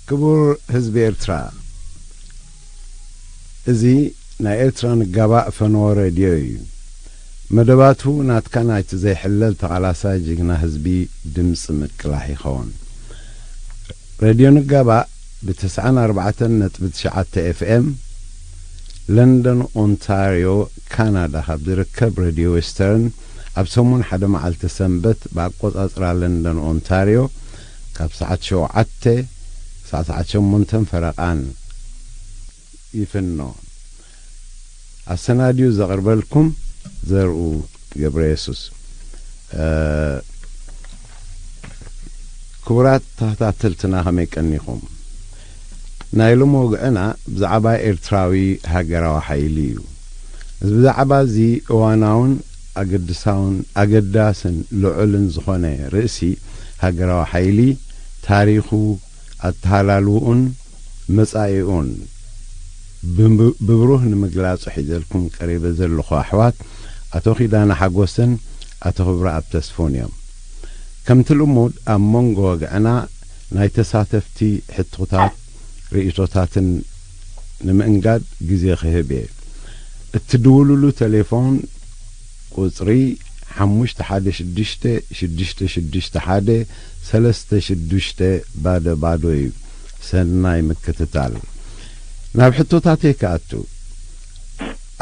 ክቡር ህዝቢ ኤርትራ፣ እዚ ናይ ኤርትራ ንጋባእ ፈነወ ሬድዮ እዩ። መደባቱ ናትካ ናይቲ ዘይሕለል ተቓላሳይ ጅግና ህዝቢ ድምጺ ምቅላሕ ይኸውን። ሬድዮ ንጋባእ ብ94.9 ኤፍኤም፣ ለንደን ኦንታርዮ፣ ካናዳ ካብ ዝርከብ ሬድዮ ዌስተርን፣ ኣብ ሰሙን ሓደ መዓልቲ ሰንበት ብኣቆጻጽራ ለንደን ኦንታርዮ፣ ካብ ሰዓት ሸውዓተ ክሳዕ ሰዓት ሸሞንተን ፈረቓን ይፍኖ። ኣሰናድዩ ዘቕርበልኩም ዘርኡ ገብረየሱስ። እ፣ ክቡራት ተኸታተልትና፣ ከመይ ቀኒኹም? ናይ ሎሚ ወግዕና ብዛዕባ ኤርትራዊ ሃገራዊ ሓይሊ እዩ። እዚ ብዛዕባ እዚ እዋናውን ኣገድሳውን፣ ኣገዳስን ልዑልን ዝኾነ ርእሲ ሃገራዊ ሓይሊ፣ ታሪኹ፣ ኣተሃላልውኡን መጻኢኡን ብብ-፣ ብብሩህ ንምግላጹ ሒዘልኩም ቀሪበ ዘለኹ ኣሕዋት ኣቶ ኪዳነ ሓጎስን ኣቶ ክብረኣብ ተስፉን እዮም። ከምቲ ልሙድ ኣብ መንጎ ወግዕና ናይ ተሳተፍቲ ሕቶታት፣ ርእይቶታትን ንምእንጋድ ግዜ ክህብ እየ። እትድውሉሉ ቴሌፎን ቁጽሪ ሓሙሽተ ሓደ ሽዱሽተ ሽዱሽተ ሽዱሽተ ሓደ ሰለስተ ሽዱሽተ ባዶ ባዶ እዩ። ሰናይ ምክትታል። ናብ ሕቶታተይ ክኣቱ።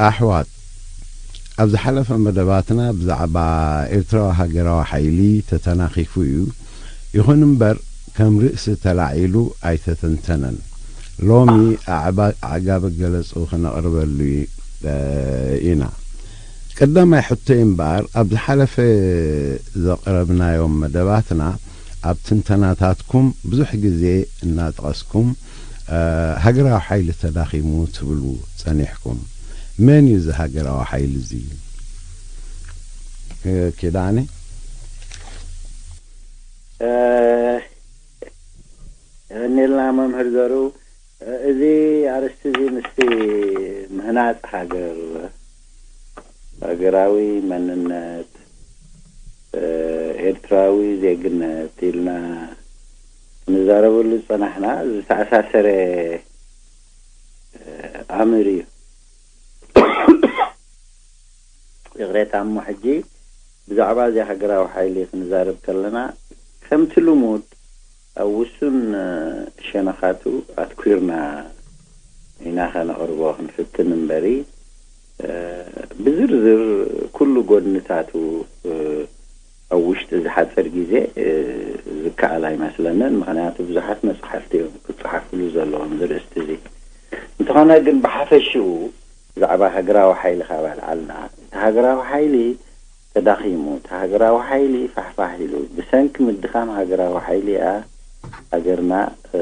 ኣሕዋት፣ ኣብ ዝሓለፈ መደባትና ብዛዕባ ኤርትራዊ ሃገራዊ ሓይሊ ተተናኺፉ እዩ። ይኹን እምበር፣ ከም ርእሲ ተላዒሉ ኣይተተንተነን። ሎሚ ኣዕባ-፣ ኣዕጋቢ ገለጹ ክነቕርበሉ፣ እ፣ ኢና። ቀዳማይ ሕቶይ እምበኣር፣ ኣብ ዝሓለፈ ዘቕረብናዮም መደባትና፣ ኣብ ትንተናታትኩም ብዙሕ ግዜ እናጠቐስኩም፣ እ፣ ሃገራዊ ሓይሊ ተዳኺሙ ትብሉ ጸኒሕኩም። መን እዩ እዚ ሃገራዊ ሓይሊ እዚ? እ፣ ኪዳነ? እ፣ የቐንየልና መምህር ዘሩ። እዚ ኣርእስቲ እዚ ምስቲ ምህናጽ ሃገር፣ ሃገራዊ መንነት፣ እ፣ ኤርትራዊ ዜግነት ኢልና ንዛረበሉ ዝጸናሕና ዝተኣሳሰረ፣ እ፣ ኣምር እዩ። ይቕሬታ፣ እሞ ሕጂ ብዛዕባ እዚ ሃገራዊ ሓይሊ ክንዛረብ ከለና፣ ከምቲ ልሙድ ኣብ ውሱን፣ እ፣ ሸነኻቱ ኣትኲርና ኢና ከነቕርቦ ክንፍትን እምበሪ፣ እ፣ ብዝርዝር ኩሉ ጎድንታቱ፣ እ፣ ኣብ ውሽጢ ዝሓጸር ግዜ፣ እ፣ ዝከኣል ኣይመስለንን። ምኽንያቱ ብዙሓት መጽሓፍቲ እዮም ክጸሓፍሉ ዘለዎም እዚ ርእስቲ እዚ። እንተኾነ ግን ብሓፈሽኡ ብዛዕባ ሃገራዊ ሓይሊ ካብ ኣልዓልና፣ እቲ ሃገራዊ ሓይሊ ተዳኺሙ፣ እቲ ሃገራዊ ሓይሊ ፋሕፋሕ ኢሉ፣ ብሰንኪ ምድኻም ሃገራዊ ሓይሊ እያ ሃገርና፣ እ፣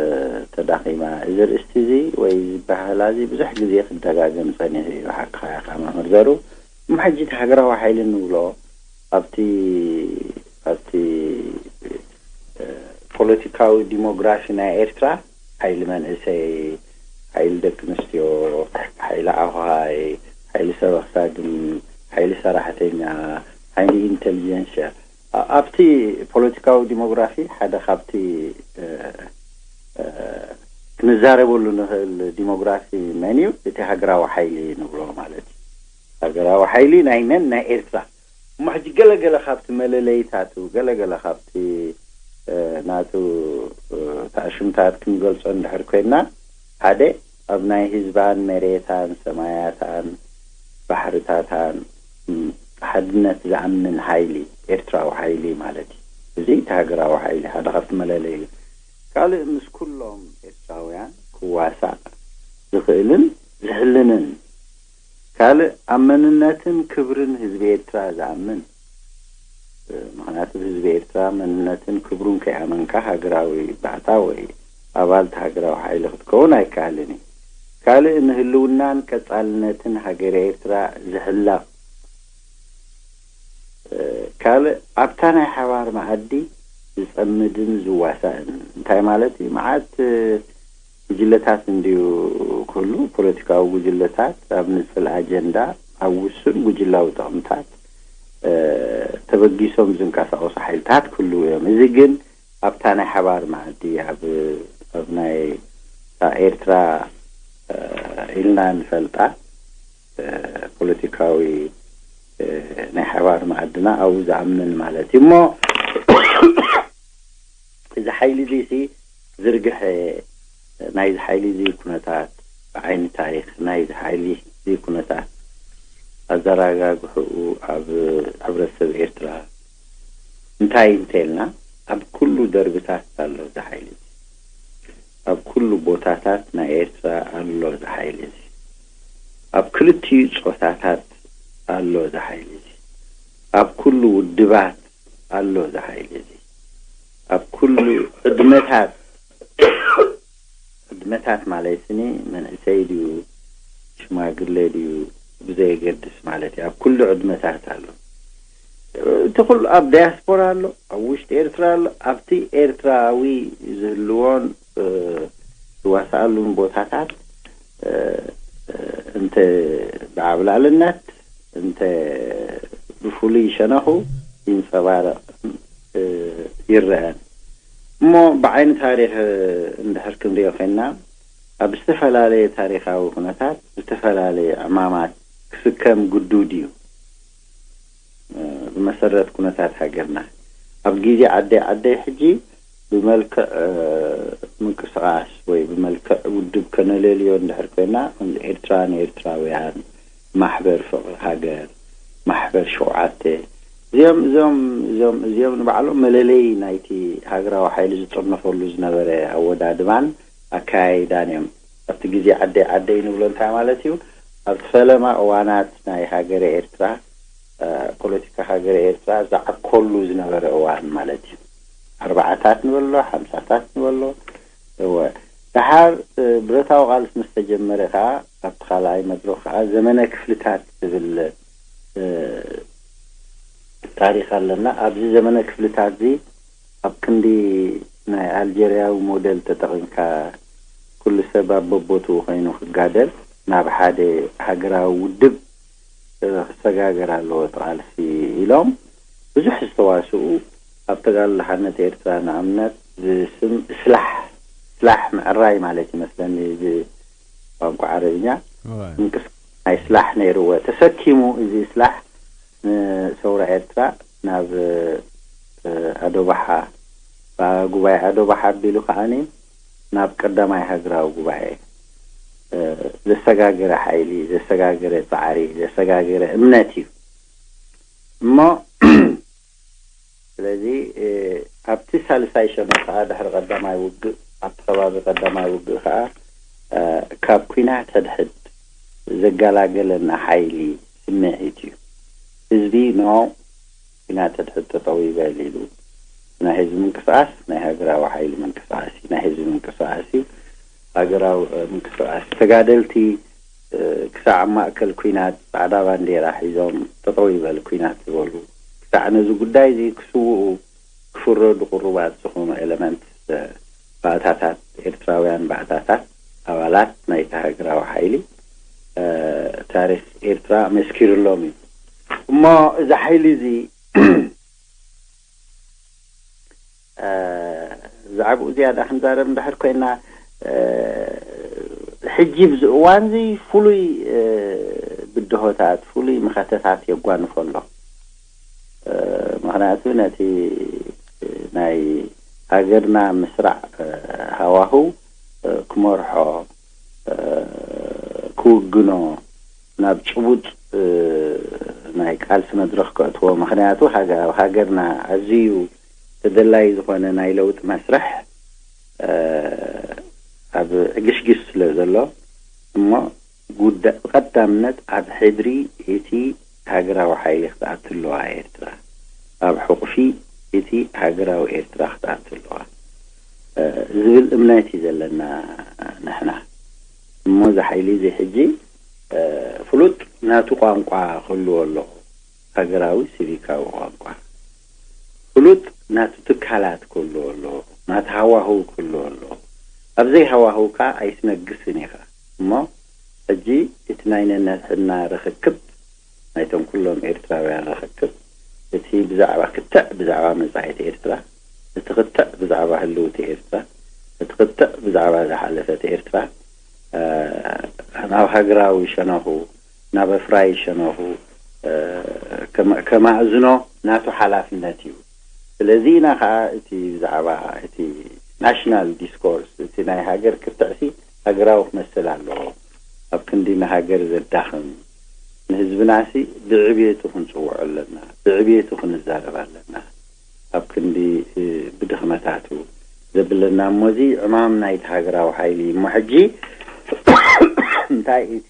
ተዳኺማ። እዚ ርእስቲ እዚ ወይ እዚ በሃላ እዚ ብዙሕ ግዜ ክደጋገም ጸኒሑ እዩ፣ ሓቅኻ ኢኻ መምህር ዘሩ። እሞ ሕጂ እቲ ሃገራዊ ሓይሊ እንብሎ ኣብቲ፣ ኣብቲ፣ እ፣ ፖለቲካዊ ዲሞግራፊ ናይ ኤርትራ ሓይሊ መንእሰይ፣ ሓይሊ ደቂ ኣንስትዮ፣ ሓይሊ ኣውሃይ፣ ሓይሊ ሰበኽ ሳግም፣ ሓይሊ ሰራሕተኛ፣ ሓይሊ ኢንተሊጀንስያ፣ ኣ-፣ ኣብቲ ፖለቲካዊ ዲሞግራፊ ሓደ ካብቲ፣ እ፣ እ፣ ክንዛረበሉ ንኽእል ዲሞግራፊ መን እዩ? እቲ ሃገራዊ ሓይሊ ንብሎ ማለት እዩ። ሃገራዊ ሓይሊ ናይ መን? ናይ ኤርትራ። እሞ ሕጂ ገለገለ ካብቲ መለለይታቱ፣ ገለገለ ካብቲ፣ እ፣ ናቱ፣ እ፣ ታእሽምታት ክንገልጾ እንድሕር ኮይንና፣ ሓደ ኣብ ናይ ህዝባን መሬታን ሰማያታን ባሕርታታን፣ ም፣ ሓድነት ዝኣምን ሓይሊ፣ ኤርትራዊ ሓይሊ ማለት እዩ። እዚ እቲ ሃገራዊ ሓይሊ ሓደ ካብቲ መለለዩ። ካልእ ምስ ኩሎም ኤርትራውያን ክዋሳእ ዝኽእልን ዝሕልንን፣ ካልእ ኣብ መንነትን ክብርን ህዝቢ ኤርትራ ዝኣምን፣ ምኽንያቱ ህዝቢ ኤርትራ መንነትን ክብሩን ከይኣመንካ ሃገራዊ ባእታ ወይ ኣባል እቲ ሃገራዊ ሓይሊ ክትከውን ኣይከኣልን እዩ። ካልእ ንህልውናን ቀጻልነትን ሃገረ ኤርትራ ዝሕለቕ፣ ካልእ ኣብታ ናይ ሓባር መኣዲ ዝጸምድን ዝዋሳእን። እንታይ ማለት እዩ? መዓት ጉጅለታት እንድዩ ክህሉ፣ ፖለቲካዊ ጉጅለታት ኣብ ንጽል ኣጀንዳ፣ ኣብ ውሱን ጉጅላዊ ጥቕምታት፣ እ፣ ተበጊሶም ዝንቀሳቐሱ ሓይልታት ክህልዉ እዮም። እዚ ግን ኣብታ ናይ ሓባር መኣዲ፣ ኣብ ኣብ ናይ፣ እታ ኤርትራ፣ እ፣ ኢልና ንፈልጣ፣ እ፣ ፖለቲካዊ፣ እ፣ ናይ ሓባር መኣድና ኣብኡ ዝኣምን ማለት እዩ። እሞ እዚ ሓይሊ እዚ ሲ ዝርግሐ ናይዚ ሓይሊ እዚ ኩነታት፣ ብዓይኒ ታሪኽ ናይዚ ሓይሊ እዚ ኩነታት፣ ኣዘራጋግሕኡ ኣብ ሕብረተሰብ ኤርትራ እንታይ እንተልና፣ ኣብ ኩሉ ደርብታት ኣሎ እዚ ሓይሊ እዚ። ኣብ ኩሉ ቦታታት ናይ ኤርትራ ኣሎ እዚ ሓይሊ እዚ። ኣብ ክልቲኡ ጾታታት ኣሎ እዚ ሓይሊ እዚ። ኣብ ኩሉ ውድባት ኣሎ እዚ ሓይሊ እዚ። ኣብ ኩሉ ዕድመታት፣ ዕድመታት ማለት ስኒ መንእሰይ ድዩ፣ ሽማግለ ድዩ፣ ብዘየገድስ ማለት እዩ። ኣብ ኩሉ ዕድመታት ኣሎ። እቲ ኩሉ ኣብ ዳያስፖራ ኣሎ፣ ኣብ ውሽጢ ኤርትራ ኣሎ። ኣብቲ ኤርትራዊ ዝህልዎን፣ እ፣ ዝዋስኣሉን ቦታታት፣ እ፣ እ፣ እንተ ብዓብላልነት፣ እንተ ብፍሉይ ሸነኹ ይንጸባረቕ፣ እ፣ ይረአን። እሞ ብዓይኒ ታሪኽ እንድሕር ክንሪኦ ኮይንና፣ ኣብ ዝተፈላለየ ታሪኻዊ ኩነታት፣ ዝተፈላለየ ዕማማት ክስከም ግዱድ እዩ። እ፣ ብመሰረት ኩነታት ሃገርና፣ ኣብ ግዜ ዓደይ ዓደይ ሕጂ ብመልክዕ፣ እ፣ ምንቅስቓስ ወይ ብመልክዕ ውድብ ከነለልዮ እንድሕር ኮይና፣ ከምዚ ኤርትራ ንኤርትራውያን፣ ማሕበር ፍቕሪ ሃገር፣ ማሕበር ሸውዓተ፣ እዚኦም፣ እዚኦም፣ እዚኦም፣ እዚኦም ንባዕሎም መለለዪ ናይቲ ሃገራዊ ሓይሊ ዝጥርነፈሉ ዝነበረ ኣወዳድባን ኣከያይዳን እዮም። ኣብቲ ግዜ ዓደይ ዓደይ ንብሎ እንታይ ማለት እዩ? ኣብቲ ፈለማ እዋናት ናይ ሃገረ ኤርትራ፣ እ፣ ፖለቲካ ሃገረ ኤርትራ ዝዓኮሉ ዝነበረ እዋን ማለት እዩ። ኣርባዓታት ንበሎ፣ ሓምሳታት ንበሎ። እወ። ደሓር፣ እ፣ ብረታዊ ቃልሲ ምስ ተጀመረ ከኣ፣ ኣብቲ ካልኣይ መድረኽ ከኣ ዘመነ ክፍልታት ዝብል፣ እ፣ ታሪኽ ኣለና። ኣብዚ ዘመነ ክፍልታት እዚ፣ ኣብ ክንዲ ናይ ኣልጀርያዊ ሞዴል ተጠቒምካ፣ ኩሉ ሰብ ኣብ በቦትኡ ኮይኑ ክጋደል፣ ናብ ሓደ ሃገራዊ ውድብ፣ እ፣ ክሰጋገር ኣለዎ እቲ ቃልሲ ኢሎም፣ ብዙሕ ዝተዋስኡ፣ ኣብ ተጋድሎ ሓርነት ኤርትራ ንኣብነት ብስም ስላሕ፣ ስላሕ ምዕራይ ማለት ይመስለኒ ብቋንቋ ዓረብኛ፣ እወ። ምንቅስቃስ ናይ ስላሕ ነይርዎ። ተሰኪሙ እዚ ስላሕ ንሰውራ ኤርትራ ናብ፣ እ፣ ኣዶባሓ፣ ባ-፣ ጉባኤ ኣዶባሓ ኣቢሉ ከዓኒ ናብ ቀዳማይ ሃገራዊ ጉባኤ፣ እ፣ ዘሰጋገረ ሓይሊ፣ ዘሰጋገረ ጻዕሪ፣ ዘሰጋገረ እምነት እዩ። እሞ ስለዚ፣ እ፣ ኣብቲ ሳልሳይ ሸነኽ ከኣ ድሕሪ ቀዳማይ ውግእ፣ ኣብቲ ከባቢ ቀዳማይ ውግእ ከኣ፣ እ፣ ካብ ኲናት ሕድሕድ ዘገላገለና ሓይሊ ስምዒት እዩ። ህዝቢ ኖ ኲናት ሕድሕድ ጠጠው ይበል ኢሉ። ናይ ህዝቢ ምንቅስቃስ ናይ ሃገራዊ ሓይሊ ምንቅስቃስ እዩ። ናይ ህዝቢ ምንቅስቃስ እዩ። ሃገራዊ፣ እ፣ ምንቅስቃስ ተጋደልቲ፣ እ፣ ክሳዕ ማእከል ኲናት ጻዕዳ ባንዴራ ሒዞም ጠጠው ይበል ኲናት ዝበሉ፣ ክሳዕ ነዚ ጉዳይ እዚ ክስውኡ ክፍረዱ ቅሩባት ዝኾኑ ኤለመንት፣ እ፣ ባእታታት፣ ኤርትራውያን ባእታታት፣ ኣባላት ናይቲ ሃገራዊ ሓይሊ፣ እ፣ ታሪኽ ኤርትራ መስኪርሎም እዩ። እሞ እዚ ሓይሊ እዚ እ፣ ብዛዕባኡ ዝያዳ ክንዛረብ እንድሕር ኮይና፣ እ፣ ሕጂ ኣብዚ እዋን እዚ ፍሉይ፣ እ፣ ብድሆታት፣ ፍሉይ መኸተታት የጓንፎ ኣሎ። እ፣ ምኽንያቱ ነቲ ናይ ሃገርና ምስራዕ፣ እ፣ ሃዋህው፣ እ፣ ክመርሖ፣ እ፣ ክውግኖ፣ ናብ ጭቡጥ፣ እ፣ ናይ ቃልሲ መድረኽ ከእትዎ። ምኽንያቱ ሃገ-፣ ኣብ ሃገርና ኣዝዩ ተደላዪ ዝኾነ ናይ ለውጢ መስርሕ፣ እ፣ ኣብ ዕግሽግሽ ስለ ዘሎ፣ እሞ ጉዳ-፣ ብቐዳምነት ኣብ ሕድሪ እቲ ሃገራዊ ሓይሊ ክትኣቱ ኣለዋ ኤርትራ። ኣብ ሕቑፊ እቲ ሃገራዊ ኤርትራ ክትኣቱ ኣለዋ፣ እ፣ ዝብል እምነት እዩ ዘለና ንሕና። እሞ እዚ ሓይሊ እዚ ሕጂ፣ እ፣ ፍሉጥ ናቱ ቋንቋ ክህልዎ ኣለዎ፣ ሃገራዊ ሲቪካዊ ቋንቋ። ፍሉጥ ናቱ ትካላት ክህልዎ ኣለዎ፣ ናቱ ሃዋህው ክህልዎ ኣለዎ። ኣብ ዘይሃዋህው ከኣ ኣይትነግስን ኢኻ። እሞ ሕጂ እቲ ናይ ነንሕድና ርኽክብ፣ ናይቶም ኩሎም ኤርትራውያን ርኽክብ፣ እቲ ብዛዕባ ክትዕ ብዛዕባ መጻኢት ኤርትራ፣ እቲ ክትዕ ብዛዕባ ህልውቲ ኤርትራ፣ እቲ ክትዕ ብዛዕባ ዝሓለፈት ኤርትራ፣ እ፣ ናብ ሃገራዊ ሸነኹ፣ ናብ ኣፍራዪ ሸነኹ፣ እ፣ ከማ-፣ ከማእዝኖ ናቱ ሓላፍነት እዩ። ስለዚ ኢና ኸዓ እቲ ብዛዕባ እቲ ናሽናል ዲስኮርስ፣ እቲ ናይ ሃገር ክትዕሲ ሃገራዊ ክመስል ኣለዎ። ኣብ ክንዲ ንሃገር ዘዳኽም፣ ንህዝብናሲ ብዕብየቱ ክንጽውዖ ኣለና፣ ብዕብየቱ ክንዛረብ ኣለና። ኣብ ክንዲ፣ እ፣ ብድኽመታቱ ዘብለና እሞ፣ እዚ ዕማም ናይቲ ሃገራዊ ሓይሊ እዩ። እሞ ሕጂ እንታይ እቲ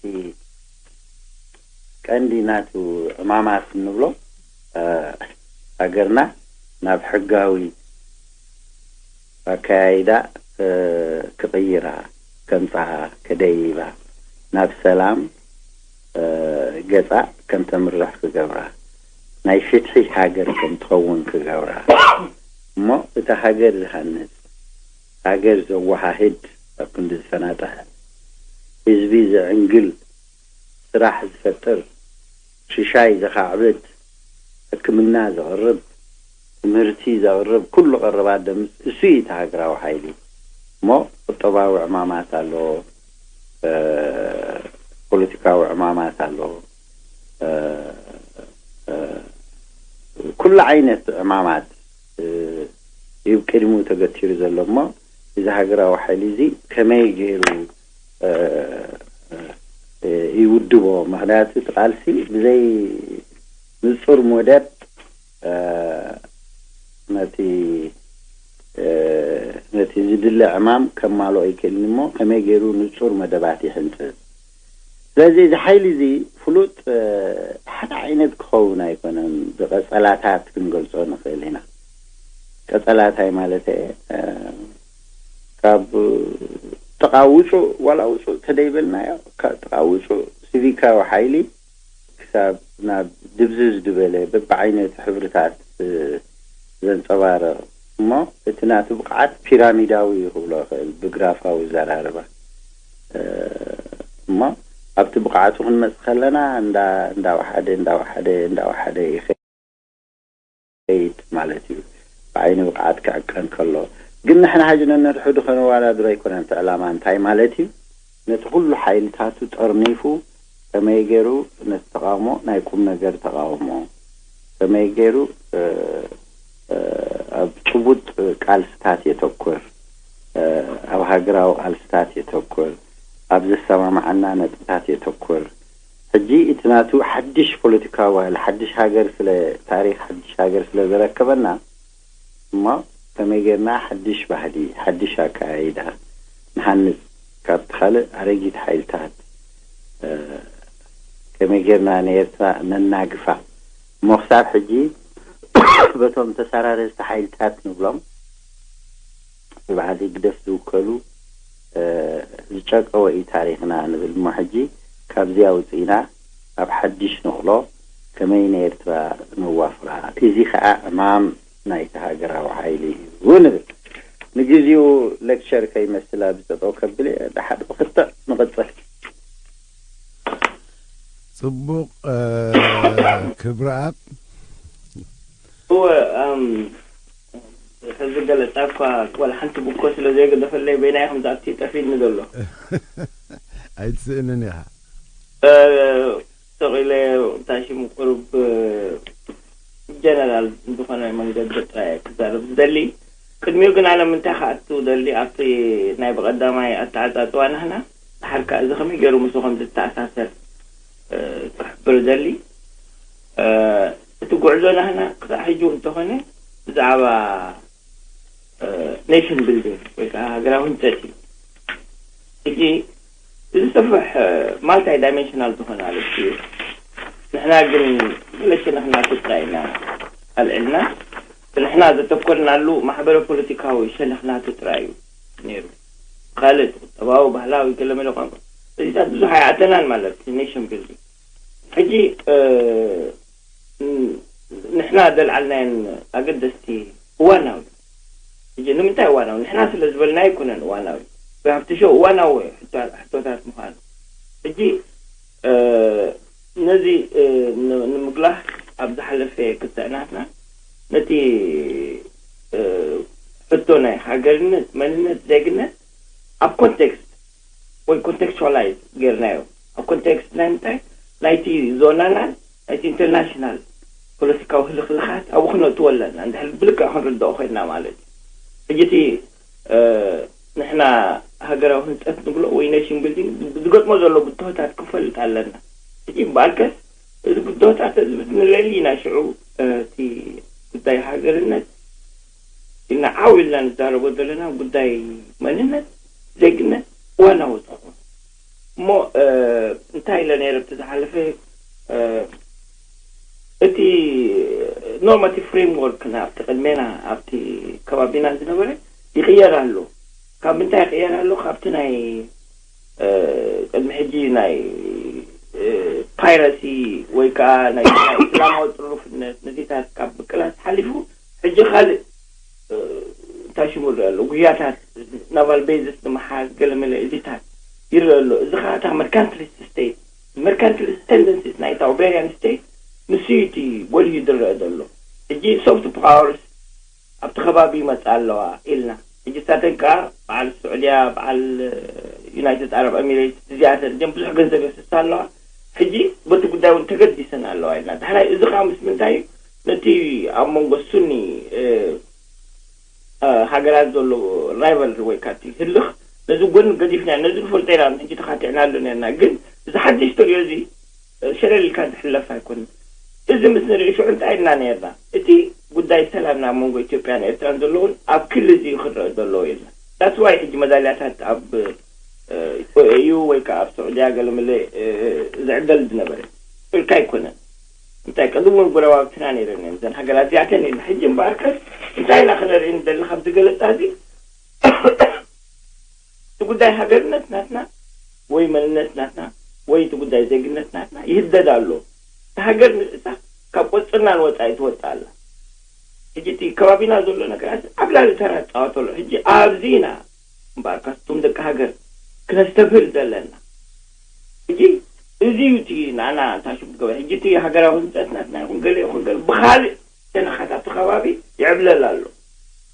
ቀንዲ ናቱ ዕማማት እንብሎ፣ እ፣ ሃገርና ናብ ሕጋዊ ኣከያይዳ፣ እ፣ ክቕይራ፣ ከምጽኣ፣ ከደይባ፣ ናብ ሰላም፣ እ፣ ገጻ ከም ተምርሕ ክገብራ፣ ናይ ፍትሒ ሃገር ከም ትኸውን ክገብራ፣ እሞ እታ ሃገር ዝሃንጽ፣ ሃገር ዘወሃህድ፣ ኣብ ክንዲ ዝፈናጠሐ ህዝቢ ዘዕንግል፣ ስራሕ ዝፈጥር፣ ሽሻይ ዘኻዕብት፣ ሕክምና ዘቕርብ፣ ትምህርቲ ዘቕርብ፣ ኩሉ ቀረባት ደምስ እሱ እዩ እቲ ሃገራዊ ሓይሊ። እሞ ቁጠባዊ ዕማማት ኣለዎ፣ እ፣ ፖለቲካዊ ዕማማት ኣለዎ፣ እ፣ እ፣ ኩሉ ዓይነት ዕማማት፣ እ፣ እዩ ቅድሚኡ ተገቲሩ ዘሎ። እሞ እዚ ሃገራዊ ሓይሊ እዚ ከመይ ገይሩ፣ እ፣ እ፣ ይውድቦ? ምኽንያቱ እቲ ቃልሲ ብዘይ ንጹር መደብ፣ እ፣ ነቲ፣ እ፣ ነቲ ዝድለ ዕማም ከማልኦ ይክእልኒ እሞ ከመይ ገይሩ ንጹር መደባት ይሕንጽጽ? ስለዚ እዚ ሓይሊ እዚ ፍሉጥ፣ እ፣ ሓደ ዓይነት ክኸውን ኣይኮነን። ብቐጸላታት ክንገልጾ ንኽእል ኢና። ቀጸላታይ ማለት፣ እ፣ ካብ ጥቓ ውጹእ፣ ዋላ ውጹእ ተደይበልናዮ፣ ካብ ጥቓ ውጹእ ሲቪካዊ ሓይሊ ክሳብ ናብ ድብዝዝ ዝበለ በብዓይነቱ ሕብርታት፣ እ፣ ዘንጸባርቕ እሞ፣ እቲ ናቱ ብቕዓት ፒራሚዳዊ ክብሎ ይኽእል ብግራፋዊ ዘራርባ። እ፣ እሞ ኣብቲ ብቕዓቱ ክንመጽእ ከለና እንዳ-፣ እንዳወሓደ፣ እንዳወሓደ፣ እንዳወሓደ ይኸይድ ማለት እዩ። ብዓይኒ ብቕዓት ክዕቀን ከሎ ግን ንሕና ሕጂ ነንሕዱ ከነወዳድሮ ኣይኮነን እቲ ዕላማ። እንታይ ማለት እዩ? ነቲ ኩሉ ሓይልታቱ ጠርኒፉ ከመይ ገይሩ ነቲ ተቓውሞ ናይ ቁም ነገር ተቓውሞ፣ ከመይ ገይሩ፣ እ፣ እ፣ ኣብ ጭቡጥ ቃልስታት የተኩር፣ እ፣ ኣብ ሃገራዊ ቃልስታት የተኩር፣ ኣብ ዘሰማምዓና ነጥብታት የተኩር። ሕጂ እቲ ናቱ ሓድሽ ፖለቲካዊ ባህሊ፣ ሓድሽ ሃገር ስለ፣ ታሪኽ ሓድሽ ሃገር ስለ ዘረከበና፣ እሞ ከመይ ጌርና ሓድሽ ባህሊ፣ ሓድሽ ኣከያይዳ ንሃንጽ፣ ካብቲ ካልእ ኣረጊት ሓይልታት፣ እ፣ ከመይ ጌርና ንኤርትራ ነናግፋ? እሞ ክሳብ ሕጂ በቶም ተሰራረዝቲ ሓይልታት ንብሎም፣ ብበዓል ህግደፍ ዝውከሉ፣ እ፣ ዝጨቀወ እዩ ታሪኽና ንብል እሞ፣ ሕጂ ካብዚ ኣውፅእና ኣብ ሓድሽ ንቕሎ ከመይ ንኤርትራ ነዋፍራ? እዚ ኸዓ ዕማም ናይቲ ሃገራዊ ሓይሊ እዩ ንብል። ንግዜኡ ሌክቸር ከይመስል ኣብዚ ጠጠው ከብል እየ። ደሓር ብክትዕ ንቕጽል። ጽቡቕ፣ እ፣ ክብረኣብ። እወ፣ ኣም፣ ሕዚ ገለጻ እኳ ዋላ ሓንቲ ብኮ ስለ ዘይገደፈለይ በይናይ ከም ዝኣቲ ጠፊእኒ ዘሎ። ኣይትስእንን ኢኻ። እ፣ ሰቕ ኢለ ታሽም ቁሩብ፣ እ፣ ጀነራል ብዝኾነ መንገዲ ጥራይ ክዛረብ ዝደሊ። ቅድሚኡ ግን ኣነ ምንታይ ክኣቱ ደሊ ኣብቲ ናይ ብቐዳማይ ኣተዓጻጽዋ ናህና፣ ድሓር ከኣ እዚ ከመይ ገይሩ ምስኡ ከም ዝተኣሳሰር፣ እ፣ ክሕብር ደሊ። እ፣ እቲ ጉዕዞ ናህና ክሳዕ ሕጂ እውን እንተኾነ ብዛዕባ፣ እ፣ ኔሽን ቢልዲንግ ወይ ከዓ ሃገራዊ ህንጸት እዩ። ሕጂ እዚ ሰፍሕ፣ እ፣ ማልታይ ዳይሜንሽናል ዝኾነ ኣርእስቲ እዩ። ንሕና ግን ገለ ሸነኽ ናቱ ጥራይ ኢና ኣልዒልና። እቲ ንሕና ዘተኮርናሉ ማሕበረ ፖለቲካዊ ሸነኽ ናቱ ጥራይ እዩ ነይሩ። ካልእ እቲ ቁጠባዊ፣ ባህላዊ፣ ገለ መለ ቋንቋ እዚታት ብዙሕ ኣይኣተናን ማለት እዩ። ኔሽን ቢልዲንግ ሕጂ፣ እ፣ ን-፣ ንሕና ዘልዓልናየን ኣገደስቲ እዋናዊ። ሕጂ ንምንታይ እዋናዊ? ንሕና ስለ ዝበልናዮ ኣይኮነን እዋናዊ። We have to show እዋናዊ ሕቶ-፣ ሕቶታት ምዃኑ። ሕጂ፣ እ፣ ነዚ፣ እ፣ ን-፣ ንምጉላህ ኣብ ዝሓለፈ ክትዕናትና ነቲ፣ እ፣ ሕቶ ናይ ሃገርነት፣ መንነት፣ ዜግነት ኣብ ኮንቴክስት ወይ ኮንቴክስቹዋላይዝ ጌርናዮ። ኣብ ኮንቴክስት ናይ ምንታይ? ናይቲ ዞናናን ናይቲ ኢንተርናሽናል ፖለቲካዊ ህልኽልኻት ኣብኡ ክነእትዎ ኣለና፣ እንድሕር ብልክዕ ክንርድኦ ኮይንና ማለት እዩ። ሕጂ እቲ ንሕና ሃገራዊ ህንፀት ንብሎ ወይ ኔሽን ቢልዲንግ ዝገጥሞ ዘሎ ብድሆታት ክንፈልጥ ኣለና። ሕጂ እምበኣርከስ እዚ ብድሆታት እዚ ንለሊ ኢና ሽዑ እቲ ጉዳይ ሃገርነት ኢልና ዓው ኢልና ንዛረቦ ዘለና ጉዳይ መንነት፣ ዜግነት እዋናዊ ዝኾኑ እሞ እንታይ ኢለ ነይረ ኣብቲ ዝሓለፈ እቲ ኖርማቲቭ ፍሬምወርክ ኣብቲ ቅድሜና ኣብቲ ከባቢና ዝነበረ ይቕየር ኣሎ። ካብ ምንታይ ይቕየር ኣሎ? ካብቲ ናይ ቅድሚ ሕጂ ናይ ፓይረሲ ወይ ከዓ ናይ እስላማዊ ጥሩፍነት ነዚታት ካብ ምቅላስ ሓሊፉ ሕጂ ካልእ እንታይ ሽሙ ይረአ ኣሎ፣ ጉያታት ናቫል ቤዝስ ንምሓዝ ገለመለ እዚታት ይረአ ኣሎ። እዚ ከዓ እታ መርካንትሊስት ስቴት፣ መርካንትሊስት ቴንደንሲስ ናይታ ኦብሬርያን ስቴት ንሱ እዩ እቲ ጎሊሁ ዝረአ ዘሎ። ሕጂ ሶፍት ፓወርስ ኣብቲ ከባቢ ይመፃ ኣለዋ ኢልና ሕጂ ሳተን ከዓ በዓል ስዑድያ፣ በዓል ዩናይትድ ኣረብ ኤሚሬትስ እዚኣተን እዚን ብዙሕ ገንዘብ የፍስሳ ኣለዋ። ሕጂ በቲ ጉዳይ እውን ተገዲሰን ኣለዋ ኢልና ዳሕራይ እዚ ከዓ ምስ ምንታይ እዩ ነቲ ኣብ መንጎ ሱኒ ሃገራት ዘሎ ራይቨልሪ ወይ ካቲ ህልኽ ነዚ ጎኒ ገዲፍና ነዚ ንፈልጦ ኢና ሕጂ ተኻቲዕናሉ ነርና። ግን እዚ ሓድሽ ተሪኦ እዚ ሸለል ኢልካ ዝሕለፍ ኣይኮንን። እዚ ምስ ንርኢ ሽዑ እንታይ ኢልና ነርና? እቲ ጉዳይ ሰላም ናብ መንጎ ኢትዮጵያን ኤርትራን ዘለውን ኣብ ክሊ እዚ ክረአ ዘለዎ ኢልና። ዳትስ ዋይ ሕጂ መዳልያታት ኣብ ዩ ወይ ከዓ ኣብ ስዑድያ ገለመለ ዝዕደል ዝነበረ ኢልካ ኣይኮነን። እንታይ ቀድሞ ጎረባብትና ነይረን እየን እዘን ሃገራት እዚኣተን ኢልና። ሕጂ እምበኣርከስ እንታይ ኢና ክነርኢ ንደሊ ካብዚ ገለጻ እዚ እቲ ጉዳይ ሃገርነት ናትና ወይ መንነት ናትና ወይ እቲ ጉዳይ ዜግነት ናትና ይህደድ ኣሎ። እቲ ሃገር ንርእሳ ካብ ቆጽርና ንወጻኢ ትወጽእ ኣላ። ሕጂ እቲ ከባቢና ዘሎ ነገራት ኣብ ላዕሊ ተራ ትጻወተሉ። ሕጂ ኣብዚ ኢና እምበኣር ካስቶም ደቂ ሃገር ክነስተብህል ዘለና። ሕጂ እዚ እዩ እቲ ንዓና እንታይ ሽም ትገብር። ሕጂ እቲ ሃገራዊ ህንፀት ናትና ይኹን ገለ ይኹን ገለ ብኻልእ ሸነኻት ኣብቲ ከባቢ ይዕብለል ኣሎ።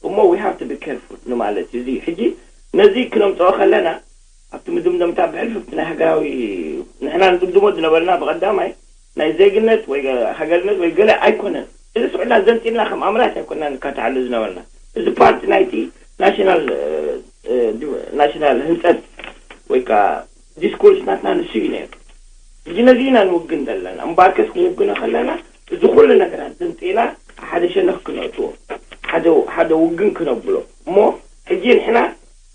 እሞ we have to be careful ንማለት እዩ። እዚ ሕጂ ነዚ ክነምፅኦ ከለና ኣብቲ ምድምደምታ ብሕልፍቲ ናይ ሃገራዊ ንሕና ንድምድሞ ዝነበርና ብቐዳማይ ናይ ዜግነት ወይ ሃገርነት ወይ ገለ ኣይኮነን። እዚ ስዑድና ዘንጢልና ከም ኣምራት ኣይኮና ንካትዓሉ ዝነበርና። እዚ ፓርቲ ናይቲ ናሽናል ናሽናል ህንፀት ወይ ከዓ ዲስኮርስ ናትና ንሱ እዩ ነይሩ። ሕጂ ነዚ ኢና ንውግን ዘለና። እምበኣርከስ ክንውግኖ ከለና እዚ ኩሉ ነገራት ዘንጢና ሓደ ሸነኽ ክነእትዎ ሓደ ሓደ ውግን ክነብሎ እሞ ሕጂ ንሕና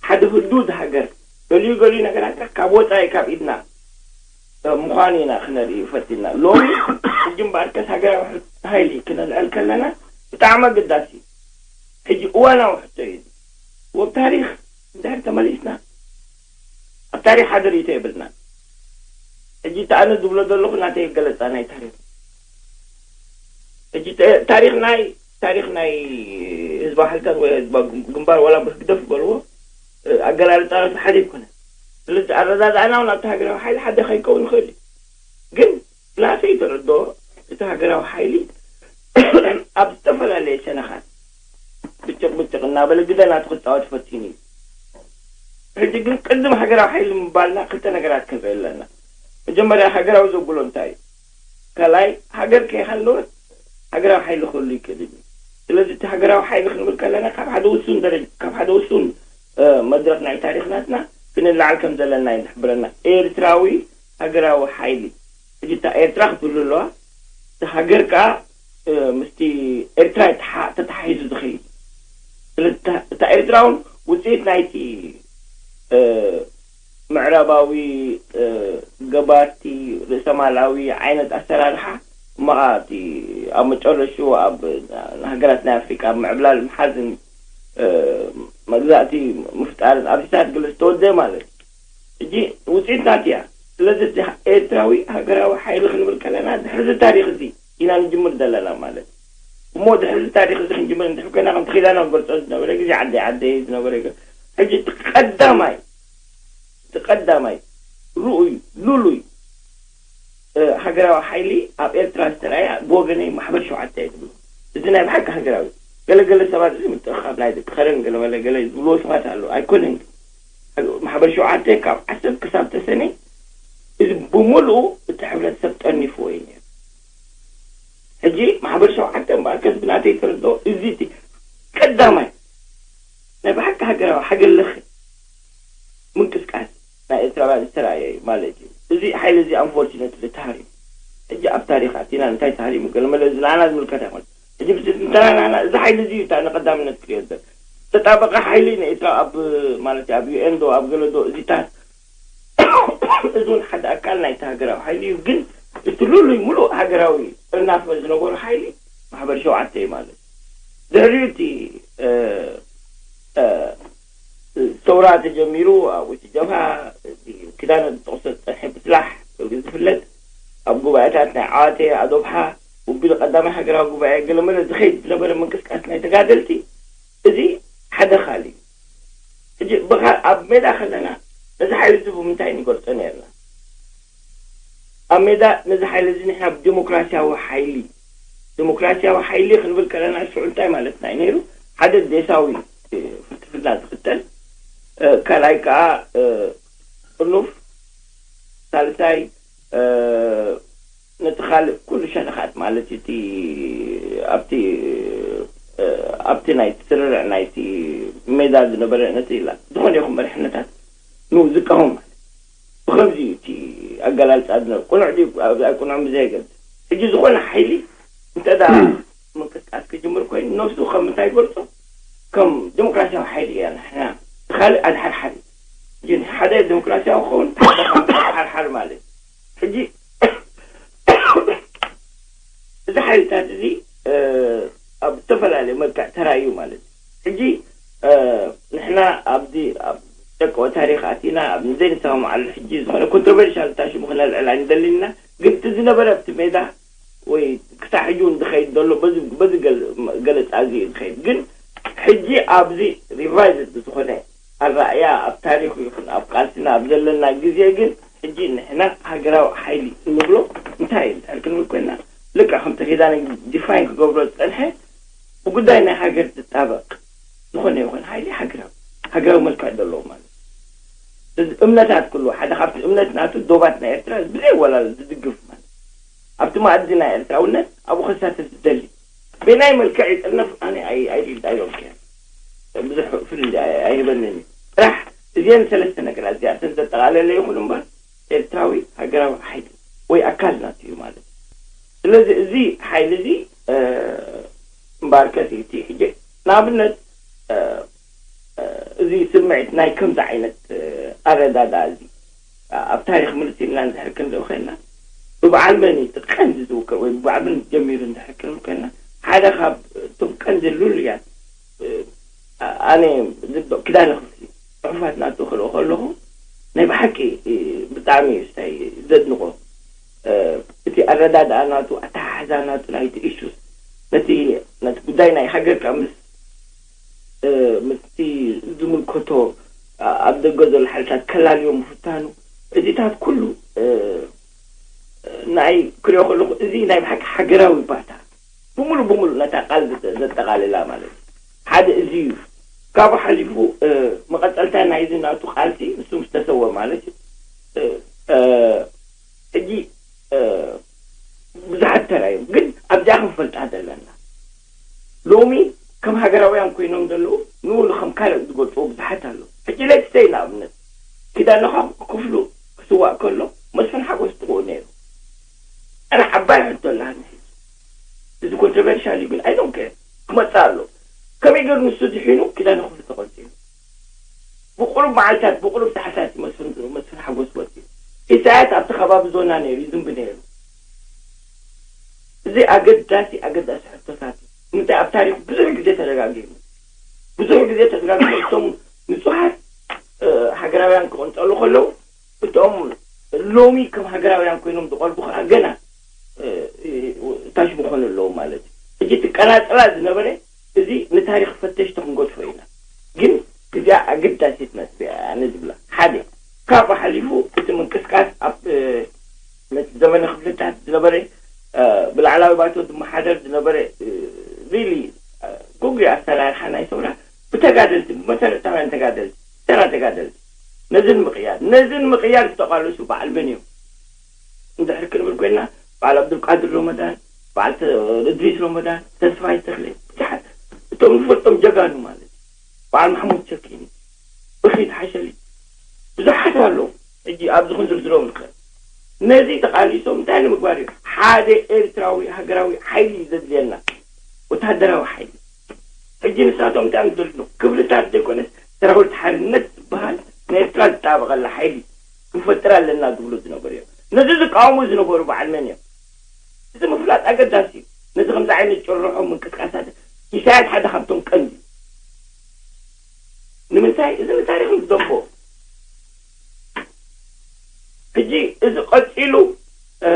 ሓደ ህዱድ ሃገር ገሊኡ ገሊኡ ነገራት ካብ ወፃኢ ካብ ኢድና ምዃኑ ኢና ክነርኢ ፈቲና። ሎሚ ሕጂ እምበኣርከስ ሃገራዊ ሓይሊ ክነልዕል ከለና ብጣዕሚ ኣገዳሲ እዩ። ሕጂ እዋናዊ ሕቶ እዩ። ወብ ታሪክ እንድሕር ተመሊስና ኣብ ታሪክ ሓደ ርእቶ የብልና። ሕጂ እቲ ኣነ ዝብሎ ዘለኹ ናተይ ገለፃ ናይ ታሪክ ሕጂ ታሪክ ናይ ታሪክ ናይ ህዝባዊ ሓይልታት ወይ ህዝባዊ ግንባር ዋላ ብህግደፍ ዝበልዎ ኣገላልፃ ራሱ ሓደ ይኮነ። ስለዚ ኣረዳድኣና እውን ኣብቲ ሃገራዊ ሓይሊ ሓደ ከይከውን ይኽእል እዩ። ግን ናተይ ተረድኦ እቲ ሃገራዊ ሓይሊ ኣብ ዝተፈላለየ ሸነኻት ብጭቕ ብጭቕ እናበለ ግደ ናቱ ክፃወት ፈቲኑ እዩ። ሕጂ ግን ቅድም ሃገራዊ ሓይሊ ምባልና ክልተ ነገራት ክንርኢ ኣለና። መጀመርያ ሃገራዊ ዘብሎ እንታይ እዩ? ካልኣይ ሃገር ከይሃለወት ሃገራዊ ሓይሊ ክህሉ ይክእል እዩ። ስለዚ እቲ ሃገራዊ ሓይሊ ክንብል ከለና ካብ ሓደ ውሱን ደረጃ ካብ ሓደ ውሱን መድረክ ናይ ታሪክ ናትና ክንላዓል ከም ዘለና እዩ ዝሕብረና። ኤርትራዊ ሃገራዊ ሓይሊ ሕጂ እታ ኤርትራ ክትህሉ ኣለዋ። እቲ ሃገር ከዓ ምስቲ ኤርትራ ተተሓሒዙ ዝኸይድ ስለዚ እታ ኤርትራ እውን ውፅኢት ናይቲ ምዕራባዊ ገባቲ ርእሰማላዊ ዓይነት ኣሰራርሓ እሞ እቲ ኣብ መጨረሽኡ ኣብ ሃገራት ናይ ኣፍሪቃ ምዕብላል ምሓዝን መግዛእቲ ምፍጣርን ኣብዚታት ግለ ዝተወደአ ማለት እዩ። ሕጂ ውፅኢት ናት እያ። ስለዚ እዚ ኤርትራዊ ሃገራዊ ሓይሊ ክንብል ከለና ድሕሪ እዚ ታሪክ እዚ ኢና ንጅምር ዘለና ማለት እዩ። እሞ ድሕሪ እዚ ታሪክ እዚ ክንጅምር እንድሕር ኮይና ከምቲ ኪዳና ክገልፆ ዝነበረ ግዜ ዓደይ ዓደይ ዝነበረ ሕጂ እቲ ቀዳማይ እቲ ቀዳማይ ርኡይ ሉሉይ ሃገራዊ ሓይሊ ኣብ ኤርትራ ዝተረኣየ ብወገነይ ማሕበር ሸውዓተ እየ ዝብሎ። እዚ ናይ ብሓቂ ሃገራዊ ገለገለ ሰባት እዚ ምትእኻብ ናይ ደቂ ኸረን ገለመለ ገለ ዝብልዎ ሰባት ኣለዉ። ኣይኮነን። ማሕበር ሸውዓተ ካብ ዓሰብ ክሳብ ተሰነይ እዚ ብምሉኡ እቲ ሕብረተሰብ ጠኒፍዎ እዩ ነይሩ። ሕጂ ማሕበር ሸውዓተ እምበኣርከስ ብናተይ ተረድኦ እዚ እቲ ቀዳማይ ናይ ብሓቂ ሃገራዊ ሃገር ለኸ ምንቅስቃስ ናይ ኤርትራውያን ዝተራእየ እዩ ማለት እዩ። እዚ ሓይሊ እዚ ኣንፎርችነት ተሃሪሙ። ሕጂ ኣብ ታሪኽ ኣቲና እንታይ ተሃሪሙ ገለመለ እዚ ንዓና ዝምልከት ኣይኮነን። ሕጂ ብትንተና ንዓና እዚ ሓይሊ እዚ እዩ እታ ንቐዳምነት ክሪኦ ዘሎ። ዝተጣበቐ ሓይሊ ንኤርትራ ኣብ ማለት ኣብ ዩ ኤን ዶ ኣብ ገለ ዶ እዚታት እዚ እውን ሓደ ኣካል ናይቲ ሃገራዊ ሓይሊ እዩ። ግን እቲ ልሉይ ሙሉእ ሃገራዊ ጥርናፈ ዝነበሩ ሓይሊ ማሕበር ሸውዓተ እዩ ማለት እዩ። ድሕሪኡ እቲ እ፣ እ፣ ሰውራ ተጀሚሩ ኣብኡ እቲ ጀብሃ እቲ ኪዳነ ዝጠቕሶ ዝጸንሐ ብስላሕ ዝፍለጥ ኣብ ጉባኤታት ናይ ዓዋተ ኣዶብሓ ውቢል ቀዳማይ ሃገራዊ ጉባኤ ገለመለ ዝኸይድ ዝነበረ ምንቅስቃስ ናይ ተጋደልቲ እዚ ሓደ ካል እዩ። ሕጂ ብኻ- ኣብ ሜዳ ከለና ነዚ ሓይሊ እዚ ብምንታይ ንገልጾ ነርና? ኣብ ሜዳ ነዚ ሓይሊ እዚ ንሕና ብዲሞክራሲያዊ ሓይሊ ዲሞክራሲያዊ ሓይሊ ክንብል ከለና ሽዑ እንታይ ማለትና እዩ ነይሩ? ሓደ ዴሳዊ እ፣ ፍልስፍና ዝኽተል እ፣ ካልኣይ ከዓ እ፣ ጥርኑፍ ሳልሳይ እ፣ ነቲ ካልእ ኩሉ ሸነኻት ማለት እቲ ኣብቲ እ፣ ኣብቲ ናይ ስርርዕ ናይቲ ሜዳ ዝነበረ ነቲ ኢላ ዝኾነ ይኹን መሪሕነታት ንኡ ዝቃወም ማለት ብኸምዚ እዩ እቲ ኣገላልፃ ዝነበረ። ቅኑዕ ድዩ ኣይቅኑዕን ብዘየገድስ፣ ሕጂ ዝኾነ ሓይሊ እንተ ደኣ ምንቅስቃስ ክጅምር ኮይኑ ነብሱ ከም እንታይ ይገልፆ? ከም ዲሞክራሲያዊ ሓይሊ እያ። ንሕና እቲ ካልእ ኣድሓርሓር እዩ። ሕጂ ሓደ ዲሞክራሲያዊ ክኸውን ሓደ ኣድሓርሓር ማለት እዩ። ሕጂ እዚ ሓይልታት እዚ ኣብ ዝተፈላለየ መልክዕ ተራእዩ ማለት እዩ። ሕጂ ንሕና ኣብዚ ኣብ ደቀ ታሪኽ ኣቲና ኣብ ዘይንሰማማዓሉ ሕጂ ዝኾነ ኮንትሮቨርሻል እታ ሽሙ ክነልዕል ኣይንደልን ኢና። ግን እቲ ዝነበረ ኣብቲ ሜዳ ወይ ክሳዕ ሕጂ እውን ዝኸይድ ዘሎ በዚ በዚ ገለ- ገለፃ እዚ እዩ ዝኸይድ። ግን ሕጂ ኣብዚ ሪቫይዝድ ብዝኾነ ኣረኣእያ ኣብ ታሪኹ ይኹን ኣብ ቃልስና ኣብ ዘለና ግዜ ግን ሕጂ ንሕና ሃገራዊ ሓይሊ እንብሎ እንታይ እዩ እንድሕር ክንብል ኮይና ልክዕ ከምቲ ኪዳነ ዲፋይን ክገብሮ ዝፀንሐ ብጉዳይ ናይ ሃገር ዝጣበቕ ዝኾነ ይኹን ሓይሊ ሃገራዊ ሃገራዊ መልክዕ ዘለዎ ማለት እዩ። እዚ እምነታት ኩሉ ሓደ ካብቲ እምነት ናቱ ዶባት ናይ ኤርትራ ብዘይ ወላል ዝድግፍ ማለት ኣብቲ መኣዲ ናይ ኤርትራውነት ኣብኡ ከሳተፍ ዝደሊ በናይ መልክዕ ይጥርነፍ ኣነ ኣይሪዳዮም ብዙሕ ፍልልይ ኣይህበንን እዩ። ጥራሕ እዚአን ሰለስተ ነገራት እዚኣተን ዘጠቓለለ ይኹን እምበር ኤርትራዊ ሃገራዊ ሓይሊ ወይ ኣካል ናቱ እዩ ማለት እዩ። ስለዚ እዚ ሓይሊ እዚ እምበኣርከስ እቲ ሕጂ ንኣብነት እዚ ስምዒት ናይ ከምዚ ዓይነት ኣረዳድኣ እዚ ኣብ ታሪኽ ምልስ ኢልና እንድሕር ክንርኢ ኮይና ብበዓል መን እዩ እቲ ቀንዲ ዝውከል ወይ ብበዓል መን ጀሚሩ እንድሕር ክንብል ኮይና ሓደ ካብ እቶም ቀንዲ ልሉያት ኣነ ዝብሎ ኪዳነ ክፍሊ ጽሑፋት ናቱ ክርኢ ከለኹ ናይ ብሓቂ ብጣዕሚ እዩ ስታይ ዘድንቆ እቲ ኣረዳድኣ ናቱ ኣተሓሕዛ ናቱ ናይቲ ኢሹስ ነቲ ነቲ ጉዳይ ናይ ሃገር ምስ ምስቲ ዝምልከቶ ኣብ ደገ ዘሎ ሓይልታት ከላልዮ ምፍታኑ እዚታት ኩሉ ናይ ክሪኦ ከለኹ እዚ ናይ ብሓቂ ሃገራዊ ባታ ብምሉ ብምሉ ነታ ቃል ዘጠቃልላ ማለት እዩ። ሓደ እዚ እዩ። ካብኡ ሓሊፉ መቐፀልታ ናይዚ ናቱ ቃልሲ ንሱ ምስ ተሰወ ማለት እዩ። ሕጂ ብዙሓት ተራዮም ግን ኣብዚኣ ክንፈልጣ ዘለና ሎሚ ከም ሃገራውያን ኮይኖም ዘለዉ ንውሉ ከም ካልእ ዝገልፅዎ ብዙሓት ኣለዉ። ሕጂ ለትስተይ ንኣብነት ኪዳነኻ ክፍሉ ክስዋእ ከሎ መስፍን ሓጎስ ጥቕኡ ነይሩ። ኣነ ዓባይ ሕቶ ኣለሃኒ ሕጂ እዚ ኮንትሮቨርሻል እዩ ግን ኣይዶን ኬር ክመፅእ ኣሎ። ከመይ ገይሩ ንሱ ድሒኑ ኪዳነ ክፍሉ ተቐፂሉ ብቁሩብ መዓልታት ብቁሩብ ሰዓታት መስፍን መስፍን ሓጎስ ወፂኡ ኢሳያስ ኣብቲ ከባቢ ዞና ነይሩ ይዝንቢ ነይሩ። እዚ ኣገዳሲ ኣገዳሲ ሕቶታት እዩ። ምንታይ ኣብ ታሪክ ብዙሕ ግዜ ተደጋጊሙ ብዙሕ ግዜ ተደጋጊሙ እቶም ንጹሃት ሃገራውያን ክቕንጠሉ ከለዉ እቶም ሎሚ ከም ሃገራውያን ኮይኖም ዝቐርቡ ከዓ ገና ታሽ ምኾኑ ኣለዉ ማለት እዩ። ሕጂ እቲ ቀናፅላ ዝነበረ እዚ ንታሪክ ፈተሽቲ ክንገድፎ ኢና። ግን እዚኣ ኣገዳሲት ነጥቢ እያ ኣነ ዝብላ ሓደ ካብኡ ሓሊፉ እቲ ምንቅስቃስ ኣብ ነቲ ዘመነ ክፍልታት ዝነበረ ብላዕላዊ ባይቶ ዝመሓደር ዝነበረ ሪሊ ጉግ ነዚ ንምቕያር ነዚ ንምቕያር ዝተቓለሱ በዓል መን እዮም? እንድሕር ክንብል ኮይና፣ በዓል ኣብዱልቃድር ሮመዳን፣ በዓል ተ- እድሪስ ሮመዳን፣ ተስፋይ ተኽለ፣ ብዙሓት እቶም ንፈልጦም ጀጋኑ ማለት እዩ። በዓል ማሕሙድ ሸኪኒ፣ ብኺት ሓሸሊ፣ ብዙሓት ኣለዉ። ሕጂ ኣብዚ ክንዝርዝሮም ንኽእል። ነዚ ተቓሊሶም እንታይ ንምግባር እዩ? ሓደ ኤርትራዊ ሃገራዊ ሓይሊ እዩ ዘድልየና፣ ወታደራዊ ሓይሊ። ሕጂ ንሳቶም እንታይ እዮም ዝደልዩ? ክብርታት ዘይኮነስ ሰራዊት ሓርነት ዝበሃል ንኤርትራ ዝጣበቐላ ሓይሊ ክንፈጥር ኣለና ዝብሉ ዝነበሩ እዮም። ነዚ ዝቃወሙ ዝነበሩ በዓል መን እዮም? እዚ ምፍላጥ ኣገዳሲ እዩ። ነዚ ከምዚ ዓይነት ጭርሖ ምንቅስቃሳት ኢሳያስ ሓደ ካብቶም ቀንዲ። ንምንታይ? እዚ ንታሪኽ ንደቦ። ሕጂ እዚ ቀጺሉ፣ እ፣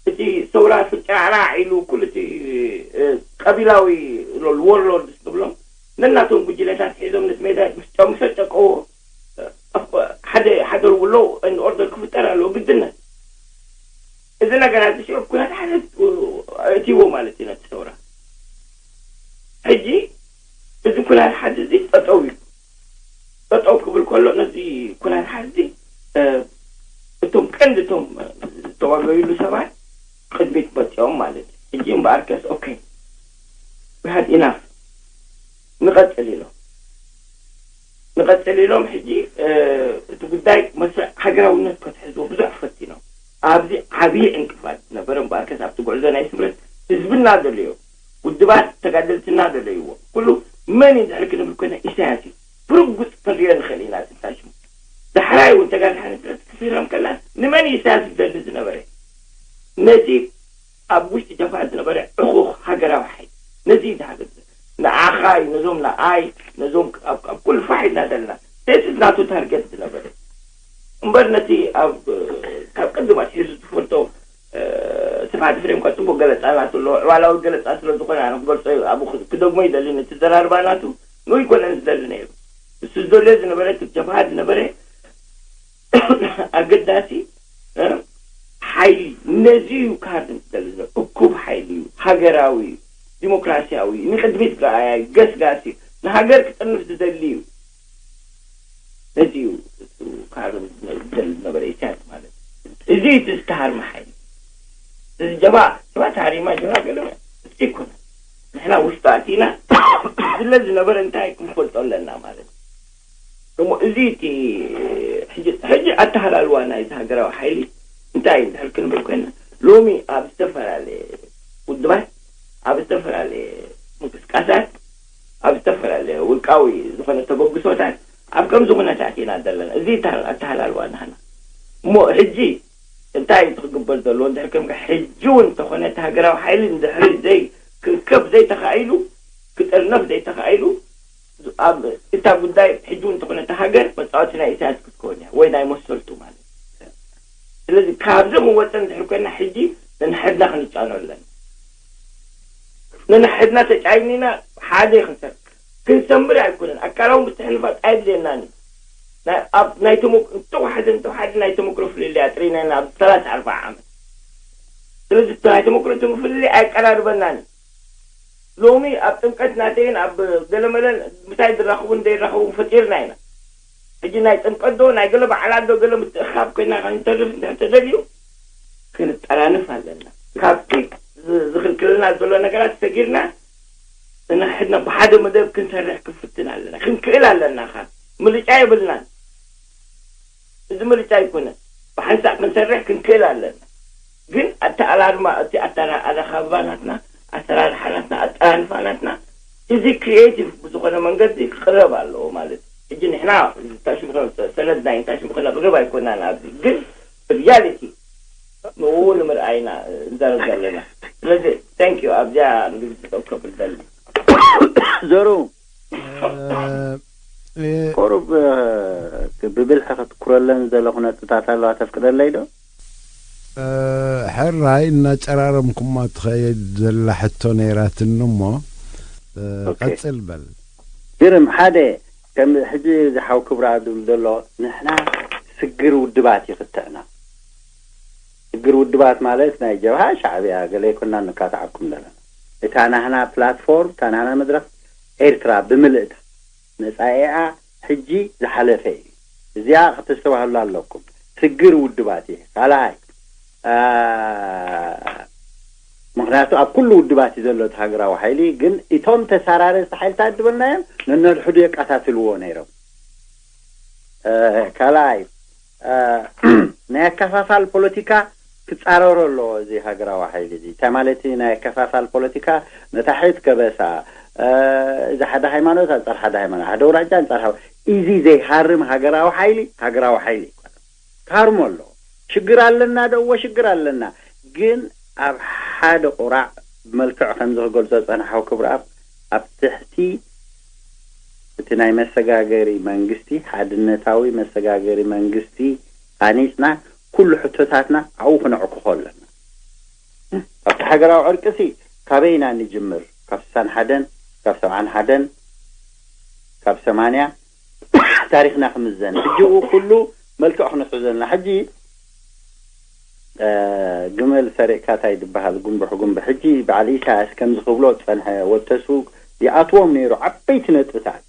እቲ ሰውራ ፍንጫዕራዕ ኢሉ ኩሉ እቲ፣ እ፣ ቀቢላዊ ሎ- ዎርሎርድስ ንብሎም ነናቶም ጉጅለታት ሒዞም ነቲ ሜዳ ምስ ጨ- ምስ ኣጨቀዎ፣ እ፣ ኣፍ- ሓደ ሓደ ሎ ኤንድ ኦርደር ክፍጠር ኣለዎ ግድነት። እዚ ነገራት እዚ ሽዑ ኩናት ሓደ እትይዎ ማለት እዩ ነቲ ሰውራ። ሕጂ እዚ ኩናት ሓደ እዚ ጠጠው እዩ። ጠጠው ክብል ከሎ ነዚ ኩናት ሓዚ፣ እ፣ እቶም ቀንዲ እቶም ዝተዋገዩሉ ሰባት ቅድሚት መፂኦም ማለት እዩ። ሕጂ እምበኣርከስ ኦኬ፣ we had enough፣ ንቐፅል ኢሎም ንቐፅል ኢሎም ሕጂ፣ እ፣ እቲ ጉዳይ መስርዕ ሃገራውነት ከትሕዝዎ ብዙሕ ፈቲኖም። ኣብዚ ዓብዪ ዕንቅፋት ዝነበረ እምበኣርከስ ኣብቲ ጉዕዞ ናይ ስምረት ህዝብና ደለዮ፣ ውድባት ተጋደልትና ደለይዎ። ኩሉ መን እዩ ድሕሪ ክንብል ኮይና ኢሳያስ እዩ። ብርጉፅ ክንሪኦ ንኽእል ኢና። ትንታሽሙ ዳሕራይ እውን ተጋድሓ ንስረት ክስረም ከላ ንመን እዩ ኢሳያስ ዝደሊ ዝነበረ? ነቲ ኣብ ውሽጢ ጀብሃ ዝነበረ ዕኹኽ ሃገራዊ ሓይሊ ነዚ እዩ ዝሓገዝ። ንዓኻ እዩ፣ ነዞም ንኣይ፣ ነዞም ኣብ ኣብ ኩሉ ፋሕ ኢልና ዘለና ቴስስ ናቱ ታርገት ዝነበረ እምበር ነቲ ኣብ ካብ ቅድም ኣትሒዙ ዝፈልጦ፣ እ፣ ስብሓት ፍሬም እኳ ጽቡቕ ገለጻ ናቱ ኣሎ። ዕዋላዊ ገለጻ ስለ ዝኾነ ኣነ ክገልጾ ኣብኡ ክ- ክደግሞ ይደሊ። ነቲ ዘራርባ ናቱ ንኡ ይኮነን ዝደሊ ነይሩ። እሱ ዝደልዮ ዝነበረ እቲ ጀብሃ ዝነበረ ኣገዳሲ፣ እ፣ ሓይሊ ነዚ እዩ። ካርድ ዝደሊ ዘሎ እኩብ ሓይሊ እዩ። ሃገራዊ እዩ። ዲሞክራሲያዊ እዩ። ንቅድሚት ረኣያይ ገስጋሲ እዩ። ንሃገር ክጥንፍ ዝደሊ እዩ። ነዚ እዩ እሱ ካርድ ዝደሊ ዝነበረ ኢሳያስ ማለት እዩ። እዚ እቲ ዝተሃርመ ሓይሊ። እዚ ጀባ ጀባ ተሃሪማ ጀባ ገለ እስኪ ይኮነ ንሕና ውሽጡ ኣቲና ዝለ ዝነበረ እንታይ ክንፈልጦ ኣለና ማለት እዩ። እሞ እዚ እቲ ሕጂ ሕጂ ኣተሃላልዋ ናይዚ ሃገራዊ ሓይሊ እንታይ እዩ እንድሕር ክንብል ኮይና፣ ሎሚ ኣብ ዝተፈላለየ ውድባት፣ ኣብ ዝተፈላለየ ምንቅስቃሳት፣ ኣብ ዝተፈላለየ ውልቃዊ ዝኾነ ተበግሶታት ኣብ ከምዚ ኩነታት ኢና ዘለና። እዚ ኣተሃላልዋ ናህና እሞ ሕጂ እንታይ እዩ ክግበር ዘለዎ እንድሕር ከም ሕጂ እውን እንተኾነ እቲ ሃገራዊ ሓይሊ እንድሕሪ ዘይ ክርከብ ዘይተኻኢሉ ክጥርነፍ ዘይተኻኢሉ ኣብ እታ ጉዳይ ሕጂ እውን እንተኾነ እታ ሃገር መፃወቲ ናይ ኢሳያስ ክትከውን እያ ወይ ናይ መሰልቱ ማለት እዩ። ስለዚ ካብዚ ክንወፅእ እንድሕር ኮይና ሕጂ ነንሕድና ክንጫኖ ኣለና። ነንሕድና ተጫይኒና ሓደ ክንሰር ክንሰምር ኣይኮነን። ኣካላዊ ምትሕንፋፅ ኣይድልየናን እዩ። ናይ- ኣብ ናይ ተመክ- እንተወሓደ እንተወሓደ ናይ ተመክሮ ፍልልይ ኣጥሪና ኢና ኣብ ሰላሳ ኣርባዓ ዓመት። ስለዚ እቲ ናይ ተመክሮ ፍልልይ ኣየቀራርበናን እዩ። ሎሚ ኣብ ጥምቀት ናተይን ኣብ ገለመለን ምሳይ ዝራኸቡ እንደይራኸቡ ፈጢርና ኢና። ሕጂ ናይ ጥምቀት ዶ ናይ ገለ በዓላት ዶ ገለ ምትእኻብ ኮይና ክንተርፍ እንድሕር ተደልዩ ክንጠራንፍ ኣለና። ካብቲ ዝ- ዝኽልክለና ዘሎ ነገራት ሰጊርና ንሕድና ብሓደ መደብ ክንሰርሕ ክንፍትን ኣለና። ክንክእል ኣለና። ካብ ምርጫ የብልናን። እዚ ምርጫ ኣይኮነን። ብሓንሳእ ክንሰርሕ ክንክእል ኣለና። ግን ኣተኣላልማ እቲ ኣተራ- ኣረኻብባ ናትና ኣሰራርሓ ናትና ኣጠራንፋ ናትና እዚ ክሪኤቲቭ ብዝኾነ መንገዲ ክቅረብ ኣለዎ ማለት እዩ። ሕጂ ንሕና ታሽምኸ ሰነድ ናይ ታሽምኸ ነቅርብ ኣይኮናን ኣብዚ ግን ሪያሊቲ ንኡ ንምርኣይና ንዛረብ ዘለና። ስለዚ ታንክ ዩ ኣብዚኣ ንግዝጠው ከብል ደሊ ዘሩ ቁሩብ ብብልሒ ክትኩረለን ዘለኹ ነጥብታት ኣለዋ ተፍቅደለይ ዶ? ሕራይ እናጨራረምኩማ ትኸይድ ዘላ ሕቶ ነይራትኒ እሞ ቀጽል በል። ግርም ሓደ ከም ሕጂ ዝሓው ክብራ ዝብል ዘሎ ንሕና ስግር ውድባት ይኽትዕና። ስግር ውድባት ማለት ናይ ጀብሃ ሻዕብያ ገለ ይኮና ንካታዓኩም ዘለና። እታ ናህና ፕላትፎርም እታ ናህና መድረክ ኤርትራ ብምልእታ መጻኢኣ ሕጂ ዝሓለፈ እዩ። እዚኣ ከተስተባህሉ ኣለኩም። ስግር ውድባት እዩ። ካልኣይ፣ አ፣ ምኽንያቱ ኣብ ኩሉ ውድባት እዩ ዘሎ እቲ ሃገራዊ ሓይሊ፣ ግን እቶም ተሳራረዝቲ ሓይልታት ዝበልናዮም ነነድሕዱ የቃታትልዎ ነይሮም። አ፣ ካልኣይ፣ አ፣ ናይ ኣከፋፋል ፖለቲካ ክጻረሮ ኣለዎ እዚ ሃገራዊ ሓይሊ እዚ። እንታይ ማለት እዩ? ናይ ኣከፋፋል ፖለቲካ፣ ነታሒት ከበሳ፣ አ፣ እዚ ሓደ ሃይማኖት ኣንጻር ሓደ ሃይማኖት፣ ሓደ ኣውራጃ ኣንጻር ሓደ፣ እዚ ዘይሃርም ሃገራዊ ሓይሊ፣ ሃገራዊ ሓይሊ ይኮነ። ክሃርሞ ኣለዎ። ሽግር ኣለና ዶ? እወ፣ ሽግር ኣለና። ግን ኣብ ሓደ ቁራዕ ብመልክዕ ከምዚ ክገልጾ ዝጸንሓው ክብርኣብ፣ ኣብ ትሕቲ እቲ ናይ መሰጋገሪ መንግስቲ፣ ሓድነታዊ መሰጋገሪ መንግስቲ ሃኒጽና፣ ኩሉ ሕቶታትና ኣብኡ ክነዕኩኾ ኣለና። ኣብቲ ሃገራዊ ዕርቂ ሲ ካበይ ኢና ንጅምር? ካብ ስሳን ሓደን፣ ካብ ሰብዓን ሓደን፣ ካብ ሰማንያ ታሪኽና ክምዘን። ሕጂ እኡ ኩሉ መልክዕ ክነትሕዞ ዘለና። ሕጂ፣ እ፣ ግመል ሰሪቕካ እንታይ ዝበሃል? ጉንብሕ ጉንብሕ። ሕጂ በዓል ኢሳያስ ከምዚ ክብሎ ዝጸንሐ ወተሱ ይኣትዎም ነይሩ ዓበይቲ ነጥብታት።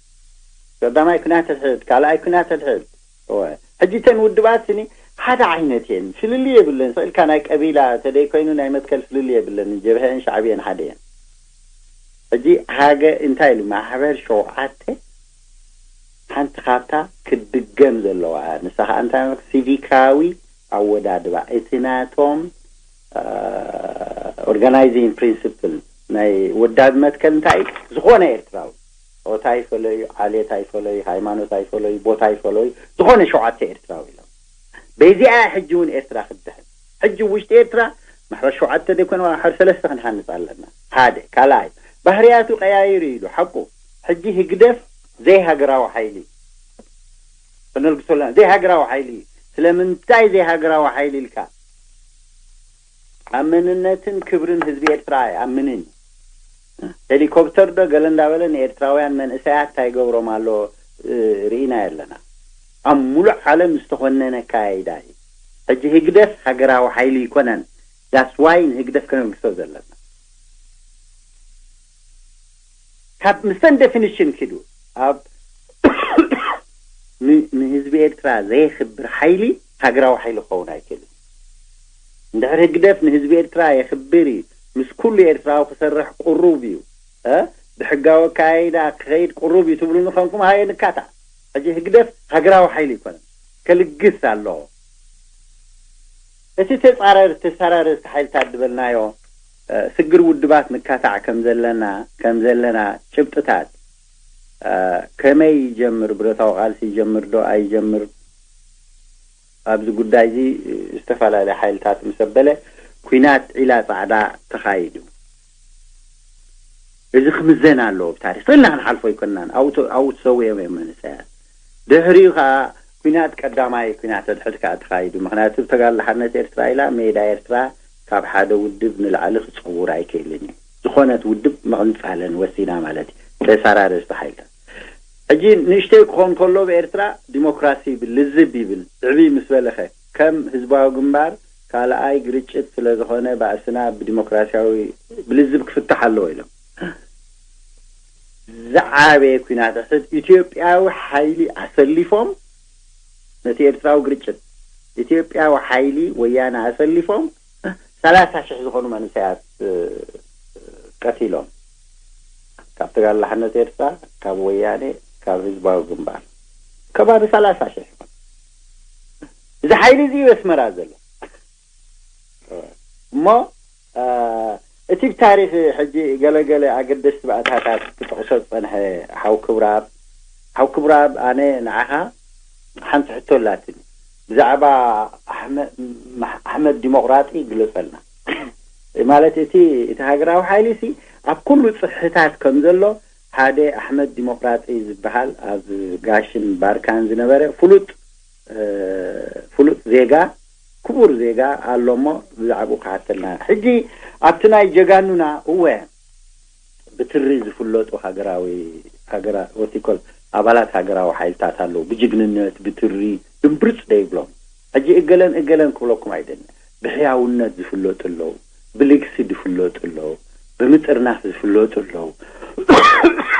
ቀዳማይ ኩናት ሕድሕድ፣ ካልኣይ ኩናት ሕድሕድ። እወ። ሕጂ እተን ውድባት ስኒ ሓደ ዓይነት እየን። ፍልልይ የብለን። ስቕ ኢልካ ናይ ቀቢላ ተደይ ኮይኑ ናይ መትከል ፍልልይ የብለን። ጀብሀን ሻዕብየን ሓደ እየን። ሕጂ ሃገ-፣ እንታይ ኢሉ? ማሕበር ሸውዓተ ሓንቲ ካብታ ክድገም ዘለዋ እያ። ንሳ ኸኣ እንታይ ማለት? ሲቪካዊ ኣወዳድባ። እቲ ናቶም፣ አ፣ ኦርጋናይዚንግ ፕሪንሲፕል ናይ ወዳቢ መትከል እንታይ እዩ? ዝኾነ ኤርትራዊ፣ ጾታ ኣይፈለዩ፣ ዓሌት ኣይፈለዩ፣ ሃይማኖት ኣይፈለዩ፣ ቦታ ኣይፈለዩ፣ ዝኾነ ሸውዓተ ኤርትራዊ ኢሎም። በዚኣ ሕጂ እውን ኤርትራ ክትድሕን። ሕጂ ውሽጢ ኤርትራ ማሕበር ሸውዓተ ዘይኮነ፣ ማሕበር ሰለስተ ክንሃንጽ ኣለና። ሓደ። ካልኣይ፣ ባህርያቱ ቀያይሩ ኢሉ ሓቁ። ሕጂ ህግደፍ ዘይሃገራዊ ሓይሊ እዩ። ከነልግሶ ኣለና። ዘይሃገራዊ ሓይሊ እዩ። ስለምንታይ ዘይሃገራዊ ሓይሊ ኢልካ? ኣብ መንነትን ክብርን ህዝቢ ኤርትራ ኣይኣምንን። ሄሊኮፕተር ዶ ገለ እንዳበለ ንኤርትራውያን መንእሰያት እንታይ ይገብሮም ኣሎ፣ እ፣ ርኢና ኣለና። ኣብ ሙሉእ ዓለም ዝተኾነነ ኣካያይዳ እዩ። ሕጂ ህግደፍ ሃገራዊ ሓይሊ ኣይኮነን። That's why ንህግደፍ ከነልግሶ ዘለና። ካብ ምስተን ዴፊኒሽን ኪዱ ኣብ ን-፣ ንህዝቢ ኤርትራ ዘየኽብር ሓይሊ ሃገራዊ ሓይሊ ክኸውን ኣይክእልን። እንድሕር ህግደፍ ንህዝቢ ኤርትራ የኽብር እዩ፣ ምስ ኩሉ ኤርትራዊ ክሰርሕ ቅሩብ እዩ፣ እ፣ ብሕጋዊ ኣካያይዳ ክኸይድ ቅሩብ እዩ ትብሉ ንኾንኩም፣ ሃየ ንካታዕ። ሕጂ ህግደፍ ሃገራዊ ሓይሊ ኣይኮነን፣ ከልግስ ኣለዎ። እቲ ተጻረር-፣ ተሰራረርቲ ሓይልታት ዝበልናዮ፣ እ፣ ስግር ውድባት ንካታዕ ከም ዘለና፣ ከም ዘለና ጭብጥታት፣ እ፣ ከመይ ይጀምር? ብረታዊ ቃልሲ ይጀምር ዶ ኣይጀምር? ኣብዚ ጉዳይ እዚ ዝተፈላለያ ሓይልታት ምስ ኣበለ፣ ኲናት ዒላ ጻዕዳ ተኻይዱ። እዚ ክምዘን ኣለዎ ብታሪኽ። ስእልና ክንሓልፎ ኣይኮንናን። ኣብኡ ተ-፣ ኣብኡ ተሰዊኦም እዮም መንእሰያት። ድሕሪኡ ከኣ ኲናት ቀዳማይ ኲናት ሕድሕድ ከኣ ተኻይዱ። ምኽንያቱ ብተጋድሎ ሓርነት ኤርትራ ኢላ ሜዳ ኤርትራ ካብ ሓደ ውድብ ንላዕሊ ክጽውር ኣይክእልን እዩ። ዝኾነት ውድብ ምቕንጻለን ወሲና ማለት እዩ። ተሰራረዝቲ ሓይልታት። ሕጂ ንእሽተይ ክኾን ከሎ ብኤርትራ ዲሞክራሲ ይብል፣ ልዝብ ይብል። ዕብይ ምስ በለኸ ከም ህዝባዊ ግንባር ካልኣይ ግርጭት ስለ ዝኾነ ባእስና ብዲሞክራሲያዊ ብልዝብ ክፍታሕ ኣለዎ ኢሎም። ዝዓበየ ኲናት ሕድ ኢትዮጵያዊ ሓይሊ ኣሰሊፎም ነቲ ኤርትራዊ ግርጭት ኢትዮጵያዊ ሓይሊ ወያነ ኣሰሊፎም ሰላሳ ሽሕ ዝኾኑ መንእሰያት፣ እ፣ ቀቲሎም። ካብ ተጋድሎ ሓርነት ኤርትራ፣ ካብ ወያኔ፣ ካብ ህዝባዊ ግንባር ከባቢ ሰላሳ ሽሕ ይኾን። እዚ ሓይሊ እዚ እዩ ኣስመራ ዘሎ። እሞ፣ እ፣ እቲ ብታሪኽ ሕጂ ገለገለ ኣገደስቲ ባእታታት ክጠቕሶ ዝጸንሐ ሓው ክብራብ፣ ሓው ክብራብ፣ ኣነ ንዓኻ ሓንቲ ሕቶ ኣላትኒ። ብዛዕባ ኣሕመ-፣ ማሕ-፣ ኣሕመድ ዲሞቕራጢ ግለጸልና። ማለት እቲ፣ እቲ ሃገራዊ ሓይሊ ሲ ኣብ ኩሉ ጽፍሕታት ከም ዘሎ ሓደ ኣሕመድ ዲሞቕራጢ ዝበሃል ኣብ ጋሽን ባርካን ዝነበረ ፍሉጥ፣ እ፣ ፍሉጥ ዜጋ፣ ክቡር ዜጋ ኣሎ እሞ ብዛዕባኡ ክሓተልና። ሕጂ ኣብቲ ናይ ጀጋኑና፣ እወ፣ ብትሪ ዝፍለጡ ሃገራዊ፣ ሃገራ-፣ what you call፣ ኣባላት ሃገራዊ ሓይልታት ኣለዉ። ብጅግንነት፣ ብትሪ፣ ድምብርጽ ደይብሎም። ሕጂ እገለን እገለን ክብለኩም ኣይደልን። ብሕያውነት ዝፍለጡ ኣለዉ፣ ብልግሲ ዝፍለጡ ኣለዉ፣ ብምጥርናፍ ዝፍለጡ ኣለዉ።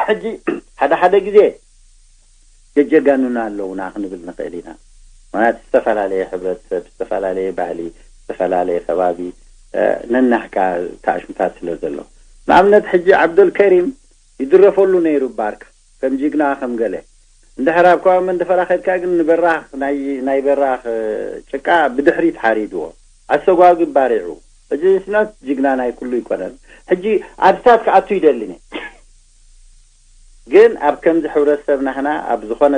ሕጂ ሓደ ሓደ ግዜ የጀጋኑና ኣለውና ክንብል ንኽእል ኢና። ማለት ዝተፈላለየ ሕብረተሰብ፣ ዝተፈላለየ ባህሊ፣ ዝተፈላለየ ከባቢ ነናሕካ ተኣሽሙታት ስለ ዘሎ፣ ንኣብነት ሕጂ ዓብደልከሪም ይድረፈሉ ነይሩ ባርካ ከም ጅግና ከም ገለ። እንድሕር ኣብ ከባቢ መንደፈራ ከድካ ግን ንበራኽ ናይ በራኽ ጭቃ ብድሕሪት ሓሪድዎ ኣሰጓጒ ባሪዑ። ሕጂ ስነት ጅግና ናይ ኩሉ ይኮነን። ሕጂ ኣብስታት ክኣቱ ይደልን እየ። ግን ኣብ ከምዚ ሕብረተሰብ ናህና ኣብ ዝኾነ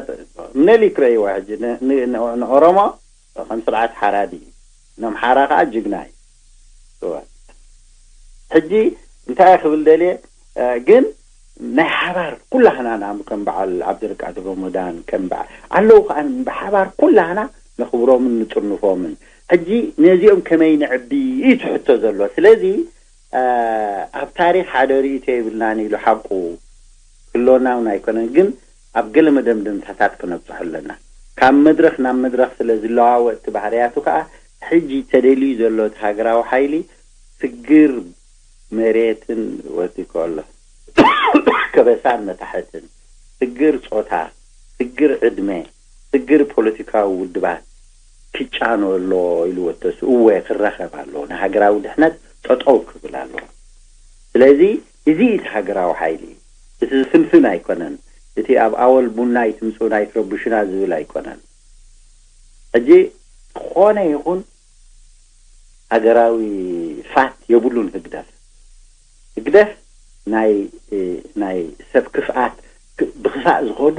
ምነሊክ ረእይዋ ሕጂ ንኦሮሞ ከም ስርዓት ሓራዲ እዩ። ነምሓራ ከዓ ጅግና እዩ። ሕጂ እንታይ ክብል ደልየ፣ ግን ናይ ሓባር ኩላህና ና ከም በዓል ዓብድርቃድር ሮሞዳን ከም በዓል ኣለዉ ከዓ ብሓባር ኩላህና ነኽብሮምን ንጥርንፎምን። ሕጂ ነዚኦም ከመይ ንዕቢ እዩ ትሕቶ ዘሎ። ስለዚ ኣብ ታሪኽ ሓደ ርእይቶ የብልናን ኢሉ ሓቁ ክህልወና እውን ኣይኮነን። ግን ኣብ ገለ መደምደምታታት ክነብፅሑ ኣለና። ካብ መድረኽ ናብ መድረኽ ስለ ዝለዋወጥ እቲ ባህርያቱ ከዓ ሕጂ ተደልዩ ዘሎ እቲ ሃገራዊ ሓይሊ ስግር መሬትን ወቲኮ ኣሎ ከበሳን መታሕትን ስግር ፆታ ስግር ዕድመ ስግር ፖለቲካዊ ውድባት ክጫኖ ኣሎ ኢሉ ወተሱ እወ ክራኸብ ኣሎ ንሃገራዊ ድሕነት ጠጠው ክብል ኣሎ። ስለዚ እዚ እቲ ሃገራዊ ሓይሊ እቲ ዝፍንፍን ኣይኮነን። እቲ ኣብ ኣወል ቡና ይትምፅኡ ናይ ትረብሹና ዝብል ኣይኮነን። ሕጂ ዝኾነ ይኹን ሃገራዊ ፋት የብሉን ህግደፍ። ህግደፍ ናይ ናይ ሰብ ክፍኣት ብክፋእ ዝኸዱ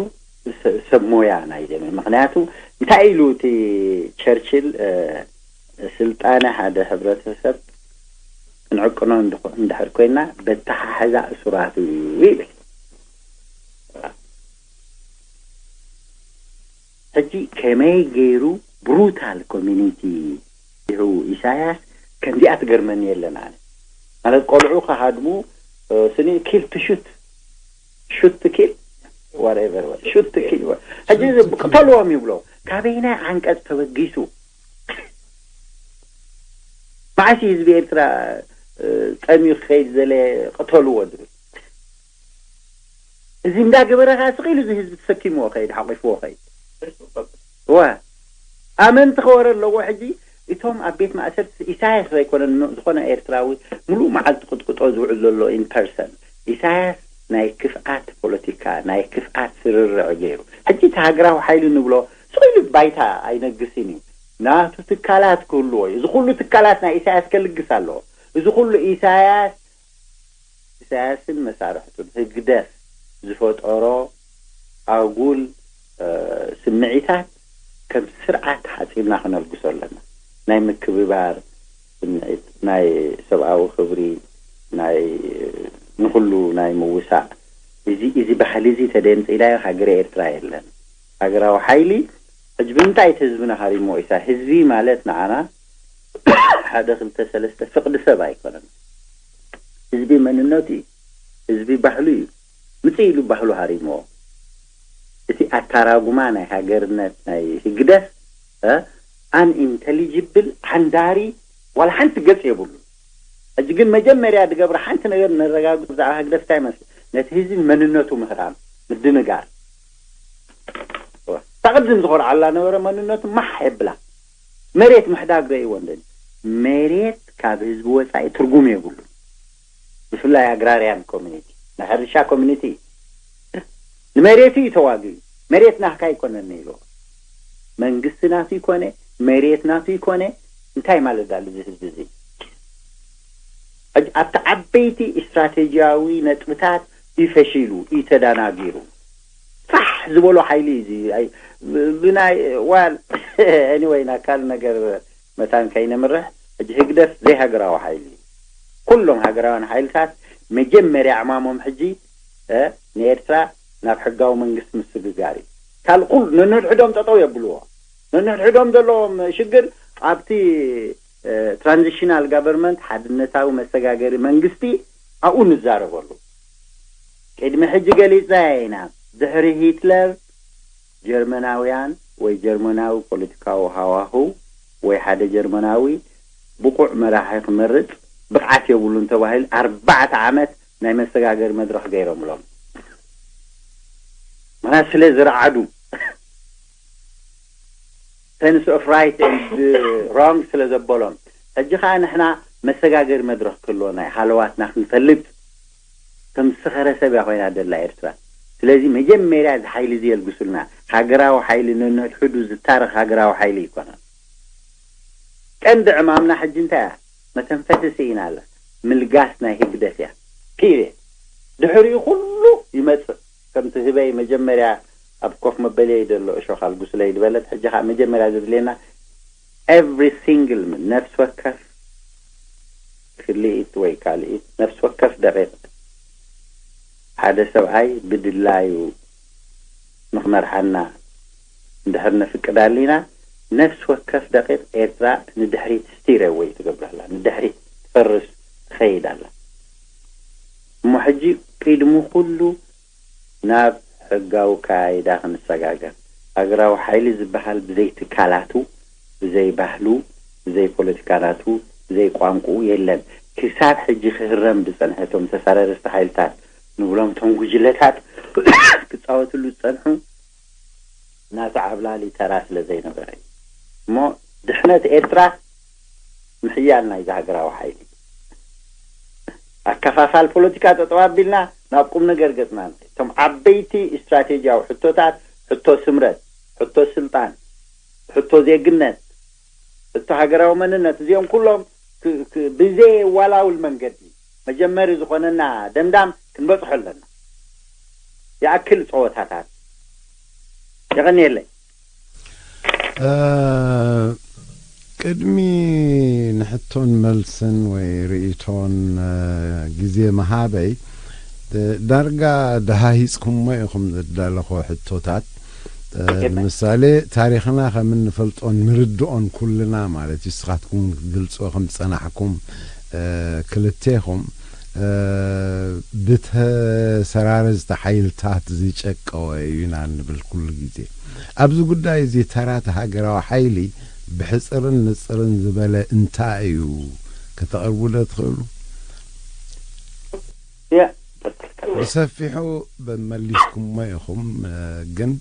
ሰብ ሞያ ናይ ዘመን። ምክንያቱ እንታይ ኢሉ እቲ ቸርችል ስልጣነ ሓደ ሕብረተሰብ ክንዕቅኖ እንድሕር ኮይና በተሓሕዛ እሱራት እዩ ይብል። ሕጂ ከመይ ገይሩ ብሩታል ኮሚኒቲ ኢሳያስ ከምዚኣ ትገርመኒ የለን። ኣነ ማለት ቆልዑ ክሃድሙ ስኒ ኪል ትሹት ሹት ኪል whatever ሹት ኪል ሕጂ ቅተልዎም ይብሎ። ካበይናይ ዓንቀፅ ተበጊሱ መዓስ ህዝቢ ኤርትራ ጠምዩ ክኸይድ ዘለ ቅተልዎ ዝብል እዚ እንዳገበረ ከዓ ስቕ ኢሉ እዚ ህዝቢ ተሰኪምዎ ከይድ ሓቂፍዎ ከይድ እወ ኣመንቲ ከወረ ኣለዎ። ሕጂ እቶም ኣብ ቤት ማእሰርቲ ኢሳያስ ዘይኮነ ዝኾነ ኤርትራዊ ሙሉእ መዓልቲ ቅጥቅጦ ዝውዕል ዘሎ ኢንፐርሰን ኢሳያስ ናይ ክፍኣት ፖለቲካ ናይ ክፍኣት ስርርዕ ገይሩ ሕጂ እቲ ሃገራዊ ሓይሊ ንብሎ ስቕ ኢሉ ባይታ ኣይነግስን እዩ። ናቱ ትካላት ክህልዎ እዩ። እዚ ኩሉ ትካላት ናይ ኢሳያስ ከልግስ ኣለዎ። እዚ ኩሉ ኢሳያስ ኢሳያስን መሳርሕቱን ህግደፍ ዝፈጠሮ ኣጉል ስምዒታት ከም ስርዓት ሓፂብና ክነልግሶ ኣለና። ናይ ምክብባር ስምዒት፣ ናይ ሰብኣዊ ክብሪ፣ ናይ ንኩሉ ናይ ምውሳእ እዚ እዚ ባህሊ እዚ ተደንፂናዮ ሃገረ ኤርትራ የለን። ሃገራዊ ሓይሊ ሕጂ ብምንታይ እቲ ህዝብና ሃሪሞ ኢሳ ህዝቢ ማለት ንዓና ሓደ ክልተ ሰለስተ ፍቕዲ ሰብ ኣይኮነን። ህዝቢ መንነቱ እዩ። ህዝቢ ባህሉ እዩ። ምጽእ ኢሉ ባህሉ ሃሪሞ እቲ ኣታራጉማ ናይ ሃገርነት ናይ ህግደፍ ኣን ኢንተሊጅብል ሓንዳሪ ዋላ ሓንቲ ገጽ የብሉ። ሕጂ ግን መጀመርያ ዝገብረ ሓንቲ ነገር ነረጋግጽ ብዛዕባ ህግደፍ እንታይ መስል ነቲ ህዝቢ መንነቱ ምህራም ምድንጋር ታቕድም ዝኾርዓላ ነበረ መንነቱ ማሕ የብላ መሬት ምሕዳግ ረእይዎ እንደ መሬት ካብ ህዝቢ ወፃኢ ትርጉም የብሉ። ብፍላይ ኣግራርያን ኮሚኒቲ ናይ ሕርሻ ኮሚኒቲ ንመሬቱ እዩ ተዋግኡ። መሬት ናህካ ይኮነኒ ኢሉ መንግስቲ ናቱ ይኮነ መሬት ናቱ ይኮነ እንታይ ማለት ዳሉ እዚ ህዝቢ እዚ ኣብቲ ዓበይቲ ስትራቴጂያዊ ነጥብታት እዩ ፈሺሉ እዩ ተዳናጊሩ። ፋሕ ዝበሎ ሓይሊ እዩ እዚ ብናይ ዋል ኤኒወይ ናካል ነገር መታን ከይነምርሕ ሕጂ ህግደፍ ዘይሃገራዊ ሓይሊ እዩ። ኩሎም ሃገራውያን ሓይልታት መጀመርያ ዕማሞም ሕጂ ንኤርትራ ናብ ሕጋዊ መንግስቲ ምስግጋር እዩ። ካልእ ኩሉ ነንሕድሕዶም ጠጠው የብልዎ። ነንሕድሕዶም ዘለዎም ሽግር ኣብቲ ትራንዚሽናል ጋቨርንመንት ሓድነታዊ መሰጋገሪ መንግስቲ ኣብኡ ንዛረበሉ። ቅድሚ ሕጂ ገሊፅናያ ኢና። ድሕሪ ሂትለር ጀርመናውያን ወይ ጀርመናዊ ፖለቲካዊ ሃዋህው ወይ ሓደ ጀርመናዊ ብቑዕ መራሒ ክመርፅ ብቕዓት የብሉን ተባሂሉ ኣርባዕተ ዓመት ናይ መሰጋገሪ መድረኽ ገይሮምሎም። ምክንያቱ ስለ ዝረዓዱ Sense of right and wrong ስለ ዘበሎም፣ ሕጂ ከዓ ንሕና መሰጋገሪ መድረኽ ክህልወና እዩ፣ ሃለዋትና ክንፈልጥ፣ ከም ዝሰኸረ ሰብ እያ ኮይና ደላ ኤርትራ። ስለዚ መጀመርያ እዚ ሓይሊ እዚ የልግሱልና። ሃገራዊ ሓይሊ፣ ነንሕድሕዱ ዝታረኽ ሃገራዊ ሓይሊ ኣይኮነን። ቀንዲ ዕማምና ሕጂ እንታይ እያ? መተንፈሲ ስኢና ኣላ። ምልጋስ ናይ ህግደፍ እያ። ፒርየድ። ድሕሪኡ ኩሉ ይመጽእ። ከምቲ ህበይ መጀመርያ ኣብ ኮፍ መበልየይ ዘሎ እሾኽ ኣልጉስለይ ዝበለት፣ ሕጂ ከዓ መጀመርያ ዘድልየና every single minute፣ ነፍሲ ወከፍ ክልኢት ወይ ካልኢት፣ ነፍሲ ወከፍ ደቂቕ ሓደ ሰብኣይ ብድላዩ ንኽመርሓና እንድሕር ነፍቅድ ኣሊና፣ ነፍሲ ወከፍ ደቂቕ ኤርትራ ንድሕሪት ስቲር ወይ ትገብር ኣላ፣ ንድሕሪት ትፈርስ ትኸይድ ኣላ። እሞ ሕጂ ቅድሚ ኩሉ ናብ ሕጋዊ ካይዳ ክንሰጋገር። ሃገራዊ ሓይሊ ዝበሃል ብዘይ ትካላቱ፣ ብዘይ ባህሉ፣ ብዘይ ፖለቲካናቱ፣ ብዘይ ቋንቋኡ የለን። ክሳብ ሕጂ ክህረም ዝጸንሐ፣ እቶም ተሰራረርቲ ሓይልታት ንብሎም፣ እቶም ጉጅለታት ክጻወትሉ ዝጸንሑ ናቲ ዓብላሊ ተራ ስለ ዘይነበረ እዩ። እሞ ድሕነት ኤርትራ ምሕያል ናይዚ ሃገራዊ ሓይሊ። ኣከፋፋል ፖለቲካ ጠጠው ኣቢልና ናብ ቁም ነገር ገጽና ንኸይድ። እቶም ዓበይቲ ስትራቴጂያዊ ሕቶታት፣ ሕቶ ስምረት፣ ሕቶ ስልጣን፣ ሕቶ ዜግነት፣ ሕቶ ሃገራዊ መንነት፣ እዚኦም ኩሎም ክ-፣ ክ-፣ ብዘየዋላውል መንገዲ መጀመሪ ዝኾነና ደምዳም ክንበጽሖ ኣለና። ይኣክል ጸወታታት። የቐንየለይ። እ፣ ቅድሚ ንሕቶን መልስን ወይ ርእይቶን፣ እ፣ ግዜ ምሃበይ፣ እ፣ ዳርጋ ደሃሂጽኩሞ ኢኹም ዘዳለኹ ሕቶታት። እ፣ የበ። ንምሳሌ፣ ታሪኽና ከም እንፈልጦን ንርድኦን ኩልና ማለት እዩ፣ ንስኻትኩም ክትገልጽዎ ከም ዝጸናሕኩም፣ እ፣ ክልቴኹም፣ እ፣ ብተሰራረዝቲ ሓይልታት ዝጨቀወ እዩ ኢና እንብል ኩሉ ግዜ። ኣብዚ ጉዳይ እዚ ተራ እቲ ሃገራዊ ሓይሊ ብሕጽርን ንጽርን ዝበለ እንታይ እዩ? ከተቕርቡ ዶ ትኽእሉ? ያ፣ ብሰፊሑ መሊስኩሞ ኢኹም፣ እ፣ ግን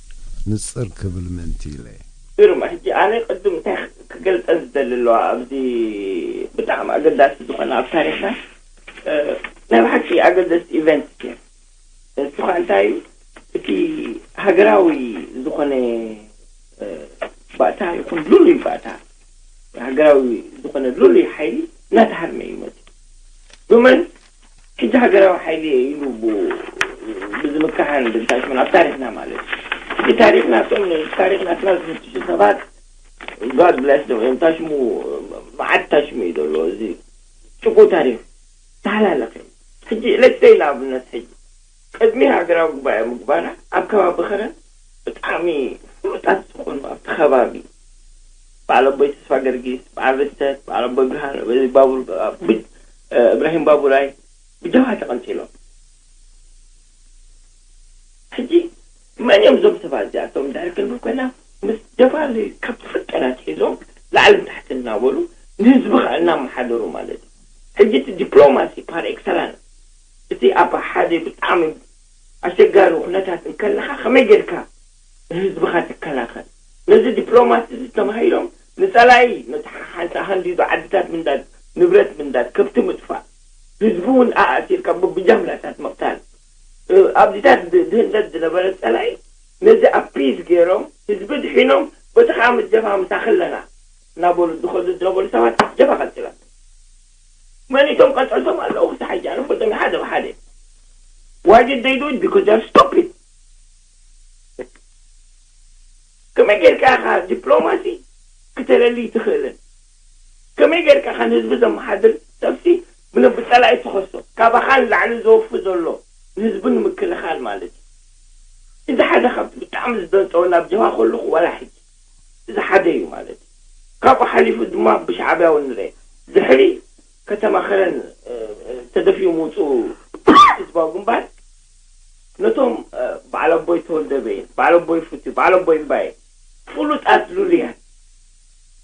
ንጽር ክብል ምእንቲ ኢለ እየ። ግርማ፣ ሕጂ ኣነ ቅድም እንታይ ክገልጸን ዝደሊ ኣለዋ፣ ኣብዚ ብጣዕሚ ኣገዳሲ ዝኾነ ኣብ ታሪኽና፣ እ፣ ናይ ብሓቂ ኣገደስቲ ኢቨንት እዩ። እሱ ኸዓ እንታይ እዩ? እቲ ሃገራዊ ዝኾነ፣ እ፣ ባእታ ይኹን ልሉይ ባእታ፣ ሃገራዊ ዝኾነ ልሉይ ሓይሊ እናተሃርመ እዩ መፅኡ። ብመን? ሕጂ ሃገራዊ ሓይሊ ኢሉ ብ-፣ ብዝምካሓን ብንታሽሙን ኣብ ታሪኽና ማለት እዩ። እቲ ታሪኽና፣ እቶም ታሪኽ ናትና ዝፍትሹ ሰባት፣ God bless them፣ እዮም ታሽሙ፣ መዓት ታሽሙ እዩ ዘሎ። እዚ ጭቁ ታሪኽ ተሃላለኸ እዩ። ሕጂ ለስተይ ንኣብነት፣ ሕጂ ቅድሚ ሃገራዊ ጉባኤ ምግባራ ኣብ ከባቢ ኸረን ብጣዕሚ ፍሉጣት ዝኾኑ ኣብቲ ከባቢ በዓል ኣቦይ ተስፋ ገርጊስ፣ በዓል ርስተት፣ በዓል ኣቦይ ብርሃን፣ ባቡር፣ ብ-፣ እ፣ እብራሂም ባቡራይ ብጀብሃ ተቐንጺሎም። ሕጂ መን እዮም እዞም ሰባት እዚኣቶም? ድሕሪ ክንብል ኮይና ምስ ጀብሃ ካብ ፍጠራ ኣትሒዞም ላዕልን ታሕትን እናበሉ ንህዝቢ ኸኣ እናመሓደሩ ማለት እዩ። ሕጂ እቲ ዲፕሎማሲ ፓር ኤክሰላንስ፣ እቲ ኣብ ሓደ ብጣዕሚ ኣሸጋሪ ኩነታት እንከለኻ ከመይ ጌርካ ንህዝብኻ ትከላኸል? ነዚ ዲፕሎማሲ እዚ ተማሂሮም ንጸላኢ፣ ነቲ ሓንቲ ሃንዲዱ ዓድታት ምንዳድ፣ ንብረት ምንዳድ፣ ከብቲ ምጥፋእ፣ ህዝቢ እውን ኣኣሲርካ ብ-፣ ብጃምላታት ምቕታል፣ እ፣ ኣብዚታት ድ-፣ ድህነድ ዝነበረ ጸላኢ ነዚ ኣፒዝ ገይሮም ህዝቢ ድሒኖም፣ በቲ ኸዓ ምስ ጀብሃ ምሳኺ ኣለና እናበሉ ዝኸዱ ዝነበሩ ሰባት ጀብሃ ቀልጢላ። መን እቶም ቀልጠልቶም ኣለዉ ክሳብ ሕጂ ኣነ ፈልጦም ሓደ ብሓደ። Why did they do it? Because they are stupid. ከመይ ጌርካ ኢኻ ዲፕሎማሲ ክተለሊ ትኽእልን? ከመይ ጌርካ ኢኻ ንህዝቢ ዘመሓድር ሰብሲ ብነ-፣ ብጸላኢ ትኸሶ? ካባኻ ንላዕሊ ዘወፊ ዘሎ ንህዝቢ ንምክልኻል ማለት እዩ። እዚ ሓደ ካብቲ ብጣዕሚ ዝደንጸወና ኣብ ጀብሃ ከለኹ ዋላ ሕጂ። እዚ ሓደ እዩ ማለት እዩ። ካብኡ ሓሊፉ ድማ ብሻዕብያ እውን ንርአ። ድሕሪ ከተማ ኸረን፣ እ፣ እ፣ ተደፊኡ ምውፅኡ ህዝባዊ ግንባር ነቶም፣ እ፣ በዓል ኣቦይ ተወልደ በየን፣ በዓል ኣቦይ ፍትዩ፣ በዓል ኣቦይ እምባየ ፍሉጣት ሉልያት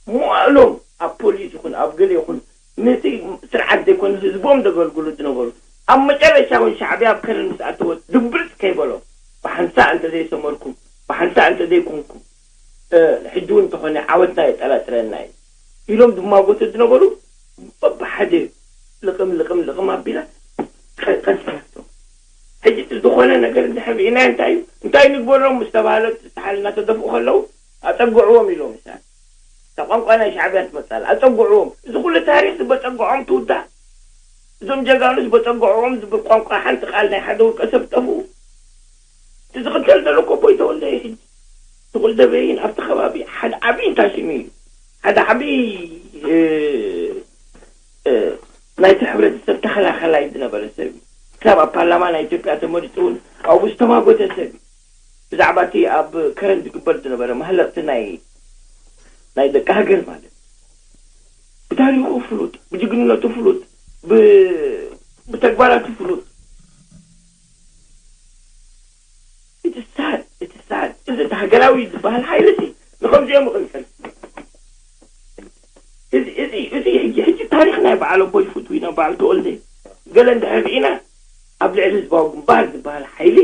መዋእሎም ኣብ ፖሊስ ይኹን ኣብ ገለ ይኹን ነቲ ስርዓት ዘይኮነ ህዝቦም ዘገልግሉ ዝነበሩ፣ ኣብ መጨረሻ እውን ሻዕብያ ኣብ ከረን ምስ ኣተወት ድምብርፅ ከይበሎም ብሓንሳእ እንተዘይሰመርኩም ብሓንሳእ እንተ ዘይኮንኩም፣ ሕጂ እውን እንተኾነ ዓወትና የጠራጥረና እዩ ኢሎም ዝማጎቱ ዝነበሩ፣ በብሓደ ልቕም ልቕም ልቕም ኣቢላ ቀንሲላቶ። ሕጂ ዝኾነ ነገር እንድሕር ርኢና እንታይ እዩ እንታይ ንግበሮም ምስ ተባሃለ፣ ሳሕል እናተደፍኡ ከለዉ ኣጸግዕዎም ኢሎም። እታ ቋንቋ ናይ ሻዕብያ ትመጻል። ኣጸግዕዎም። እዚ ኩሉ ታሪኽ ዝበጸግዖም ትውዳእ። እዞም ጀጋኑስ በጸግዕዎም ዝብል ቋንቋ ሓንቲ ቃል ናይ ሓደ ውልቀ ሰብ ጠፍኡ። እቲ ዝኽተል ዘሎ ኮቦ ይተወልደ እዩ። ሕጂ ትኹል ደበይን ኣብቲ ከባቢ ሓደ ዓብዪ እንታሽሚ እዩ። ሓደ ዓብዪ፣ እ፣ እ፣ ናይቲ ሕብረተሰብ ተኸላኸላይ ዝነበረ ሰብ እዩ። ክሳብ ኣብ ፓርላማ ናይ ኢትዮጵያ ተመሪጹ እውን ኣብኡ ዝተማጎተ ሰብ እዩ። ብዛዕባ እቲ ኣብ ከረን ዝግበር ዝነበረ ማህለቕቲ ናይ፣ ናይ ደቂ ሃገር ማለት እዩ። ብታሪኹ ፍሉጥ፣ ብጅግንነቱ ፍሉጥ፣ ብ-፣ ብተግባራቱ ፍሉጥ። እቲ ሳድ፣ እቲ ሳድ፣ እዚ እቲ ሃገራዊ ዝበሃል ሓይሊ እዚ ንኸምዚኦም ይቕንጸል። እዚ፣ እዚ፣ እዚ ሕጂ፣ ሕጂ ታሪኽ ናይ በዓል ኣቦይ ፍትዊ፣ ናይ በዓል ተወልደ ገለ እንድሕር ርኢና፣ ኣብ ልዕሊ ህዝባዊ ግንባር ዝበሃል ሓይሊ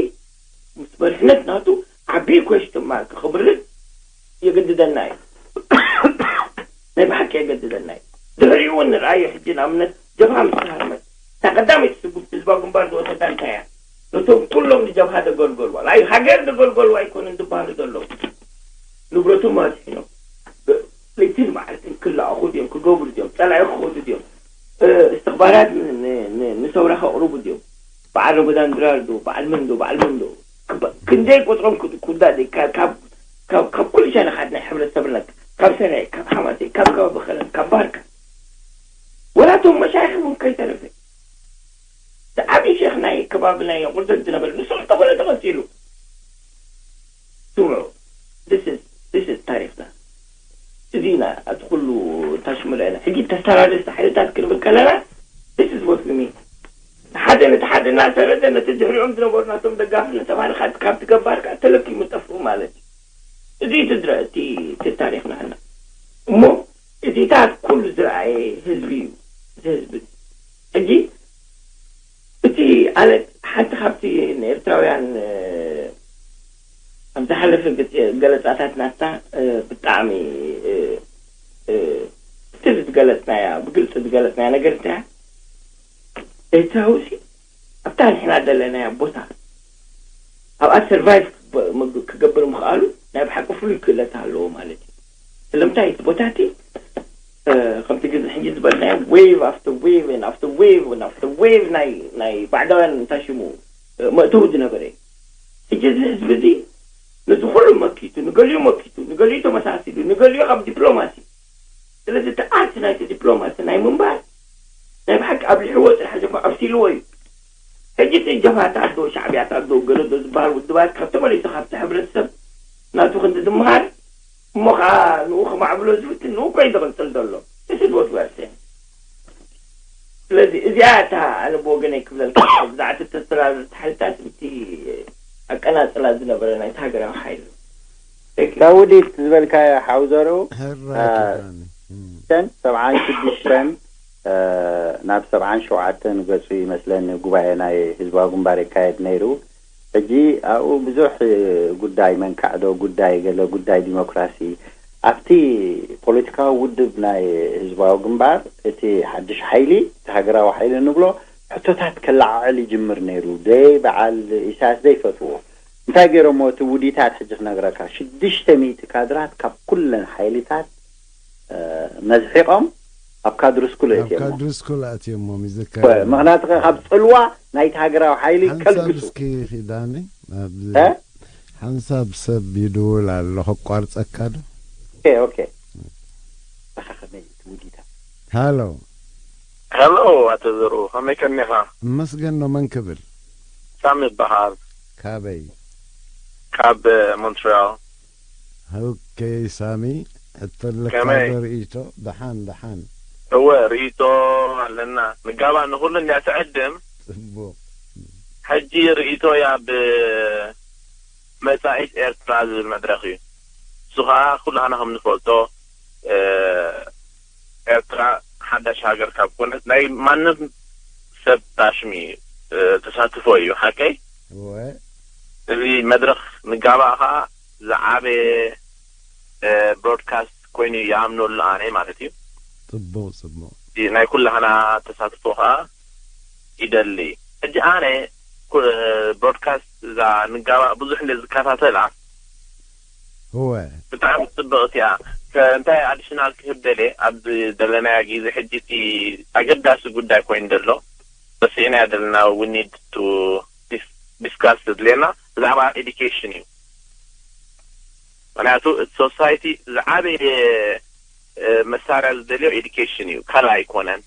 ምስ መሪሕነት ናቱ ዓቢ ኩዌስችን ማርክ ክብርር የገድደና እዩ። ናይ ብሓቂ የገድደና እዩ። ድሕሪኡ እውን ንርኣዮ። ሕጂ ንኣብነት ጀብሃ ምስ ተሃርመት፣ እታ ቀዳመይቲ ስጉምቲ ህዝባዊ ግንባር ዝወሰዳ እንታይ እያ? ነቶም ኩሎም ንጀብሃ ዘገልገልዋ፣ ናይ ሃገር ዘገልገልዋ ኣይኮኑን ዝበሃሉ ዘለዉ። ንብረቶም ኣድሒኖም፣ ብ-፣ ለይትን መዓልትን ክለኣኹ ድዮም፣ ክገብሩ ድዮም፣ ጸላኢ ክኸዱ ድዮም፣ እ፣ እስትኽባራት ን-፣ ን-፣ ን-፣ ንሰውራ ከቕርቡ ድዮም? በዓል ረመዳን ድራር ዶ፣ በዓል መን ዶ፣ በዓል መን ዶ? ክባ-፣ ክንደይ ቁጽሮም ክድ-፣ ክውዳእ ደይ-፣ ካብ፣ ካብ፣ ካብ፣ ካብ ኩሉ ሸነኻት ናይ ሕብረተሰብና፣ ካብ ሰራይ፣ ካብ ሓማሴ፣ ካብ ከባቢ ኸረን፣ ካብ ባርካ፣ ወላ እቶም መሻይኽ እውን ከይተረፈ። እቲ ዓብዪ ሸኽ ናይ ከባቢ ናይ ቁርደት ዝነበረ፣ ንሱ እንተኾነ ተቐጺሉ። ስምዑ፣ this is፣ this is ታሪኽና። እዚ ኢና፣ እቲ ኩሉ ታሽሙላ ኢና። ሕጂ ተሰራደስቲ ሓይልታት ክንብል ከለና፣ this is what we mean። ሓደ ነቲ ሓደ እናሰረደ፣ ነቲ ድሕሪኦም ዝነበሩ ናቶም ደጋፊ እናተባህለ ካብ፣ ካብቲ ገባር ከኣ ተለኪሙ ጠፍኡ ማለት እዩ። እዚ እዩ እቲ ድረ-፣ እቲ፣ እቲ ታሪኽና እና። እሞ እዚታት ኩሉ ዝረኣየ ህዝቢ እዩ፣ እዚ ህዝቢ እዚ። ሕጂ እቲ ኣነ ሓንቲ ካብቲ ንኤርትራውያን፣ እ፣ ኣብ ዝሓለፈ ገ-፣ ገለጻታት ናትና፣ እ፣ ብጣዕሚ፣ እ፣ እ፣ እቲ ዝገለጽናያ፣ ብግልጺ ዝገለጽናያ ነገር እንታይ እያ? ኤርትራዊ ሲ ኣብታ ንሕና ዘለናያ ቦታ ኣብኣ ሰርቫይቭ ክበ-፣ መግ-፣ ክገብር ምኽኣሉ ናይ ብሓቂ ፍሉይ ክእለት ኣለዎ ማለት እዩ። ስለምንታይ እቲ ቦታ እቲ፣ እ፣ ከምቲ ግዜ ሕጂ ዝበልናዮ ዌቭ ኣፍተር ዌቭ ኤንድ ኣፍተር ዌቭ ኤንድ ኣፍተር ዌቭ ናይ፣ ናይ ባዕዳውያን እንታይ ሽሙ፣ እ፣ መእተዊ ዝነበረ እዩ። ሕጂ እዚ ህዝቢ እዚ ነዚ ኩሉ መኪቱ፣ ንገሊኡ መኪቱ፣ ንገሊኡ ተመሳሲሉ፣ ንገሊኡ ካብ ዲፕሎማሲ። ስለዚ እቲ ኣርት ናይቲ ዲፕሎማሲ ናይ ምንባር ናይ ብሓቂ ኣብሊሕዎ ጥራሕ ዘይኮነ ኣብሲልዎ እዩ። ሕጂ እቲ ጀብሃታት ዶ ሻዕብያታት ዶ ገለ ዶ ዝበሃል ውድባት ካብ ተመሊሱ ካብቲ ሕብረተሰብ ናቱ ክንዲ ዝመሃር እሞ ኸዓ ንኡ ከማዕብሎ ዝፍትን ንኡ እኮ እዩ ዝቕንጽል ዘሎ። This is what we are saying. ስለዚ እዚኣ እታ ኣነ ብወገነይ ክብለልካ ብዛዕባ እቲ ተሰራርርቲ ሓይልታት እቲ ኣቀናጽላ ዝነበረ ናይቲ ሃገራዊ ሓይሊ። Thank you። ካብ ውዲት ዝበልካዮ ሓውዘሩ፣ ሕራይ አ፣ ክዳኒ። እም። ሸን ሰብዓን ሽዱሽተን፣ እ፣ ናብ ሰብዓን ሸውዓተን ገጹ ይመስለኒ ጉባኤ ናይ ህዝባዊ ግንባር ይካየድ ነይሩ። ሕጂ ኣብኡ ብዙሕ ጉዳይ መንካዕዶ፣ ጉዳይ ገለ፣ ጉዳይ ዲሞክራሲ፣ ኣብቲ ፖለቲካዊ ውድብ ናይ ህዝባዊ ግንባር፣ እቲ ሓድሽ ሓይሊ፣ እቲ ሃገራዊ ሓይሊ ንብሎ፣ ሕቶታት ከለዓዕል ይጅምር ነይሩ። ደይ በዓል ኢሳያስ ዘይፈትዎ። እንታይ ገይሮሞ እቲ ውዲታት ሕጂ ክነግረካ፣ ሽዱሽተ ሚእቲ ካድራት ካብ ኩለን ሓይልታት፣ እ፣ መዝሒቖም ኣብ ካድሪ ስኩል ኣብ ኣእትዮሞ። ካድሪ ስኩል ኣእትዮሞም ይዝከር። ምኽንያቱ ከ ካብ ጽልዋ ናይቲ ሃገራዊ ሓይሊ ሓንሳብ ከልግሱ። እስኪ ኪዳነ፣ ኣብዚ እ? ሓንሳብ ሰብ ይድውል ኣሎ፣ ከቋርጸካ ዶ? ኦኬ፣ ኦኬ። ኣኻ ከመይ እቲ ውዲታት? ሃሎ። ሃሎ፣ ኣቶ ዘርኡ፣ ከመይ ቀኒኻ? እመስገን ነው፣ መን ክብል? ሳሚ ይበሃል። ካበይ? ካብ ሞንትሪያል። ኦኬ፣ ሳሚ፣ ሕቶ ኣለካ ከመይ? ዶ ርእይቶ? ደሓን፣ ደሓን። እወ፣ ርእይቶ ኣለና። ንጋባ ንኹሉ እንድያ ትዕድም። ጽቡቕ። ሕጂ ርእይቶያ ብ መጻኢት ኤርትራ ዝብል መድረኽ እዩ። እሱ ኸኣ ኩላህና ከም ንፈልጦ፣ እ፣ ኤርትራ ሓዳሽ ሃገር ካብ ኮነት ናይ ማንም ሰብ ታሽሚ፣ እ፣ ተሳትፎ እዩ። ሓቀይ? እወ። እዚ መድረኽ ንጋባእ ኸኣ ዝዓበየ ብሮድካስት ኮይኑ ይኣምነሉ ኣነ ማለት እዩ። ጽቡቕ ጽቡቕ። ናይ ኩላህና ተሳትፎ ከዓ ይደሊ። ሕጂ ኣነ ብሮድካስት እዛ ንጋባእ ብዙሕ እንደ ዝከታተላ እወ ብጣዕሚ ጽብቕቲ እያ። እንታይ ኣዲሽናል ክህብ ደልየ ኣብ ዘለናዮ ግዜ ሕጂ እቲ ኣገዳሲ ጉዳይ ኮይኑ ዘሎ በስዕናዮ ዘለና we need to discuss ዝድልየና ብዛዕባ ኤዱኬሽን እዩ። ምክንያቱ እቲ ሶሳይቲ ዝዓበየ መሳርያ ዝደልዮ ኤዱኬሽን እዩ፣ ካልእ ኣይኮነን።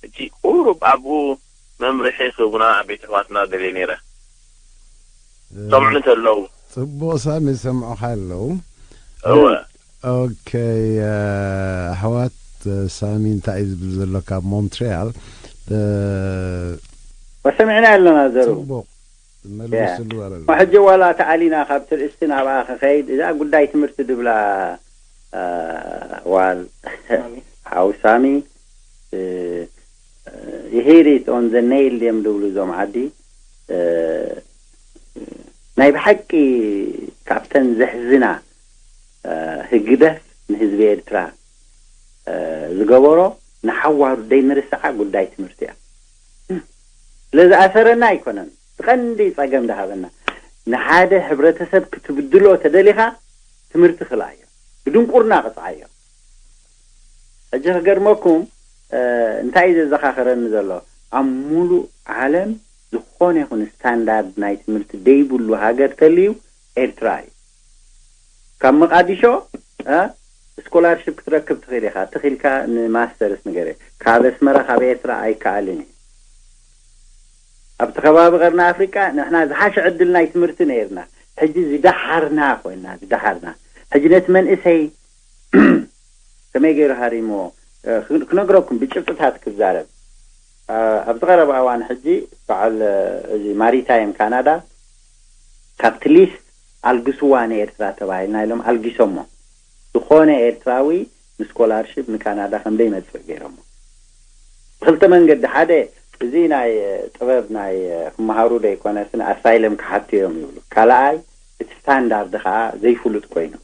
እቲ ቁሩብ ኣብኡ መምርሒ ክህቡና ቤት ኣሕዋትና ደልየ ነይረ። ሰምዑ እንተለዉ ጽቡቕ ሳሚ፣ ይሰምዑኻ ኣለዉ። እወ ኦኬ፣ ኣሕዋት ሳሚ እንታይ እዩ ዝብል ዘሎ ካብ ሞንትሪያል? ወሰሚዕና ኣለና ዘሩ ጽቡቕ መልስሉ ኣለና። ሕጂ ዋላ ተኣሊና ካብቲ ርእስቲ ናብኣ ክኸይድ እዛ ጉዳይ ትምህርቲ ድብላ ዋል ሓው ሳሚ ይሄሪት ኦን ዘ ኔይል ድዮም ድብሉ እዞም ዓዲ። ናይ ብሓቂ ካብተን ዘሕዝና ህግደፍ ንህዝቢ ኤርትራ ዝገበሮ ንሓዋሩ ደይ ንርስዓ ጉዳይ ትምህርቲ እያ። ስለዝኣሰረና ኣይኮነን፣ እቲ ቀንዲ ጸገም ዝሃበና ንሓደ ሕብረተሰብ ክትብድሎ ተደሊኻ ትምህርቲ ክልኣዮ፣ ብድንቁርና ቅጽዓዮ። ሕጂ ክገርመኩም እንታይ እዩ ዘዘኻኽረኒ ዘሎ፣ ኣብ ሙሉእ ዓለም ዝኾነ ይኹን ስታንዳርድ ናይ ትምህርቲ ደይብሉ ሃገር ተልዩ ኤርትራ እዩ። ካብ መቃዲሾ ስኮላርሽፕ ክትረክብ ትኽእል ኢኻ፣ ትኽኢልካ ንማስተርስ ንገረ። ካብ ኣስመራ ካብ ኤርትራ ኣይከኣልን እዩ። ኣብቲ ከባቢ ቀርኒ ኣፍሪቃ ንሕና ዝሓሸ ዕድል ናይ ትምህርቲ ነይርና። ሕጂ ዝደሓርና ኮይና ዝደሓርና። ሕጂ ነቲ መንእሰይ ከመይ ገይሩ ሃሪሞ ክነግረኩም ብጭብጥታት ክዛረብ። ኣብዚ ቀረባ እዋን ሕጂ በዓል እዚ ማሪታይም ካናዳ ካብቲ ሊስት ኣልግስዋ ንኤርትራ ተባሂልና ኢሎም ኣልጊሶሞ። ዝኾነ ኤርትራዊ ንስኮላርሽፕ ንካናዳ ከም ዘይመጽእ ገይሮሞ። ብክልተ መንገዲ፣ ሓደ እዚ ናይ ጥበብ ናይ ክመሃሩ ዘይኮነስ ንኣሳይለም ክሓቱ እዮም ይብሉ። ካልኣይ እቲ ስታንዳርድ ከዓ ዘይፍሉጥ ኮይኑ።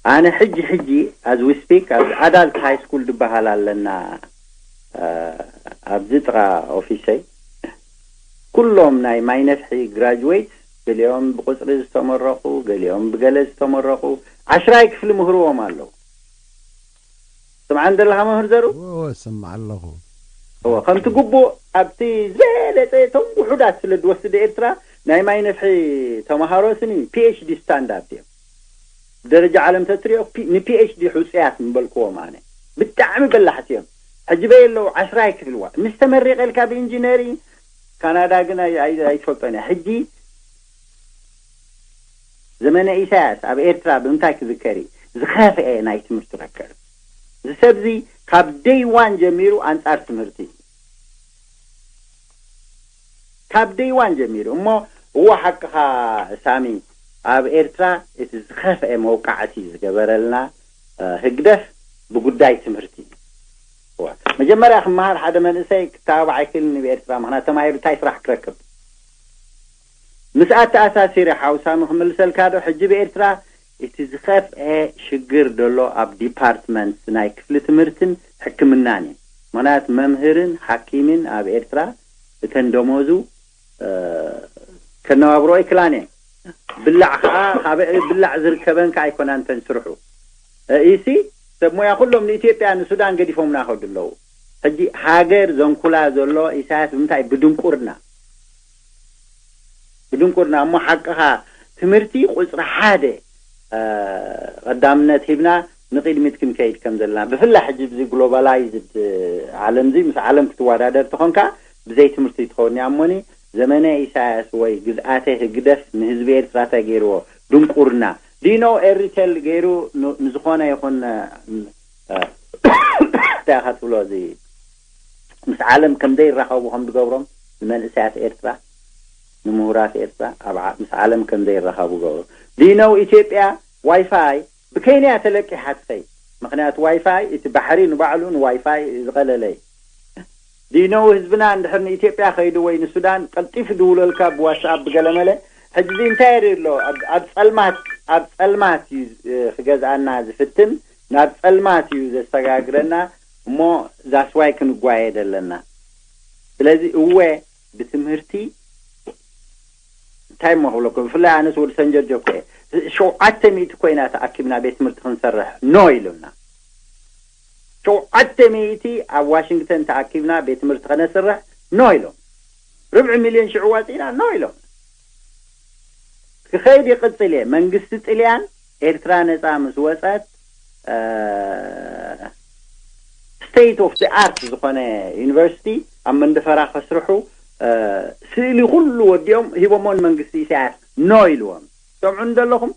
ኣነ ሕጂ ሕጂ as we speak ኣብ ኣዳልት ሃይ ስኩል ዝበሃል ኣለና ኣብዚ ጥቓ ኦፊሰይ ኩሎም ናይ ማይ ነፍሒ ግራጅዌት ገሊኦም ብቁፅሪ ዝተመረቑ ገሊኦም ብገለ ዝተመረቑ ዓሽራይ ክፍሊ ምህርዎም ኣለዉ። ስምዓን ዘለኻ መምህር ዘሩ እወ ስምዓ ኣለኹ። እወ ከምቲ ግቡእ ኣብቲ ዝበለፀ እቶም ውሑዳት ስለ ዝወስድ ኤርትራ ናይ ማይ ነፍሒ ተምሃሮ ስኒ ፒኤችዲ ስታንዳርድ እዮም። ብደረጃ ዓለም ተትሪኦ ንፒኤችዲ ሕፁያት ምበልክዎም ኣነ። ብጣዕሚ በላሕቲ እዮም። ሕጂ በይ ኣለዉ ዓሽራይ ክፍልዋ ምስ ተመሪቐልካ ብኢንጂነሪንግ ካናዳ ግን ኣይትፈልጦን እያ። ሕጂ ዘመነ ኢሳያስ ኣብ ኤርትራ ብምንታይ ክዝከር እዩ? ዝኸፍአ ናይ ትምህርቲ ረከር። እዚ ሰብዚ ካብ ደይ ዋን ጀሚሩ ኣንጻር ትምህርቲ እዩ። ካብ ደይ ዋን ጀሚሩ እሞ እዎ ሓቅኻ ሳሚ ኣብ ኤርትራ እቲ ዝኸፍአ መውቃዕቲ ዝገበረልና ህግደፍ ብጉዳይ ትምህርቲ እዩ። መጀመርያ ክመሃር ሓደ መንእሰይ ክተባባዕ ኣይክእልን እዩ ብኤርትራ ምክንያት ተማሂሩ እንታይ ስራሕ ክረክብ። ምስ ኣተኣሳሲረ ሓው ሳሚ ክምልሰልካ ዶ ሕጂ ብኤርትራ እቲ ዝኸፍአ ሽግር ዘሎ ኣብ ዲፓርትመንት ናይ ክፍሊ ትምህርትን ሕክምናን እዩ። ምክንያት መምህርን ሓኪምን ኣብ ኤርትራ እተን ደሞዙ ከነባብሮ ኣይክላን እየን። ብላዕ ከዓ ካብ ብላዕ ዝርከበን ከዓ ኣይኮናን እተን ስርሑ። ኢሲ ሰብ ሞያ ኩሎም ንኢትዮጵያ ንሱዳን ገዲፎምና ከዱ ኣለዉ። ሕጂ ሃገር ዘንኩላ ዘሎ ኢሳያስ ብምንታይ ብድንቁርና ብድንቁርና እሞ ሓቅኻ ትምህርቲ ቁፅሪ ሓደ ቀዳምነት ሂብና ንቅድሚት ክንከይድ ከም ዘለና ብፍላይ ሕጂ ብዚ ግሎባላይዝድ ዓለም እዚ ምስ ዓለም ክትወዳደር ተኾንካ ብዘይ ትምህርቲ ትኸውን እያ እሞኒ ዘመነ ኢሳያስ ወይ ግዝኣተ ህግደፍ ንህዝቢ ኤርትራ እንታይ ገይርዎ ድንቁርና ዲኖ ኤሪቴል ገይሩ ንዝኾነ ይኹን እንታይ ኢኻ ትብሎ እዚ ምስ ዓለም ከም ዘይራኸቡ ከም ዝገብሮም ንመንእሰያት ኤርትራ ንምሁራት ኤርትራ ኣብ ምስ ዓለም ከም ዘይራኸቡ ገብሮም ዲኖ ኢትዮጵያ ዋይፋይ ብኬንያ ተለቂሓ ትኸይድ ምክንያቱ ዋይፋይ እቲ ባሕሪ ንባዕሉ ንዋይፋይ ዝቐለለ እዩ ዲኖ ህዝብና እንድሕር ንኢትዮጵያ ከይዱ ወይ ንሱዳን ቀልጢፉ ድውለልካ ብዋትስኣፕ ብገለመለ ሕጂ እዚ እንታይ የርኢ ኣሎ ኣብ ጸልማት ኣብ ጸልማት እዩ ክገዝኣና ዝፍትን፣ ናብ ጸልማት እዩ ዘሰጋግረና። እሞ that's why ክንጓየድ ኣለና። ስለዚ እወ ብትምህርቲ እንታይ እሞ ክብለኩም፣ ብፍላይ ኣነስ ወዲ ሰንጀርጆ እኮ እየ። ሸውዓተ ሚእቲ ኮይና ተኣኪብና ቤት ትምህርቲ ክንሰርሕ ኖ ኢሉና። ሸውዓተ ሚእቲ ኣብ ዋሽንግተን ተኣኪብና ቤት ትምህርቲ ከነስርሕ ኖ ኢሎም። ርብዒ ሚልዮን ሽዑ ዋፂና ኖ ኢሎም። ክኸይድ ይቕፅል እየ። መንግስቲ ጥልያን ኤርትራ ነፃ ምስ ወፀት state of the art ዝኾነ ዩኒቨርሲቲ ኣብ መንደፈራ ከስርሑ ስእሊ ኩሉ ወዲኦም ሂቦሞ ንመንግስቲ ኢሳያስ ኖ ኢልዎም። ሰምዑ እንደለኹም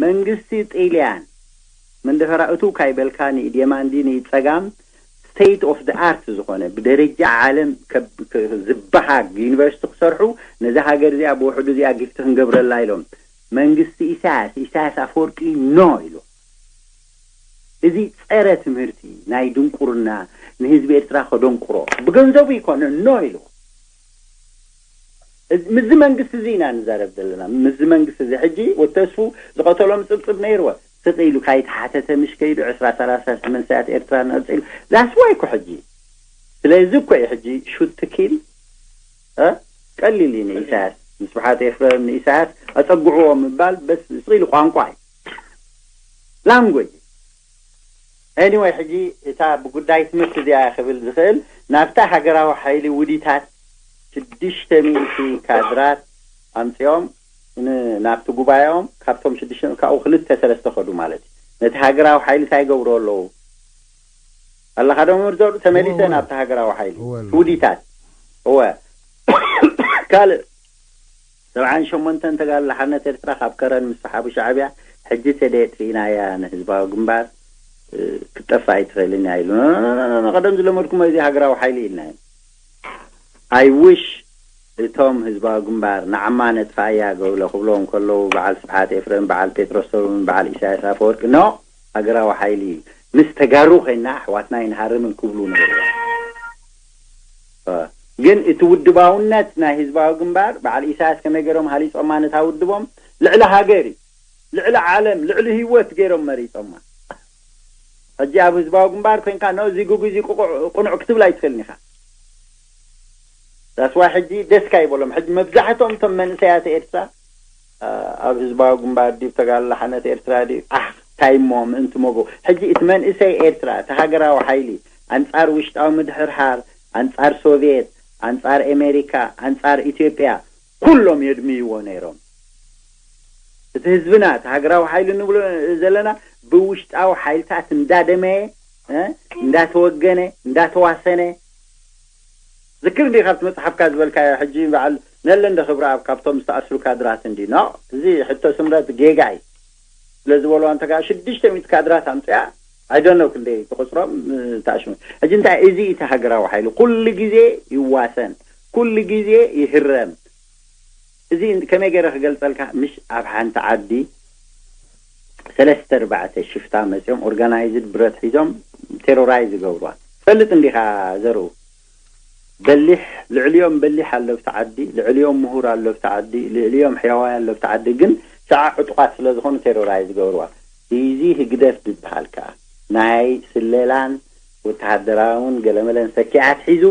መንግስቲ ጥልያን መንደፈራ እቱ ካይበልካ ንኢድ የማን ድዩ ንኢድ ጸጋም state of the art ዝኾነ ብደረጃ ዓለም ዝበሃግ ዩኒቨርሲቲ ክሰርሑ ነዚ ሃገር እዚኣ ብውሕዱ እዚኣ ጊፍቲ ክንገብረላ ኢሎም መንግስቲ ኢሳያስ ኢሳያስ ኣፈወርቂ ኖ ኢሉ። እዚ ጸረ ትምህርቲ ናይ ድንቁርና ንህዝቢ ኤርትራ ከደንቁሮ ብገንዘቡ ይኮነ ኖ ኢሉ። ምዚ መንግስቲ እዚ ኢና ንዛረብ ዘለና። ምዚ መንግስቲ እዚ ሕጂ ወተስፉ ዝቐተሎም ጽብጽብ ነይርዎ ስቕ ኢሉ ካይተሓተተ ምሽ ከይዱ ዕስራ ሰላሳ መንሰያት ኤርትራ ነቕጺሉ ዛስዋይ እኮ ሕጂ ስለዚ እኮ እዩ ሕጂ ሹት ትኪል ቀሊል እዩ ንኢሳያስ ንስብሓት ኤፍረም ንኢሳያስ ኣጸግዕዎ ምባል በስ ስቕ ኢሉ ቋንቋ እዩ language anyway ሕጂ እታ ብጉዳይ ትምህርቲ እዚኣ ክብል ዝኽእል ናብታ ሃገራዊ ሓይሊ ውዲታት ሽዱሽተ ሚእቲ ካድራት ኣምፅኦም ናብቲ ጉባኤኦም ካብቶም ሽዱሽተ ካብኡ ክልተ ሰለስተ ከዱ ማለት እዩ ነቲ ሃገራዊ ሓይሊ እንታይ ይገብሩ ኣለዉ ኣለኻ ዶ ምርዘሩ ተመሊሰ ናብቲ ሃገራዊ ሓይሊ ውዲታት እወ ካልእ ሰብዓን ሸሞንተን ተጋድሎ ሓርነት ኤርትራ ካብ ከረን ምስ ሰሓቡ ሻዕብያ ሕጂ ተደየጥፊእናያ ንህዝባዊ ግንባር ክትጠፍእ ኣይትኽእልን እያ ኢሉ ቀደም ዝለመድኩሞ እዚ ሃገራዊ ሓይሊ ኢልና እዩ I wish እቶም ህዝባዊ ግንባር ንዓማ ነጥፋእያ ገብለ ክብሎም ከለዉ በዓል ስብሓት ኤፍረም በዓል ጴጥሮስ ሰሎሞን በዓል ኢሳያስ ኣፈወርቂ no ሃገራዊ ሓይሊ እዩ ምስ ተጋሩ ኮይና ኣሕዋትና ኣይንሃርምን ክብሉ ነበሩ ግን እቲ ውድባውነት ናይ ህዝባዊ ግንባር በዓል ኢሳያስ ከመይ ገይሮም ሃሊጾማ ነታ ውድቦም ልዕሊ ሃገር እዩ ልዕሊ ዓለም ልዕሊ ህይወት ገይሮም መሪጾማ ሕጂ ኣብ ህዝባዊ ግንባር ኮይንካ no እዚ ግጉ እዚ ቅኑዕ ክትብል ኣይትኽእልን ኢኻ that's why ሕጂ ደስካ ይበሎም ሕጂ መብዛሕትኦም እቶም መንእሰያት ኤርትራ ኣብ ህዝባዊ ግንባር ድዩ ተጋድሎ ሓነት ኤርትራ ድዩ ኣሕ እንታይ እሞ ምእንቲ መጎ ሕጂ እቲ መንእሰይ ኤርትራ እቲ ሃገራዊ ሓይሊ ኣንጻር ውሽጣዊ ምድሕርሃር ኣንጻር ሶቪየት ኣንጻር ኤሜሪካ ኣንጻር ኢትዮጵያ ኩሎም የድምይዎ ነይሮም እቲ ህዝብና እቲ ሃገራዊ ሓይሊ ንብሎ ዘለና ብውሽጣዊ ሓይልታት እንዳደመየ እንዳተወገነ እንዳተዋሰነ ዝክር እንዲ ካብቲ መፅሓፍካ ዝበልካዮ ሕጂ በዓል ነለ እንደ ክብረኣብ ካብቶም ዝተኣስሩ ካድራት እንዲ ኖ እዚ ሕቶ ስምረት ጌጋ እዩ ስለ ዝበልዋ እንተካ ሽዱሽተ ሚእቲ ካድራት ኣምፅኣ ኣይደነው ክንደይ ብቁፅሮም ተኣሽሙ ሕጂ እንታይ እዚ እቲ ሃገራዊ ሓይሊ ኩሉ ግዜ ይዋሰን ኩሉ ግዜ ይህረም እዚ ከመይ ገይረ ክገልፀልካ ምሽ ኣብ ሓንቲ ዓዲ ሰለስተ ኣርባዕተ ሽፍታ መፅኦም organized ብረት ሒዞም terrorize ይገብርዋ ትፈልጥ እንዲኻ ዘርኡ በሊሕ ልዕሊኦም በሊሕ ኣሎ ብቲ ዓዲ ልዕሊኦም ምሁር ኣሎ ብቲ ዓዲ ልዕሊኦም ሕያዋይ ኣሎ ብቲ ዓዲ ግን ሸዓ ዕጡቓት ስለ ዝኾኑ terrorize ይገብርዋ እዚ ህግደፍ ዝበሃል ከዓ ናይ ስለላን ወተሃደራውን ገለመለን ሰኪዓት ሒዙ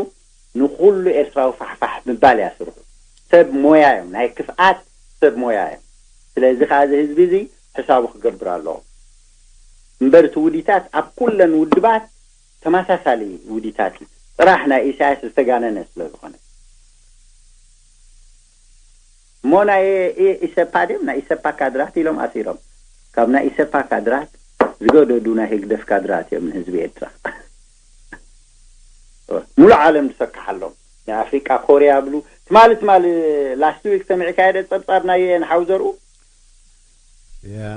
ንኹሉ ኤርትራዊ ፋሕፋሕ ምባል እያ ስርሑ ሰብ ሞያ እዮም ናይ ክፍኣት ሰብ ሞያ እዮም ስለዚ ከዓ እዚ ህዝቢ እዚ ሕሳቡ ክገብር ኣለዎ እምበር እቲ ውዲታት ኣብ ኩለን ውድባት ተመሳሳሊ ውዲታት እዩ ጥራሕ ናይ ኢሳያስ ዝተጋነነ ስለ ዝኾነ እሞ ናይ ኢሰፓ ድም ናይ ኢሰፓ ካድራት ኢሎም ኣሲሮም ካብ ናይ ኢሰፓ ካድራት ዝገደዱ ናይ ህግደፍ ካድራት እዮም ንህዝቢ ኤርትራ ሙሉእ ዓለም ዝሰክሓሎም ናይ ኣፍሪቃ ኮርያ ብሉ ትማሊ ትማሊ last week ሰሚዕካዮ ደ ጸብጻብ ናይ ንሓው ዘርኡ ያ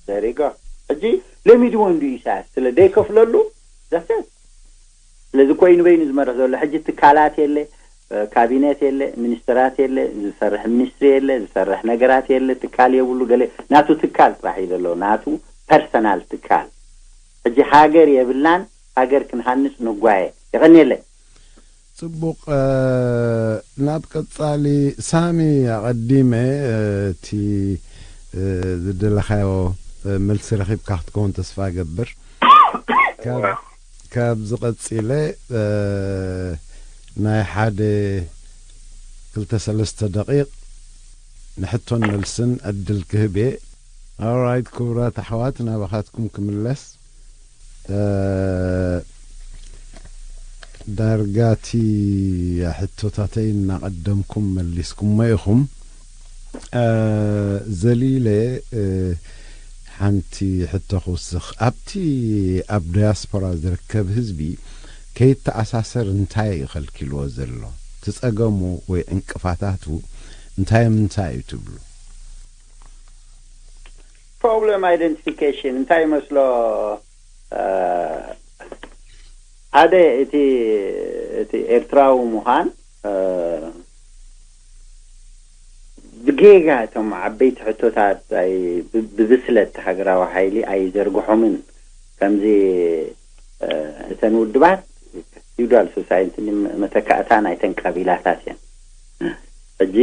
there you go ሕጂ ለሚድዎ እንዱ ኢሳያስ ስለ ደይከፍለሉ that's it ስለዚ ኮይኑ በይኑ ዝመርሕ ዘሎ ሕጂ ትካላት የለ ካቢነት የለ ሚኒስትራት የለ ዝሰርሕ ሚኒስትሪ የለ ዝሰርሕ ነገራት የለ ትካል የብሉ ገለ ናቱ ትካል ጥራሕ እዩ ዘለዎ ናቱ personal ትካል ሕጂ ሃገር የብልናን ሃገር ክንሃንፅ ንጓየ የቐንየለይ ጽቡቕ ናብ ቀጻሊ ሳሚ ኣቐዲመ እቲ እ፣ ዝደለኻዮ፣ እ፣ መልሲ ረኺብካ ክትከውን ተስፋ እገብር። ካብ፣ ካብዚ ቀጺለ፣ እ፣ ናይ ሓደ ክልተ ሰለስተ ደቂቕ ንሕቶን መልስን ዕድል ክህብ እየ። ኦራይት፣ ክቡራት ኣሕዋት፣ ናባኻትኩም ክምለስ። እ፣ ዳርጋ እቲ ሕቶታተይ እናቐደምኩም መሊስኩሞ ኢኹም። እ፣ ዘሊለ፣ እ፣ ሓንቲ ሕቶ ክውስኽ። ኣብቲ ኣብ ዳያስፖራ ዝርከብ ህዝቢ ከይተኣሳሰር እንታይ እዩ ከልኪልዎ ዘሎ? እቲ ጸገሙ ወይ ዕንቅፋታቱ እንታይ ምንታይ እዩ ትብሉ? ፕሮብለም ኣይደንቲፊኬሽን እንታይ ይመስሎ? እ፣ ሓደ እቲ፣ እቲ ኤርትራዊ ምዃን፣ እ፣ ብጌጋ እቶም ዓበይቲ ሕቶታት ኣይ-፣ ብ-፣ ብብስለት ሃገራዊ ሓይሊ ኣይዘርግሖምን። ከምዚ፣ እ፣ እተን ውድባት ፊውዳል ሶሳይቲ መተካእታ ናይተን ቀቢላታት እየን። ሕጂ፣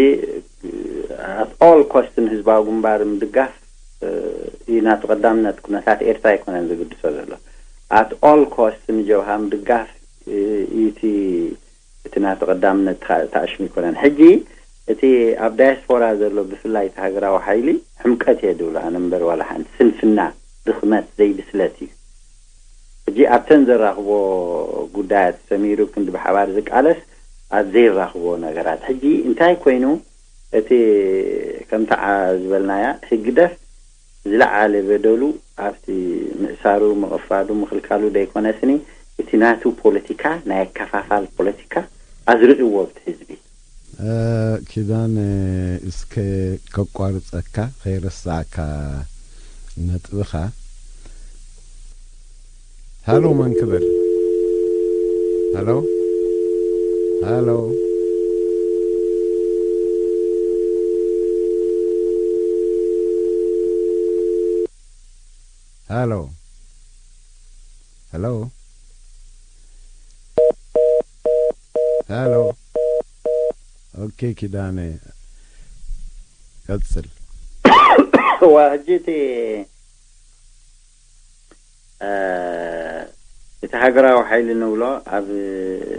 ኣት ኦል ኮስት ንህዝባዊ ግንባር ምድጋፍ፣ እ፣ እዩ ናቱ ቀዳምነት። ኩነታት ኤርትራ ኣይኮነን ዝግድሶ ዘሎ። ኣት ኦል ኮስት ንጀብሃ ምድጋፍ፣ እ፣ እዩ እቲ፣ እቲ ናቱ ቀዳምነት ተኣ-፣ ተኣሽሙ ኣይኮነን። ሕጂ እቲ ኣብ ዳያስፖራ ዘሎ ብፍላይ እቲ ሃገራዊ ሓይሊ ሕምቀት እየ ድብሎ ኣነ እምበር ዋላ ሓንቲ። ስንፍና፣ ድኽመት፣ ዘይብስለት እዩ። ሕጂ ኣብተን ዘራኽቦ ጉዳያት ሰሚሩ ክንዲ ብሓባር ዝቃለስ ኣብ ዘይራኽቦ ነገራት። ሕጂ እንታይ ኮይኑ እቲ ከምታ ዓ-፣ ዝበልናያ ህግደፍ ዝለዓለ በደሉ ኣብቲ ምእሳሩ፣ ምቕፋዱ፣ ምኽልካሉ ደይኮነስኒ እቲ ናቱ ፖለቲካ፣ ናይ ኣከፋፋል ፖለቲካ ኣዝርእዎ ኣብቲ ህዝቢ። እ፣ ኪዳነ፣ እስከ ከቋርጸካ ከይረሳዕካ ነጥብኻ። ሃሎ፣ መን ክብል? ሃሎ፣ ሃሎ፣ ሃሎ፣ ሃሎ፣ ሃሎ። ኦኬ ኪዳነ፣ ቀጽል። እዋ፣ ሕጂ እቲ፣ እ፣ እቲ ሃገራዊ ሓይሊ ንብሎ ኣብ፣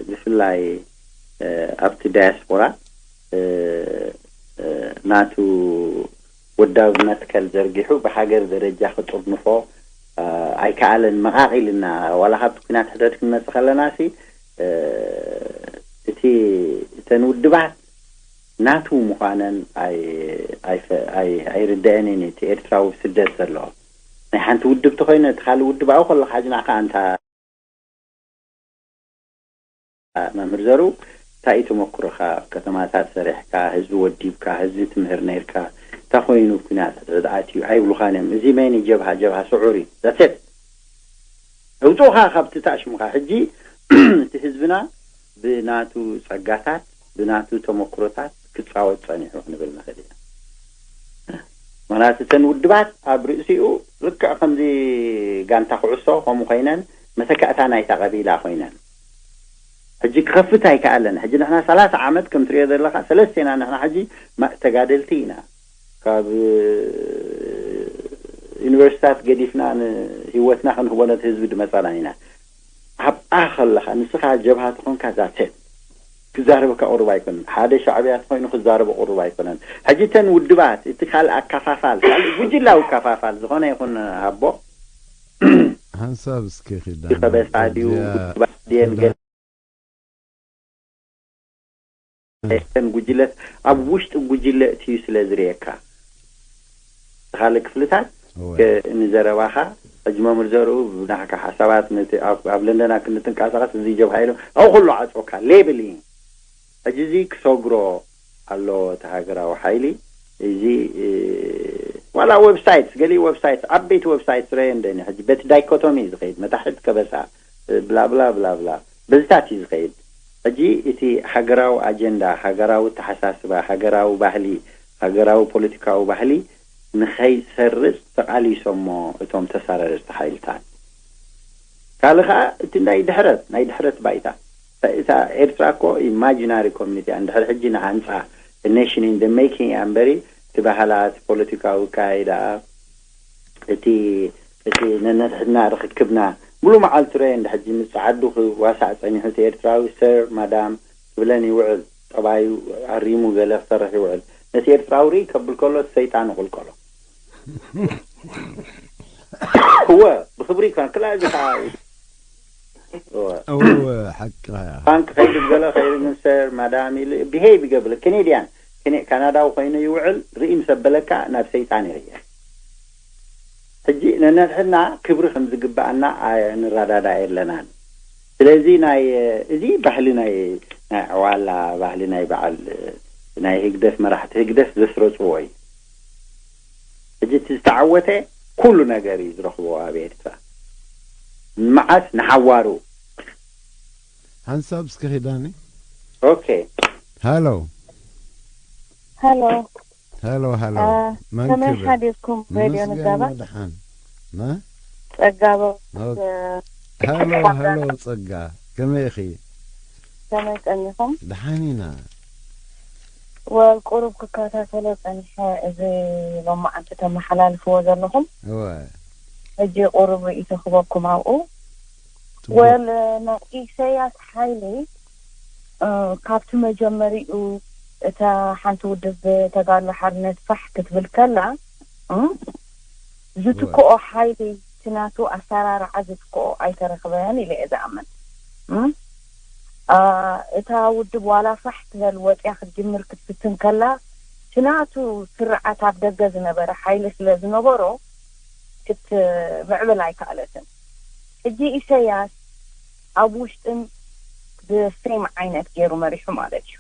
ብፍላይ፣ እ፣ ኣብቲ ዳያስፖራ፣ እ፣ እ፣ ናቱ ውዳብ መትከል ዘርጊሑ ብሃገር ደረጃ ክጥርንፎ፣ እ፣ ኣይከኣለን። መቓቒልና፣ ዋላ ካብቲ ኲናት ሕድሕድ ክንመጽእ ከለናሲ፣ እ፣ እቲ፣ እተን ውድባት ናቱ ምዃነን ኣይ-፣ ኣይፈ-፣ ኣይ-፣ ኣይርደአንን እዩ። እቲ ኤርትራዊ ኣብ ስደት ዘሎ ናይ ሓንቲ ውድብ ተኾይኑ፣ እቲ ካልእ ውድብ ኣብኡ ከሎ፣ ሓጅና ከኣ ኣንታ መምህር ዘርኡ፣ እንታይ እዩ ተመኩሮኻ? ኣብ ከተማታት ሰሪሕካ፣ ህዝቢ ወዲብካ፣ ህዝቢ ትምህር ነይርካ፣ እንታይ ኮይኑ ኲናት ሕድሕድ ኣትዩ ኣይብሉኻን እዮም። እዚ መን እዩ ጀብሃ? ጀብሃ ስዑር እዩ። That's it። ኣውጽኡኻ ካብቲ ታሽሙኻ። ሕጂ እቲ ህዝብና ብናቱ ጸጋታት፣ ብናቱ ተመኩሮታት ክጻወት ጸኒሑ ክንብል ንኽእል ኢና። ምኽንያቱ እተን ውድባት ኣብ ርእሲኡ ልክዕ ከምዚ ጋንታ ኩዕሶ ከምኡ ኮይነን መተካእታ ናይታ ቀቢላ ኮይነን። ሕጂ ክኸፍት ኣይከኣለን። ሕጂ ንሕና ሰላሳ ዓመት ከም ትሪኦ ዘለኻ ሰለስቴና ንሕና ሕጂ ማ-፣ ተጋደልቲ ኢና። ካብ ዩኒቨርሲታት ገዲፍና ንህይወትና ክንህቦ ነቲ ህዝቢ ድመጻና ኢና። ኣብኣ ከለኻ ንስኻ ጀብሃ ተኾንካ ዛተ ክዛረበካ ቁሩብ ኣይኮነን። ሓደ ሻዕብያ ተኾይኑ ክዛረበ ቁሩብ ኣይኮነን። ሕጂ እተን ውድባት እቲ ካልእ ኣካፋፋል ካልእ ጉጅላዊ ኣካፋፋል ዝኾነ ይኹን ኣቦ ሓንሳብ እስኪ ኪዳነ ከበሳ ድዩ እዚኣ ጉጅባ ድየን ኪዳነ ገለ እተን ጉጅለት ኣብ ውሽጢ ጉጅለ እትዩ ስለ ዝርእየካ እቲ ካልእ ክፍልታት እወ። ከ-፣ ንዘረባኻ ሕጂ መምህር ዘርኡ ብናሕካ ሓሳባት ነቲ ኣብ፣ ኣብ ለንደና ክንትንቀሳቐስ እዚ ጀብሃ ኢሎም ኣብኡ ኩሉ ዓጾካ ሌብል እዩ። ሕጂ እዚ ክሰግሮ ኣለዎ እቲ ሃገራዊ ሓይሊ። እዚ፣ እ፣ ዋላ ዌብሳይት፣ ገሊኡ ዌብሳይት፣ ዓበይቲ ዌብሳይት ስረየ እንደኒ ሕጂ በቲ ዳይኮቶሚ እዩ ዝኸይድ፣ መታሕት ከበሳ፣ እ፣ ብላ ብላ ብላ ብላ፣ በዚታት እዩ ዝኸይድ። ሕጂ እቲ ሃገራዊ ኣጀንዳ፣ ሃገራዊ ኣተሓሳስባ፣ ሃገራዊ ባህሊ፣ ሃገራዊ ፖለቲካዊ ባህሊ ንኸይሰርጽ ተቓሊሶሞ እቶም ተሳረርቲ ሓይልታት። ካልእ ኸዓ እቲ ናይ ድሕረት፣ ናይ ድሕረት ባይታ። እታ፣ እታ ኤርትራ እኮ ኢማጂናሪ ኮሚኒቲ እያ። እንድሕር ሕጂ ንሃንጻ፣ ኔሽን ኢን ደ ሜኪንግ እያ እምበሪ፣ እቲ ባህላት፣ ፖለቲካዊ ኣካይዳ፣ እቲ እቲ ነነድሕድና ርክክብና ሙሉ መዓልቲ ረ እንደ ሕጂ ምስ ዓዱ ክዋሳዕ ጸኒሑ እቲ ኤርትራዊ ሰር ማዳም ክብለን ይውዕል። ጠባዩ ኣሪሙ ገለ ክሰርሕ ይውዕል። ነቲ ኤርትራዊ ርኢ ከብል ከሎ ሰይጣን ይቕልቀሎ። እወ፣ ብኽብሪ ይኮን ክላ እዚ ከዓ እወ። እወ ሓቅኻ ኢኻ። ባንክ ከይዱ ገለ ከይዱ ምስተር ማዳም ኢሉ ቢሄቭ ይገብር። ኬኔድያን ኬኔ ካናዳዊ ኮይኑ ይውዕል። ርኢ ምስ ኣበለካ ናብ ሰይጣን ይቕየር። ሕጂ ነነድሕድና ክብሪ ከም ዝግባኣና ኣየ- ንረዳዳእ የለናን። ስለዚ ናይ እዚ ባህሊ ናይ ናይ ዕዋላ ባህሊ ናይ በዓል ናይ ህግደፍ መራሕቲ ህግደፍ ዘስረፅዎ እዩ። ሕጂ እቲ ዝተዓወተ ኩሉ ነገር እዩ ዝረኽቦ ኣብ ኤርትራ። መዓስ ንሓዋሩ ሓንሳብ እስኪ ኺዳኒ ኦኬ ሃሎ ሄሎ ሃሎ ሃሎ አ፣ መን ከመይ ክብል ሓዲርኩም? ሬድዮ መስገን ንጋባ መድሓን ና ጸጋቦ ኦኬ። እ፣ ሃሎ ሃሎ ጸጋ ከመይ ኢኺ ከመይ ጸኒኹም? ደሓን ኢና ወል ቁሩብ ክከታተሎ ጸኒሐ እዚ ሎማዓንቲ ተመሓላልፍዎ ዘለኹም እወ ሕጂ ቁሩብ ርእይቶ ክበኩም ኣብኡ ጽቡቅ። ወል ናይ ኢሰያስ ሓይሊ እ፣ ካብቲ መጀመሪኡ እታ ሓንቲ ውድብ ተጋድሎ ሓርነት ፋሕ ክትብል ከላ እ፣ ዝትክኦ ሓይሊ እቲ ናቱ ኣሰራርዓ ዝትክኦ ኣይተረኽበን ኢለ እየ ዝኣምን እ፣ ኣ፣ እታ ውድብ ዋላ ፋሕ ትበል ወፅያ ክትጅምር ክትፍትን ከላ እቲ ናቱ ስርዓት ኣብ ደገ ዝነበረ ሓይሊ ስለ ዝነበሮ ክትምዕብል ኣይከኣለትን ሕጂ ኢሰያስ ኣብ ውሽጥን ብሴም ዓይነት ገይሩ መሪሑ ማለት እዩ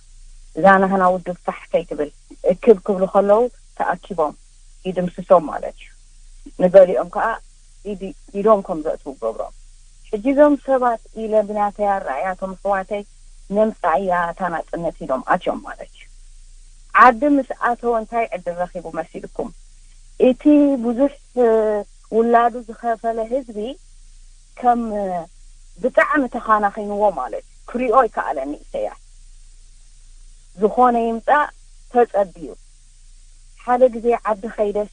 እዛ ናህና ውድብ ፋሕ ከይትብል እክብ ክብሉ ከለዉ ተኣኪቦም ይድምስሶም ማለት እዩ ንገሊኦም ከዓ ኢድ- ኢዶም ከም ዘእትዉ ገብሮም ሕጂ እዞም ሰባት ኢለ ብናተይ ኣረኣያቶም ኣሕዋተይ ነምፃእያ እታ ናፅነት ኢሎም ኣትዮም ማለት እዩ ዓዲ ምስ ኣተወ እንታይ ዕድል ረኪቡ መሲልኩም እቲ ብዙሕ ውላዱ ዝኸፈለ ህዝቢ ከም ብጣዕሚ ተኻናኺንዎ ማለት እዩ ክሪኦ ይከኣለኒ ኢሰያስ ዝኾነ ይምፃእ ተፀብዩ ሓደ ግዜ ዓዲ ከይደስ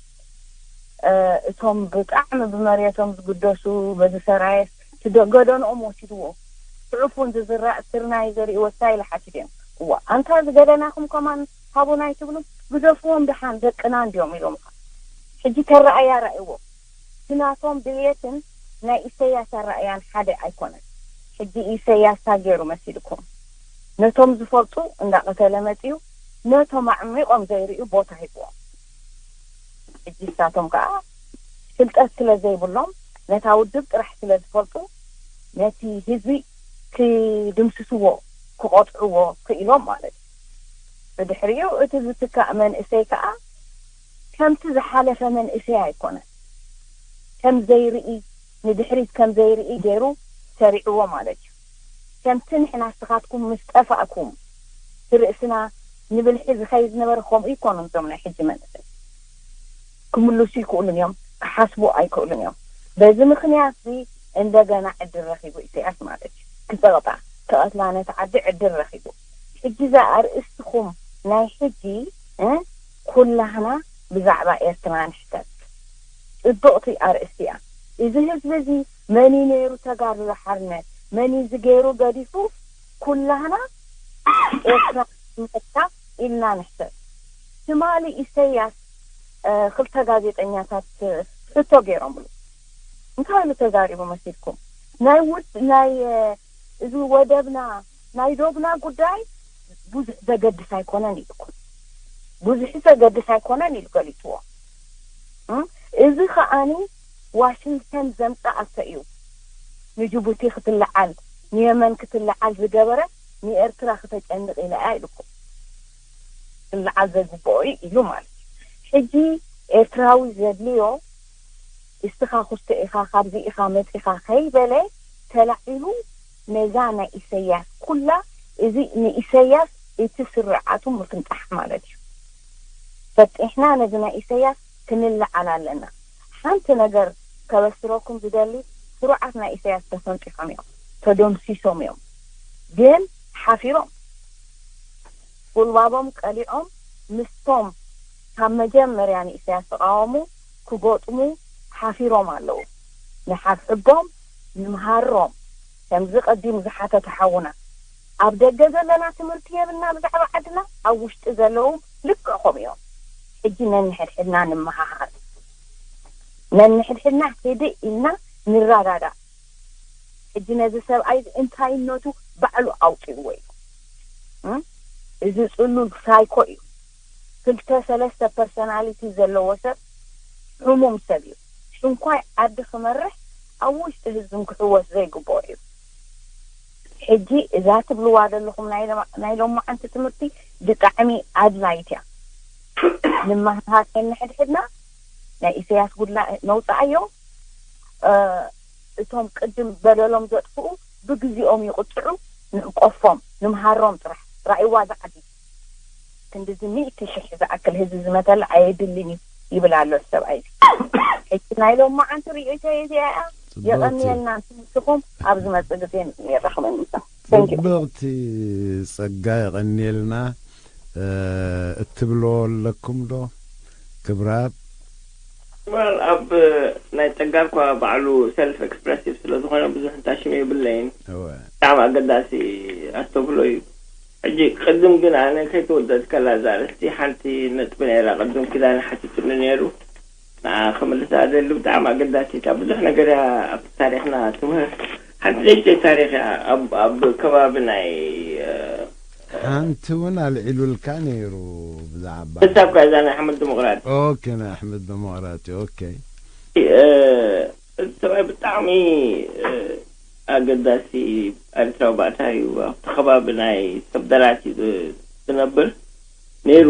እቶም ብጣዕሚ ብመሬቶም ዝግደሱ በዚ ሰራየስ ገደንኦም ወሲድዎ ፅሑፍ እውን ዝዝራእ ስርናይ ዘርኢ ወስታ ኢለ ሓሲብ እዮም እዋ ኣንታ ዝገደናኹም ከማን ሃቡና ይትብሉ ግደፍዎም ደሓን ደቅና እንዲዮም ኢሎም ሕጂ ተረኣያ ራእይዎ እቲ ናቶም ድልየትን ናይ ኢሰያስ ኣረኣያን ሓደ ኣይኮነን ሕጂ ኢሰያስ ታ ገይሩ መሲልኩም ነቶም ዝፈልጡ እንዳቀተለ መፅዩ ነቶም ኣዕሚቆም ዘይርእዩ ቦታ ሂብዎም ሕጂ ንሳቶም ከዓ ፍልጠት ስለ ዘይብሎም ነታ ውድብ ጥራሕ ስለ ዝፈልጡ ነቲ ህዝቢ ክድምስስዎ ክቆጥዕዎ ክኢሎም ማለት እዩ ብድሕሪኡ እቲ ዝትካእ መንእሰይ ከዓ ከምቲ ዝሓለፈ መንእሰይ ኣይኮነን ከም ዘይርኢ ንድሕሪት ከም ዘይርኢ ገይሩ ሰሪዕዎ ማለት እዩ ከምቲ ንሕና ንስኻትኩም ምስ ጠፋእኩም እቲ ርእስና ንብልሒ ዝኸይድ ዝነበረ ከምኡ ይኮኑ እዞም ናይ ሕጂ መንእሰይ ክምልሱ ይክእሉን እዮም ክሓስቡ ኣይክእሉን እዮም በዚ ምክንያት እዚ እንደገና ዕድል ረኪቡ ኢሰያስ ማለት እዩ ክፀቕጣ ክቐትላ ነቲ ዓዲ ዕድል ረኪቡ ሕጂ እዛ ኣርእስትኹም ናይ ሕጂ ኩላህና ብዛዕባ ኤርትራ ንሕተት ጽብቕቲ ኣርእስቲ እያ እዚ ህዝቢ እዚ መን እዩ ነይሩ ተጋድሎ ሓርነት መን እዩ ዝገይሩ ገዲፉ ኩላህና ኤርትራ ንሕታ ኢልና ንሕተት ትማሊ ኢሰያስ ክልተ ጋዜጠኛታት ሕቶ ገይሮምሉ እንታይ ኢሉ ተዛሪቡ መሲልኩም ናይ ውድ ናይ እዚ ወደብና ናይ ዶብና ጉዳይ ብዙሕ ዘገድስ ኣይኮነን ኢልኩም ብዙሕ ዘገድስ ኣይኮነን ኢሉ ገሊፅዎ እዚ ከዓኒ ዋሽንግተን ዘምፀኣቶ እዩ ንጅቡቲ ክትለዓል ንየመን ክትለዓል ዝገበረ ንኤርትራ ክተጨንቕ ኢለ እያ ኢልኩም ክትለዓል ዘይግብኦ እዩ ኢሉ ማለት እዩ ሕጂ ኤርትራዊ ዘድልዮ እስኻ ኩስተ ኢኻ ካብዚ ኢኻ መፂኻ ከይበለ ተላዒሉ ነዛ ናይ ኢሰያስ ኩላ እዚ ንኢሰያስ እቲ ስርዓቱ ምፍንጣሕ ማለት እዩ ፈጢሕና ነዚ ናይ ኢሰያስ ክንለዓል ኣለና ሓንቲ ነገር ከበስረኩም ዝደሊ ስሩዓት ናይ ኢሰያስ ተፈንጢሖም እዮም ተደምሲሶም እዮም ግን ሓፊሮም ጉልባቦም ቀሊዖም ምስቶም ካብ መጀመርያ ንኢሳያስ ተቃወሙ ክገጥሙ ሓፊሮም ኣለዉ። ንሓብሕቦም፣ ንምሃሮም። ከምዚ ቀዲሙ ዝሓተተ ሓውና፣ ኣብ ደገ ዘለና ትምህርቲ የብልና ብዛዕባ ዓድና፣ ኣብ ውሽጢ ዘለዉ ልክዕ ከምኡ እዮም። ሕጂ ነንሕድሕድና ንመሃሃር፣ ነንሕድሕድና ህድእ ኢልና ንረዳዳእ። ሕጂ ነዚ ሰብኣይ እንታይነቱ ባዕሉ ኣውፅእዎ እዩ። እም? እዚ ፅሉል ሳይኮ እዩ። ክልተ ሰለስተ ፐርሶናሊቲ ዘለዎ ሰብ ሕሙም ሰብ እዩ። ሽንኳይ ዓዲ ክመርሕ ኣብ ውሽጢ ህዝብን ክሕወስ ዘይግብኦ እዩ። ሕጂ እዛ ትብልዋ ዘለኹም ናይ ሎማ- ናይ ሎማዓንቲ ትምህርቲ ብጣዕሚ ኣድላይት እያ። ንመሃሃር ነንሕድሕድና፣ ናይ ኢሳያስ ጉድላ ነውፅኣዮ። እ፣ እቶም ቅድም በደሎም ዘጥፍኡ ብግዚኦም ይቕፅዑ፣ ንእቆፎም፣ ንምሃሮም ጥራሕ። ራእይዋ ዝዓዲ ክንድዚ ሚእቲ ሽሕ ዝኣክል ህዝቢ ዝመተላ ኣየድልን እዩ ይብል ኣሎ ሰብኣይ። ሕጂ ናይ ሎማዓንቲ ርእይቶ እዚኣ እያ። የቐንየልና። ንስኹም ኣብ ዝመፅእ ግዜ የራኽበኒ። Thank you። ጽብቕቲ ጸጋ፣ የቐንየልና። እ፣ እትብልዎ ኣለኩም ዶ ክብራት? Well፣ ኣብ ናይ ጸጋ እኳ ባዕሉ ሰልፍ ኤክስፕረሲቭ ስለ ዝኾነ ብዙሕ እንታሽም የብለይን። እወ። ብጣዕሚ ኣገዳሲ ኣስተብህሎ እዩ። ሕጂ ቅድም ግን ኣነ ከይተወደእት ከላ እዛ ኣርእስቲ ሓንቲ ነጥቢ ነይራ፣ ቅድም ኪዳነ ሓቲቱኒ ነይሩ። ንዓ ክምልሳ ደሊ። ብጣዕሚ ኣገዳሲት፣ ኣብ ብዙሕ ነገር እያ ኣብቲ ታሪኽና ትምህር። ሓንቲ ንእሽተይ ታሪኽ እያ። ኣብ ኣብ ከባቢ ናይ እ፣ ሓንቲ እውን ኣልዒሉልካ ነይሩ ብዛዕባ ንሳ እኳ እዛ ናይ ኣሕመድ ዲሞቅራጢ። ኦኬ፣ ናይ ኣሕመድ ዲሞቅራጢ። ኦኬ። እ፣ እዚ ሰብኣይ ብጣዕሚ እ፣ ኣገዳሲ ኤርትራዊ ባእታ እዩ። ኣብቲ ከባቢ ናይ ሰብ ደራቲ ዝ- ዝነብር ነይሩ።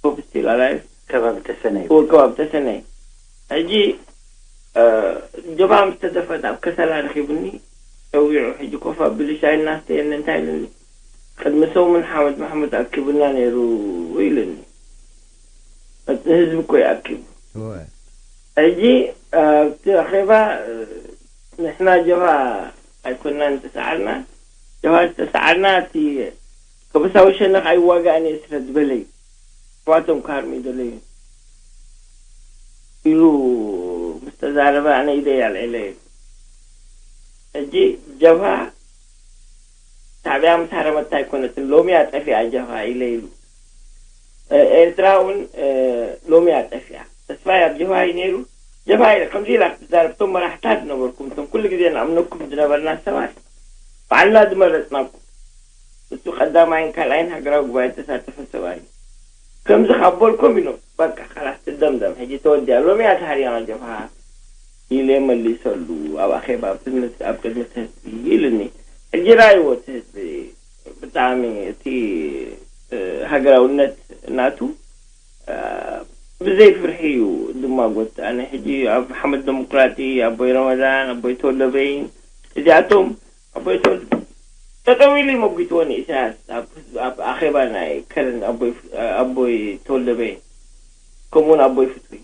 ኮፍስቲል ኣላይ ከባቢ ተሰነይ። እዎ፣ ከባቢ ተሰነይ። ሕጂ እ፣ ጀብሃ ምስ ተደፈት ኣብ ከሰላ ረኺቡኒ፣ ጸዊዑ፣ ሕጂ ኮፍ ኣብሉ ሻይ እናስተየኒ እንታይ ኢሉኒ፣ ቅድሚ ሰሙን ሓመድ ማሕሙድ ኣኪቡና ነይሩ ኢሉኒ። እቲ ህዝቢ እኮ እዩ ኣኪቡ። እወ። ሕጂ ኣብቲ ኣኼባ እ፣ ንሕና ጀብሃ ኣይኮናን ዝተሰዓርና፣ ጀብሃ ዝተሰዓርና እቲ ከበሳዊ ሸነኽ ኣይዋጋእን እየ ስለ ዝበለ እዩ። ኣሕዋቶም ክሃርሙ ይደለዩ ኢሉ ምስ ተዛረበ ኣነ ኢደይ ኣልዒለ እዩ። ሕጂ ጀብሃ ሻዕብያ ምስ ሃረመት ኣይኮነትን፣ ሎሚ እያ ጠፊኣ ጀብሃ ኢለ ኢሉ። እ፣ ኤርትራ እውን እ፣ ሎሚ እያ ጠፊኣ። ተስፋይ ኣብ ጀብሃ እዩ ነይሩ። ጀብሃ ኢለ ከምዚ ኢላ ክትዛረብ እቶም መራሕታት ዝነበርኩም፣ እቶም ኩሉ ግዜ ንኣምነኩም ዝነበርና ሰባት ባዕልና ዝመረፅናኩም። እሱ ቀዳማይን ካልኣይን ሃገራዊ ጉባኤ ዝተሳተፈ ሰብኣይ እዩ። ከምዚ ካብ በልኩም ኢሎም በቃ ካላስ ትደምደም፣ ሕጂ ተወዲኣ፣ ሎሚ እያ ተሃሪማ ጀብሃ ኢለ መሊሰሉ ኣብ ኣኼባ ኣብ ቅድሚ ኣብ ቅድሚ እቲ ህዝቢ ኢሉኒ። ሕጂ ራእይዎ እቲ ህዝቢ ብጣዕሚ እቲ እ፣ ሃገራውነት ናቱ እ፣ ብዘይ ፍርሒ እዩ ዝማጎት። ኣነ ሕጂ ኣብ ሓመድ ዲሞክራሲ፣ ኣቦይ ረመዳን፣ ኣቦይ ተወልደበይን እዚኣቶም ኣቦይ ተወልደ ጠጠው ኢሉ ይመጉትዎ ንኢሳያስ ኣብ ኣብ ኣኼባ ናይ ከረን ኣቦይ ኣቦይ ተወልደበይን ከምኡውን ኣቦይ ፍትዊ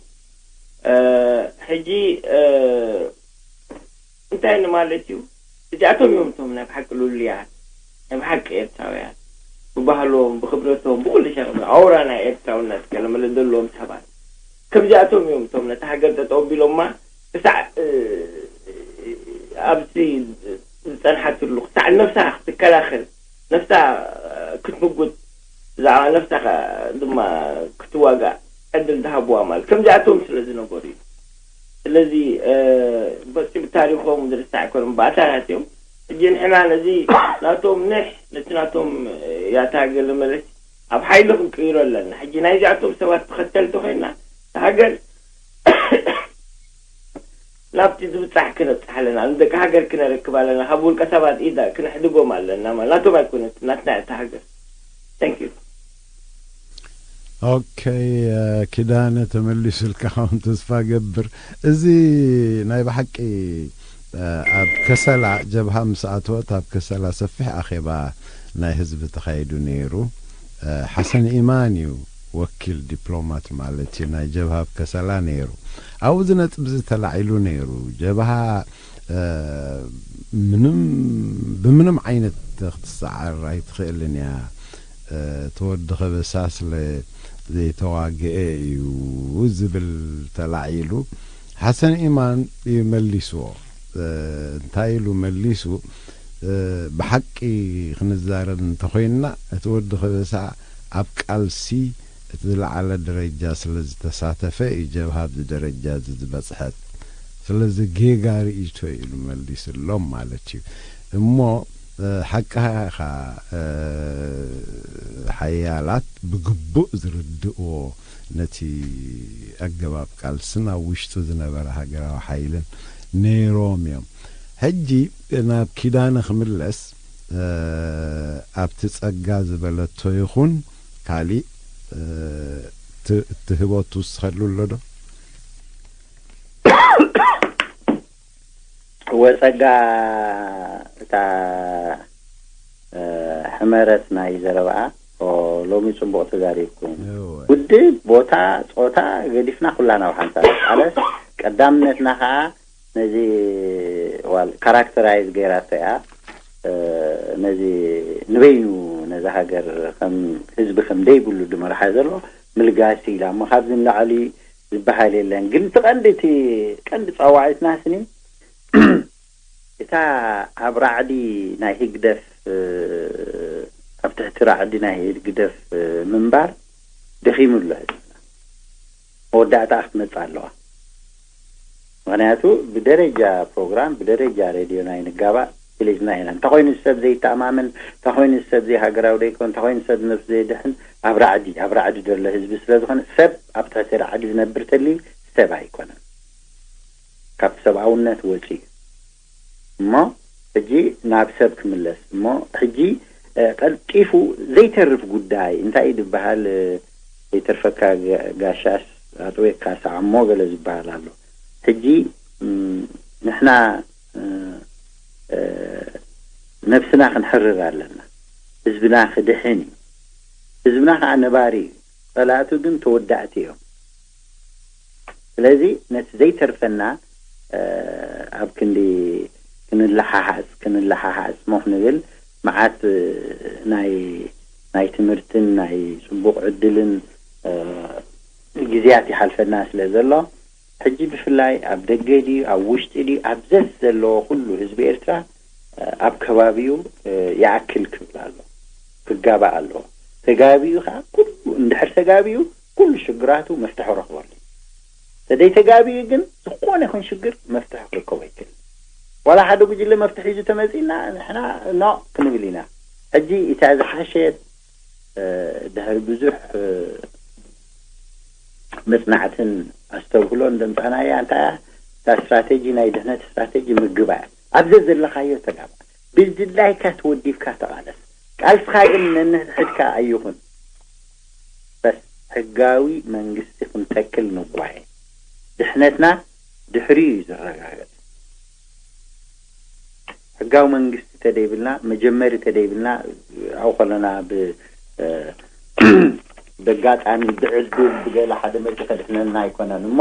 እ፣ ሕጂ እ፣ እንታይ ንማለት እዩ? እዚኣቶም እዮም እቶም ናይ ብሓቂ ልሉያት፣ ናይ ብሓቂ ኤርትራውያን፣ ብባህሎም፣ ብክብረቶም፣ ብኩሉ ሸቕሚ ኣውራ ናይ ኤርትራውነት ገለመለ ዘለዎም ሰባት። ከምዚኣቶም እዮም እቶም ነታ ሃገር ጠጠው ኣቢሎማ ክሳዕ እ፣ ኣብዚ ዝጸንሓትሉ ክሳዕ ነብሳ ክትከላኸል፣ ነብሳ ክትምጉት፣ ብዛዕባ ነብሳ ከ- ድማ ክትዋጋእ ዕድል ዝሃብዋ ማለት ከምዚኣቶም ስለ ዝነበሩ እዩ። ስለዚ እ፣ በፂ ብታሪኾም ዝርሳዕ ኣይኮነን፣ ባእታታት እዮም። ሕጂ ንሕና ነዚ ናቶም ንሕ ነቲ ናቶም ያታ ገለ መለስ ኣብ ሓይሊ ክንቅይሮ ኣለና። ሕጂ ናይዚኣቶም ሰባት ተኸተልቲ ኮይና ሃገር ናብቲ ዝብጻሕ ክነብጻሕ ኣለና። ንደቂ ሃገር ክነረክብ ኣለና። ካብ ውልቀ ሰባት ኢድ ክነሕድጎም ኣለና። ማለት ናቶም ኣይኮነት፣ ናትና እያ እታ ሃገር። Thank you። ኦኬ፣ እ፣ ኪዳነ ተመሊሱልካ ኸውን ተስፋ ገብር። እዚ ናይ ብሓቂ፣ እ፣ ኣብ ከሰላ ጀብሃ ምስ ኣተወት ኣብ ከሰላ ሰፊሕ ኣኼባ ናይ ህዝቢ ተኻይዱ ነይሩ። እ፣ ሓሰን ኢማን እዩ ወኪል ዲፕሎማት ማለት እዩ ናይ ጀብሃ ኣብ ከሰላ ነይሩ። ኣብኡ እዚ ነጥቢ እዚ ተላዒሉ ነይሩ። ጀብሃ፣ እ፣ ምንም፣ ብምንም ዓይነት ክትሰዓር ኣይትኽእልን እያ። እ፣ ተወዲ ከበሳ ስለ ዘይተዋግኤ እዩ ዝብል ተላዒሉ። ሓሰን ኢማን እዩ መሊስዎ። እ፣ እንታይ ኢሉ መሊሱ? እ፣ ብሓቂ ክንዛረብ እንተኾይንና፣ እቲ ወዲ ከበሳ ኣብ ቃልሲ እቲ ዝለዓለ ደረጃ ስለ ዝተሳተፈ እዩ ጀብሃ ኣብዚ ደረጃ እዚ ዝበጽሐት። ስለዚ ጌጋ ርእይቶ ኢሉ መሊስሎም ማለት እዩ። እሞ፣ እ፣ ሓቅኻ ኢኻ፣ እ፣ ሓያላት ብግቡእ ዝርድእዎ ነቲ ኣገባብ ቃልስን ኣብ ውሽጡ ዝነበረ ሃገራዊ ሓይልን ነይሮም እዮም። ሕጂ ናብ ኪዳነ ክምለስ፣ እ፣ ኣብቲ ጸጋ ዝበለቶ ይኹን ካሊእ፣ እ፣ ት-፣ ትህቦ ትውስኸሉ ኣሎ ዶ? ወጸጋ እታ፣ እ፣ ሕመረት ናይ ዘረባኣ፣ ኦ፣ ሎሚ ጽቡቕ ተዛሪብኩም። እወ። ውድብ፣ ቦታ፣ ጾታ ገዲፍና ኩላና ኣብ ሓንሳብ ንቃለስ። ቀዳምነትና ከኣ ነዚ ዋል ካራክተራይዝ ገይራቶ እያ። እ፣ ነዚ ንበይኑ ነዛ ሃገር ከም ህዝቢ ከም ደይብሉ ድመርሓ ዘሎ ምልጋሲ ኢላ እሞ ካብዚ ንላዕሊ ዝበሃል የለን። ግን እቲ ቀንዲ፣ እቲ ቀንዲ ጸዋዒትና ስኒ እታ ኣብ ራዕዲ ናይ ህግደፍ፣ እ፣ ኣብ ትሕቲ ራዕዲ ናይ ህግደፍ፣ እ፣ ምንባር ደኺሙ ኣሎ ህዝብና። መወዳእታ ክትመጽእ ኣለዋ። ምኽንያቱ ብደረጃ ፕሮግራም፣ ብደረጃ ሬድዮ ናይ ንጋባእ ፊሊዝና ኢና። እንተኾይኑ ሰብ ዘይተኣማመን፣ እንተኾይኑ ሰብ ዘይሃገራዊ ደይኮን፣ እንተኾይኑ ሰብ ነብሱ ዘይድሕን፣ ኣብ ራዕዲ፣ ኣብ ራዕዲ ዘሎ ህዝቢ ስለ ዝኾነ፣ ሰብ ኣብ ትሕቲ ራዕዲ ዝነብር ተልዩ ሰብ ኣይኮነን። ካብ ሰብኣውነት ወጺኡ። እሞ ሕጂ ናብ ሰብ ክምለስ። እሞ ሕጂ፣ እ፣ ቀልጢፉ ዘይተርፍ ጉዳይ እንታይ እዩ ዝበሃል? እ፣ ዘይተርፈካ ጋ-፣ ጋሻስ ኣጥዌካ ሰዓሞ ገለ ዝበሃል ኣሎ። ሕጂ፣ እም፣ ንሕና፣ እ፣ እ፣ ነብስና ክንሕርር ኣለና። ህዝብና ክድሕን እዩ። ህዝብና ከዓ ነባሪ እዩ። ጸላእቱ ግን ተወዳእቲ እዮም። ስለዚ ነቲ ዘይተርፈና፣ እ፣ ኣብ ክንዲ ክንለሓሓጽ፣ ክንለሓሓጽ እሞ ክንብል መዓት፣ እ፣ ናይ፣ ናይ ትምህርትን ናይ ጽቡቕ ዕድልን፣ እ፣ ግዜያት ይሓልፈና ስለ ዘሎ፣ ሕጂ ብፍላይ ኣብ ደገ ድዩ ኣብ ውሽጢ ድዩ ኣብ ዘስ ዘለዎ ኩሉ ህዝቢ ኤርትራ፣ እ፣ ኣብ ከባቢኡ፣ እ፣ ይኣክል ክብል ኣሎ፣ ክጋባእ ኣለዎ። ተጋቢኡ ከኣ ኩሉ እንድሕር ተጋቢኡ ኩሉ ሽግራቱ መፍትሒ ረኽበሉ። ተደይ ተጋቢኡ ግን ዝኾነ ይኹን ሽግር መፍትሒ ክርከቦ ኣይክእል። ዋላ ሓደ ጉጅለ መፍትሒ ሒዙ ተመጺእና ንሕና ኖ ክንብል ኢና። ሕጂ እታ ዝሓሸት፣ እ፣ ድሕሪ ብዙሕ፣ እ፣ መጽናዕትን ኣስተብህሎን ዘምጻናያ እንታይ እያ? እታ ስትራቴጂ፣ ናይ ድሕነት ስትራቴጂ ምግባእ። ኣብ ዘዘለኻዮ ተጋባእ። ብድላይካ ተወዲብካ ተቓለስ። ቃልስኻ ግን ነንሕድሕድካ ኣይኹን። በስ ሕጋዊ መንግስቲ ክንተክል ንጓየ። ድሕነትና ድሕሪኡ እዩ ዝረጋገጽ። ሕጋዊ መንግስቲ ተደይብልና፣ መጀመሪ ተደይብልና፣ ኣብኡ ከለና ብ-፣ እ፣ በጋጣሚ ብዕድል ብገለ ሓደ መጺ ከድሕነና ኣይኮነን እሞ፣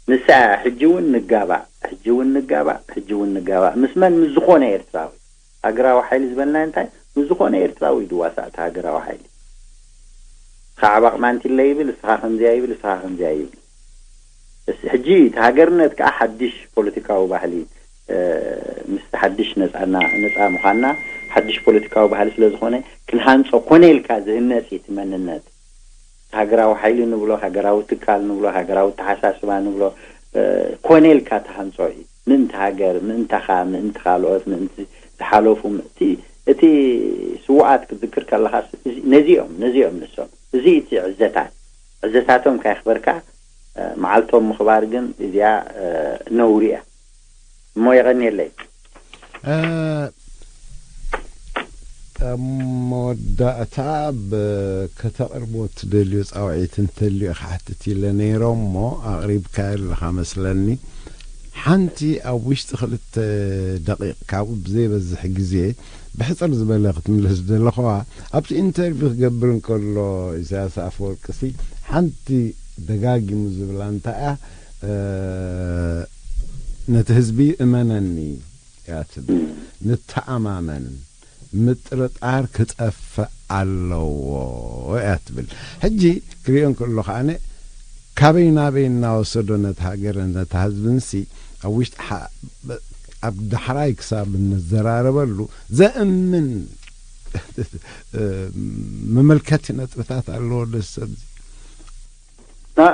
ንሳ እያ ሕጂ እውን ንጋባእ፣ ሕጂ እውን ንጋባእ፣ ሕጂ እውን ንጋባእ። ምስ መን? ምስ ዝኾነ ኤርትራዊ። ሃገራዊ ሓይሊ ዝበልና እንታይ? ምስ ዝኾነ ኤርትራዊ እዩ ዝዋሳእ እቲ ሃገራዊ ሓይሊ። ንስኻ ዓባቕ ማንቲለ ይብል፣ ንስኻ ከምዚያ ይብል፣ ንስኻ ከምዚያ ይብል። እስ-፣ ሕጂ እቲ ሃገርነት ከኣ ሓድሽ ፖለቲካዊ ባህሊ፣ እ፣ ምስ ሓድሽ ነጻና፣ ነጻ ምዃንና ሓድሽ ፖለቲካዊ ባህሊ ስለ ዝኾነ፣ ክንሃንጾ ኮነ ኢልካ ዝህነጽ እዩ እቲ መንነት። ሃገራዊ ሓይሊ ንብሎ፣ ሃገራዊ ትካል ንብሎ፣ ሃገራዊ ተሓሳስባ ንብሎ፣ እ፣ ኮነ ኢልካ ትሃንጾ እዩ። ምእንቲ ሃገር፣ ምእንታኻ፣ ምእንቲ ካልኦት፣ ምእንቲ ዝሓለፉ፣ ም-፣ እቲ፣ እቲ ስዉኣት ክትዝክር ከለኻ፣ እዚ፣ ነዚኦም፣ ነዚኦም ንሶም። እዚ እቲ ዕዘታት። ዕዘታቶም ከየኽበርካ፣ እ፣ መዓልቶም ምኽባር ግን እዚኣ፣ እ፣ ነውሪ እያ። እሞ የቐንየለይ። እ፣ ኣብ መወዳእታ ብ-፣ ከተቕርቦ እትደልዮ ጻውዒት እንተልዩ ክሓትት ኢለ ነይረ እሞ ኣቕሪብካዮ ኣለኻ መስለኒ። ሓንቲ ኣብ ውሽጢ ክልተ ደቂቕ ካብኡ ብዘይበዝሕ ግዜ ብሕጽር ዝበለ ክትምልስ ዘለኹዋ ኣብቲ ኢንተርቪው ክገብር እንከሎ ኢሳያስ ኣፈወርቅሲ ሓንቲ ደጋጊሙ ዝብላ እንታይ እያ? እ፣ ነቲ ህዝቢ እመነኒ እያ ትብል። ንተኣማመን። ምጥርጣር ክጠፍእ ኣለዎ እያ ትብል። ሕጂ ክሪኦ እንከሎ ከኣነ ካበይ ናበይ እናወሰዶ ነቲ ሃገርን ነቲ ህዝብንሲ ኣብ ውሽጢ ሓ-፣ ኣብ ዳሕራይ ክሳብ እንዘራረበሉ ዘእምን መመልከቲ ነጥብታት ኣለዎ። ደስ ሰብዚ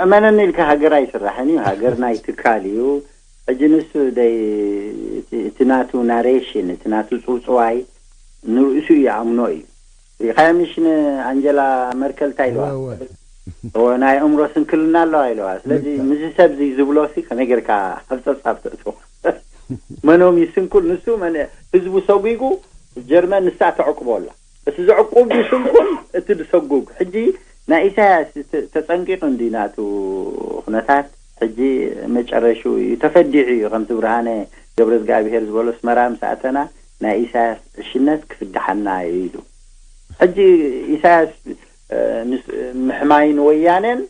እመነኒ ኢልካ ሃገር ኣይስራሕን እዩ። ሃገር ናይ ትካል እዩ። ሕጂ ንሱ ደይ እቲ ናቱ ናሬሽን፣ እቲ ናቱ ጽውጽዋይ ንርእሱ ይኣምኖ እዩ። ሪኻዮ ምሽ ንኣንጀላ መርከል እንታይ ኢለዋ? ናይ እምሮ ስንክልና ኣለዋ ኢለዋ። ስለዚ ምዚ ሰብ እዚ ዝብሎ ሲ ከመይ ጌርካ ኣብ ጸብጻብ ተእትዎ? መኖም ይስንኩል ንሱ መን ህዝቡ ሰጒጉ ጀርመን ንሳ ተዕቁቦ ኣላ። እቲ ዘዕቁብ ይስንኩል እቲ ዝሰጉግ። ሕጂ ናይ ኢሳያስ ተጸንቂቑ እንዲ ናቱ ኩነታት ሕጂ መጨረሹ እዩ ተፈዲዑ እዩ። ከምቲ ብርሃነ ገብረ እግዚኣብሔር ዝበሎ ኣስመራ ምስ ኣተና ናይ ኢሳያስ ዕሽነት ክፍድሓና እዩ ኢሉ። ሕጂ ኢሳያስ ምሕማይ ንወያነን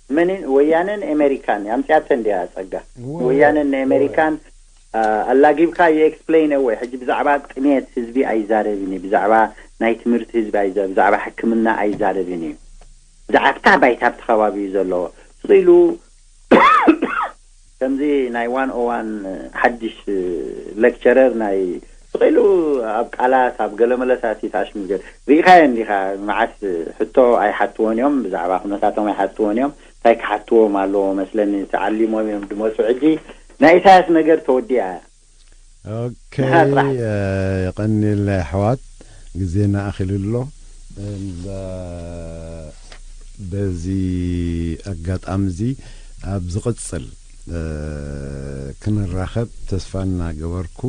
መን ወያነን ኣሜሪካን ኣምፅያተን እንዲያ ጸጋ። ወያነን ንኣሜሪካን ኣላጊብካ you explain away። ሕጂ ብዛዕባ ጥሜት ህዝቢ ኣይዛረብን እዩ፣ ብዛዕባ ናይ ትምህርቲ ህዝቢ ኣይዛረብ፣ ብዛዕባ ሕክምና ኣይዛረብን እዩ። ብዛዕባ ኣብታ ባይታ ኣብቲ ከባቢ እዩ ዘለዎ። ስቕ ኢሉ ከምዚ ናይ ዋን ኦ ዋን ሓድሽ ሌክቸረር ናይ ስቕ ኢሉ ኣብ ቃላት ኣብ ገለመለታት ይታሽምገር ሪኢኻዮ እንዲኻ። መዓት ሕቶ ኣይሓትዎን እዮም፣ ብዛዕባ ኩነታቶም ኣይሓትዎን እዮም። እንታይ ክሓትዎም ኣለዎ መስለኒ? ተዓሊሞም እዮም ድመፁ። ሕጂ ናይ ኢሳያስ ነገር ተወዲኣ እያ። ኦኬ። የቐኒልና ኣሕዋት፣ ግዜና ኣኺሉ ኣሎ። በዚ ኣጋጣሚ እዚ ኣብ ዝቕጽል ክንራኸብ ተስፋ እናገበርኩ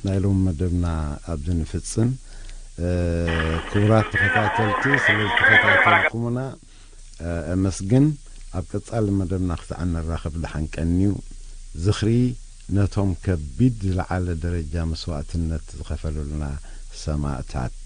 ናይ ሎሚ መደብና ኣብዚ ንፍጽም። ክቡራት ተኸታተልቲ፣ ስለ ዝተኸታተልኩምና ኣመስግን። ኣብ ቀጻሊ መደብና ክሳዕ ንራኸብ ደሓን ቀንዩ። ዝኽሪ ነቶም ከቢድ ዝለዓለ ደረጃ መስዋእትነት ዝኸፈሉልና ሰማእታት።